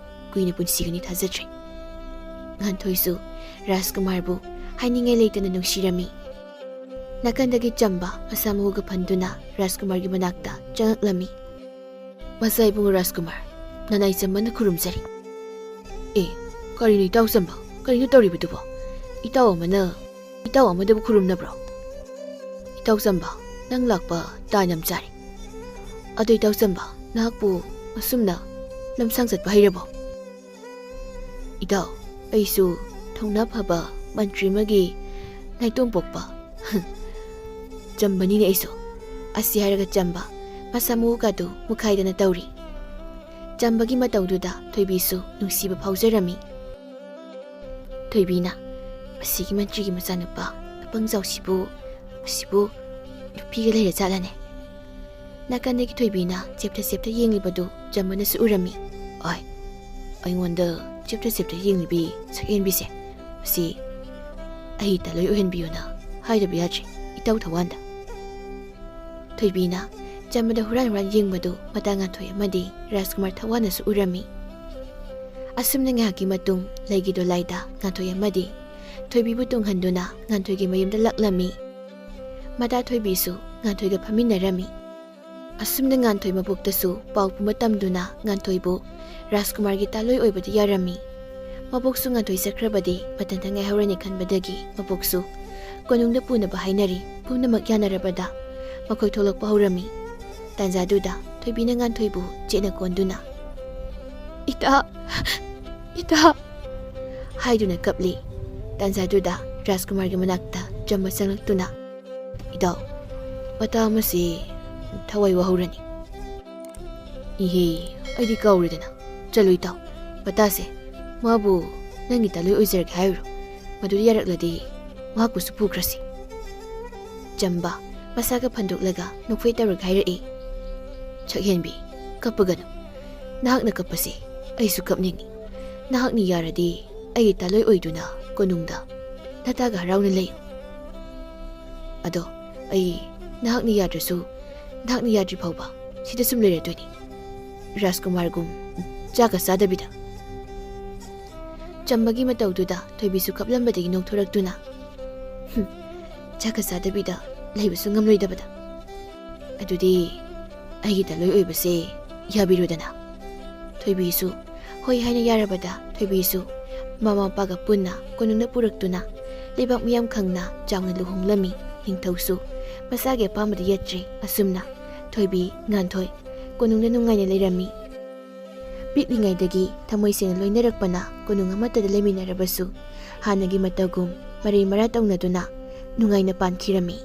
ꯀꯨꯏꯅ ꯄꯨꯟꯁꯤꯒꯅꯤ ꯊꯥꯖꯗ꯭ꯔꯦ꯫" ꯉꯥꯟꯊꯣꯏꯁꯨ ꯔꯥꯖꯀꯨꯃꯥꯔꯕꯨ ꯍꯥꯏꯅꯤꯡꯉꯥꯏ ꯂꯩꯇꯅ ꯅꯨꯡꯁꯤꯔꯝꯃꯤ꯫ ꯅꯥꯀꯟꯗꯒꯤ ꯆꯝꯕ ꯃꯁꯥ ꯃꯎꯒ ꯐꯟꯗꯨꯅ ꯔꯥꯖꯀꯨꯃꯥꯔꯒꯤ ꯃꯅꯥꯛꯇ ꯆꯪꯉꯛꯂꯝꯃꯤ꯫ "ꯃꯆꯥ ꯏꯕꯨꯡꯉꯣ ꯔꯥꯖꯀꯨꯃꯥꯔ, ꯅꯅꯥꯏ ꯆꯝꯕꯅ ꯈꯨꯔꯨꯝꯖꯔꯤ꯫" "ꯑꯦ, ꯀꯔꯤꯅꯣ ꯏꯇꯥꯎ ꯆꯝꯕ? ꯀꯔꯤꯅꯣ ꯇꯧꯔꯤꯕꯗꯨꯕꯣ? ꯏꯇꯥꯎ ꯑꯃꯅ ꯏꯇꯥꯎ ꯑꯃꯗꯕꯨ ꯈꯨꯔꯨꯝꯅꯕ꯭ꯔꯣ? ꯏꯇꯥꯎ ꯆꯝꯕ, ꯅꯪ ꯂꯥꯛꯄ ꯇꯥꯟ ꯌꯥꯝ ꯆꯥꯔꯦ꯫ ꯑꯗꯣ ꯏꯇꯥꯎ ꯆꯝꯕ, ꯅꯍꯥꯛꯄꯨ ꯑꯁꯨꯝꯅ ꯂꯝꯁꯥꯡ ꯆꯠꯄ ꯍꯩꯔꯕꯣ?" "ꯏꯇꯥꯎ, ꯑꯩꯁꯨ ꯊꯧꯅꯥ ꯐꯕ ꯃꯟꯇ꯭ꯔꯤ ꯑꯃꯒꯤ ꯅꯥꯏꯇꯣꯝ ꯄꯣꯛꯄ ꯆꯝꯕꯅꯤꯅꯦ ꯑꯩꯁꯨ꯫" ꯑꯁꯤ ꯍꯥꯏꯔꯒ ꯆꯝꯕ ꯃꯁꯥ ꯃꯎꯒꯗꯨ ꯃꯨꯈꯥꯏꯗꯅ ꯇꯧꯔꯤ꯫ ꯆꯝꯕꯒꯤ ꯃꯇꯧꯗꯨꯗ ꯊꯣꯏꯕꯤꯁꯨ ꯅꯨꯡꯁꯤꯕ ꯐꯥꯎꯖꯔꯝꯃꯤ꯫ ꯊꯣꯏꯕꯤꯅ, "ꯃꯁꯤꯒꯤ ꯃꯟꯇ꯭ꯔꯤꯒꯤ ꯃꯆꯥꯅꯨꯄꯥ ꯑꯄꯪꯖꯥꯎꯁꯤꯕꯨ, ꯃꯁꯤꯕꯨ ꯅꯨꯄꯤꯒ ꯂꯩꯔ ꯖꯥꯠꯂꯅꯦ?" ꯅꯥꯀꯟꯗꯒꯤ ꯊꯣꯏꯕꯤꯅ ꯆꯦꯞꯇ ꯆꯦꯞꯇ ꯌꯦꯡꯂꯤꯕꯗꯨ ꯆꯝꯕꯅꯁꯨ ꯎꯔꯝꯃꯤ꯫ "ꯑꯣꯏ, ꯑꯩꯉꯣꯟꯗ ꯆꯦꯞꯇ ꯆꯦꯞꯇ ꯌꯦꯡꯂꯤꯕꯤ ꯁꯛꯍꯦꯟꯕꯤꯁꯦ, ꯃꯁꯤ "ꯑꯩ ꯇꯥꯂꯣꯏ ꯑꯣꯏꯍꯟꯕꯤꯌꯨꯅ ꯍꯥꯏꯗꯕ ꯌꯥꯗ꯭ꯔꯤ, ꯏꯇꯥꯎ ꯊꯋꯥꯟꯗ꯫" ꯊꯣꯏꯕꯤꯅ ꯆꯝꯕꯗ ꯍꯨꯔꯥꯟ ꯍꯨꯔꯥꯟ ꯌꯦꯡꯕꯗꯨ ꯃꯇꯥ ꯉꯥꯟꯊꯣꯏ ꯑꯃꯗꯤ ꯔꯥꯖꯀꯨꯃꯥꯔ ꯊꯋꯥꯟꯅꯁꯨ ꯎꯔꯝꯃꯤ꯫ ꯑꯁꯨꯝꯅ ꯉꯥꯏꯍꯥꯛꯀꯤ ꯃꯇꯨꯡ ꯂꯩꯒꯤ ꯗꯣꯂꯥꯏꯗ ꯉꯥꯟꯊꯣꯏ ꯑꯃꯗꯤ ꯊꯣꯏꯕꯤꯕꯨ ꯇꯣꯡꯍꯟꯗꯨꯅ ꯉꯥꯟꯊꯣꯏꯒꯤ ꯃꯌꯨꯝꯗ ꯂꯥꯛꯂꯝꯃꯤ꯫ ꯃꯇꯥ ꯊꯣꯏꯕꯤꯁꯨ ꯉꯥꯟꯊꯣꯏꯒ ꯐꯝꯃꯤꯟꯅꯔꯝꯃꯤ꯫ ꯑꯁꯨꯝꯅ ꯉꯥꯟꯊꯣꯏ ꯃꯕꯣꯛꯇꯁꯨ ꯄꯥꯎ ꯄꯨꯝꯕ ꯇꯝꯗꯨꯅ ꯉꯥꯟꯊꯣꯏꯕꯨ ꯔꯥꯖꯀꯨꯃꯥꯔꯒꯤ ꯇꯥꯂꯣꯏ ꯑꯣꯏꯕꯗ ꯌꯥꯔꯝꯃꯤ꯫ ꯃꯕꯣꯛꯁꯨ ꯉꯥꯟꯊꯣꯏ ꯆꯠꯈ꯭ꯔꯕꯗꯤ ꯃꯊꯟꯇ ꯉꯥꯏꯍꯧꯔꯅꯤ ꯈꯟꯕꯗꯒꯤ ꯃꯕꯣꯛꯁꯨ ꯀꯣꯅꯨꯡꯗ ꯄꯨꯅꯕ ꯍꯥꯏꯅꯔꯤ꯫ ꯄꯨꯝꯅꯃꯛ ꯌꯥꯅꯔꯕꯗ ꯃꯈꯣꯏ ꯊꯣꯛꯂꯛꯄ ꯍꯧꯔꯝꯃꯤ꯫ ꯇꯥꯟꯖꯥꯗꯨꯗ ꯊꯣꯏꯕꯤꯅ ꯉꯥꯟꯊꯣꯏꯕꯨ ꯆꯦꯠꯅ ꯀꯣꯟꯗꯨꯅ, "ꯏꯇꯥ, ꯏꯇꯥ!" ꯍꯥꯏꯗꯨꯅ ꯀꯞꯂꯤ꯫ ꯇꯥꯟꯖꯥꯗꯨꯗ ꯔꯥꯖꯀꯨꯃꯥꯔꯒꯤ ꯃꯅꯥꯛꯇ ꯆꯝꯕ ꯆꯪꯂꯛꯇꯨꯅ, "ꯏꯇꯥꯎ, ꯃꯇꯥ ꯑꯃꯁꯤ ꯊꯋꯥꯏ ꯋꯥꯍꯧꯔꯅꯤ꯫" "ꯏꯍꯦ, ꯑꯩꯗꯤ ꯀꯥꯎꯔꯦꯗꯅ꯫ ꯆꯠꯂꯨ ꯏꯇꯥꯎ, ꯃꯇꯥꯁꯦ ꯃꯥꯕꯨ ꯅꯪꯒꯤ ꯇꯥꯂꯣꯏ ꯑꯣꯏꯖꯔꯒꯦ ꯍꯥꯏꯔꯨꯔꯣ꯫ ꯃꯗꯨꯗ ꯌꯥꯔꯛꯂꯗꯤ ꯃꯍꯥꯛꯄꯨꯁꯨ ꯄꯨꯈ꯭ꯔꯁꯤ꯫" ꯆꯝꯕ ꯃꯁꯥꯒ ꯐꯟꯗꯣꯛꯂꯒ ꯅꯣꯛꯐꯦꯠ ꯇꯧꯔꯒ ꯍꯥꯏꯔꯛꯏ, "ꯁꯛꯍꯦꯟꯕꯤ, ꯀꯞꯄꯒꯅꯨ꯫ ꯅꯍꯥꯛꯅ ꯀꯞꯄꯁꯦ ꯑꯩꯁꯨ ꯀꯞꯅꯤꯡꯏ꯫ ꯅꯍꯥꯛꯅ ꯌꯥꯔꯗꯤ ꯑꯩꯒꯤ ꯇꯥꯂꯣꯏ ꯑꯣꯏꯗꯨꯅ ꯀꯣꯅꯨꯡꯗ ꯅꯇꯥꯒ ꯍꯔꯥꯎꯅ ꯂꯩꯌꯨ꯫ ꯑꯗꯣ ꯑꯩ ꯅꯍꯥꯛꯅ ꯌꯥꯗ꯭ꯔꯁꯨ ꯅꯍꯥꯛꯅ ꯌꯥꯗ꯭ꯔꯤ ꯐꯥꯎꯕ ꯁꯤꯗ ꯁꯨꯝ ꯂꯩꯔꯗꯣꯏꯅꯤ, ꯔꯥꯖꯀꯨꯃꯥꯔꯒꯨꯝ ꯆꯥꯒ ꯆꯥꯗꯕꯤꯗ꯫" ꯆꯝꯕꯒꯤ ꯃꯇꯧꯗꯨꯗ ꯊꯣꯏꯕꯤꯁꯨ ꯀꯞꯂꯝꯕꯗꯒꯤ ꯅꯣꯛꯊꯣꯔꯛꯇꯨꯅ, "ꯍꯨꯝ, ꯆꯥꯒ ꯆꯥꯗꯕꯤꯗ ꯂꯩꯕꯁꯨ ꯉꯝꯂꯣꯏꯗꯕꯗ꯫ ꯑꯗꯨꯗꯤ ꯑꯩꯒꯤ ꯇꯥꯂꯣꯏ ꯑꯣꯏꯕꯁꯦ ꯌꯥꯕꯤꯔꯣꯗꯅ꯫" ꯊꯣꯏꯕꯤꯁꯨ ꯍꯣꯏ ꯍꯥꯏꯅ ꯌꯥꯔꯕꯗ ꯊꯣꯏꯕꯤꯁꯨ ꯃꯃꯥ ꯃꯄꯥꯒ ꯄꯨꯟꯅ ꯀꯣꯅꯨꯡꯗ ꯄꯨꯔꯛꯇꯨꯅ ꯂꯩꯕꯥꯛ ꯃꯤꯌꯥꯝ ꯈꯪꯅ ꯆꯥꯎꯅ ꯂꯨꯍꯣꯡꯂꯝꯃꯤ꯫ ꯅꯤꯡꯊꯧꯁꯨ ꯃꯁꯥꯒꯤ ꯑꯄꯥꯝꯕꯗ ꯌꯦꯠꯇ꯭ꯔꯦ꯫ ꯑꯁꯨꯝꯅ ꯊꯣꯏꯕꯤ, ꯉꯥꯟꯊꯣꯏ ꯀꯣꯅꯨꯡꯗ ꯅꯨꯡꯉꯥꯏꯅ ꯂꯩꯔꯝꯃꯤ꯫ ꯄꯤꯛꯂꯤꯉꯩꯗꯒꯤ ꯊꯃꯣꯏ ꯁꯦꯡꯅ ꯂꯣꯏꯅꯔꯛꯄꯅ ꯀꯣꯅꯨꯡ ꯑꯃꯠꯇꯗ ꯂꯩꯃꯤꯟꯅꯔꯕꯁꯨ ꯍꯥꯟꯅꯒꯤ ꯃꯇꯧꯒꯨꯝ ꯃꯔꯩ ꯃꯔꯥ ꯇꯧꯅꯗꯨꯅ ꯅꯨꯡꯉꯥꯏꯅ ꯄꯥꯟꯈꯤꯔꯝꯃꯤ꯫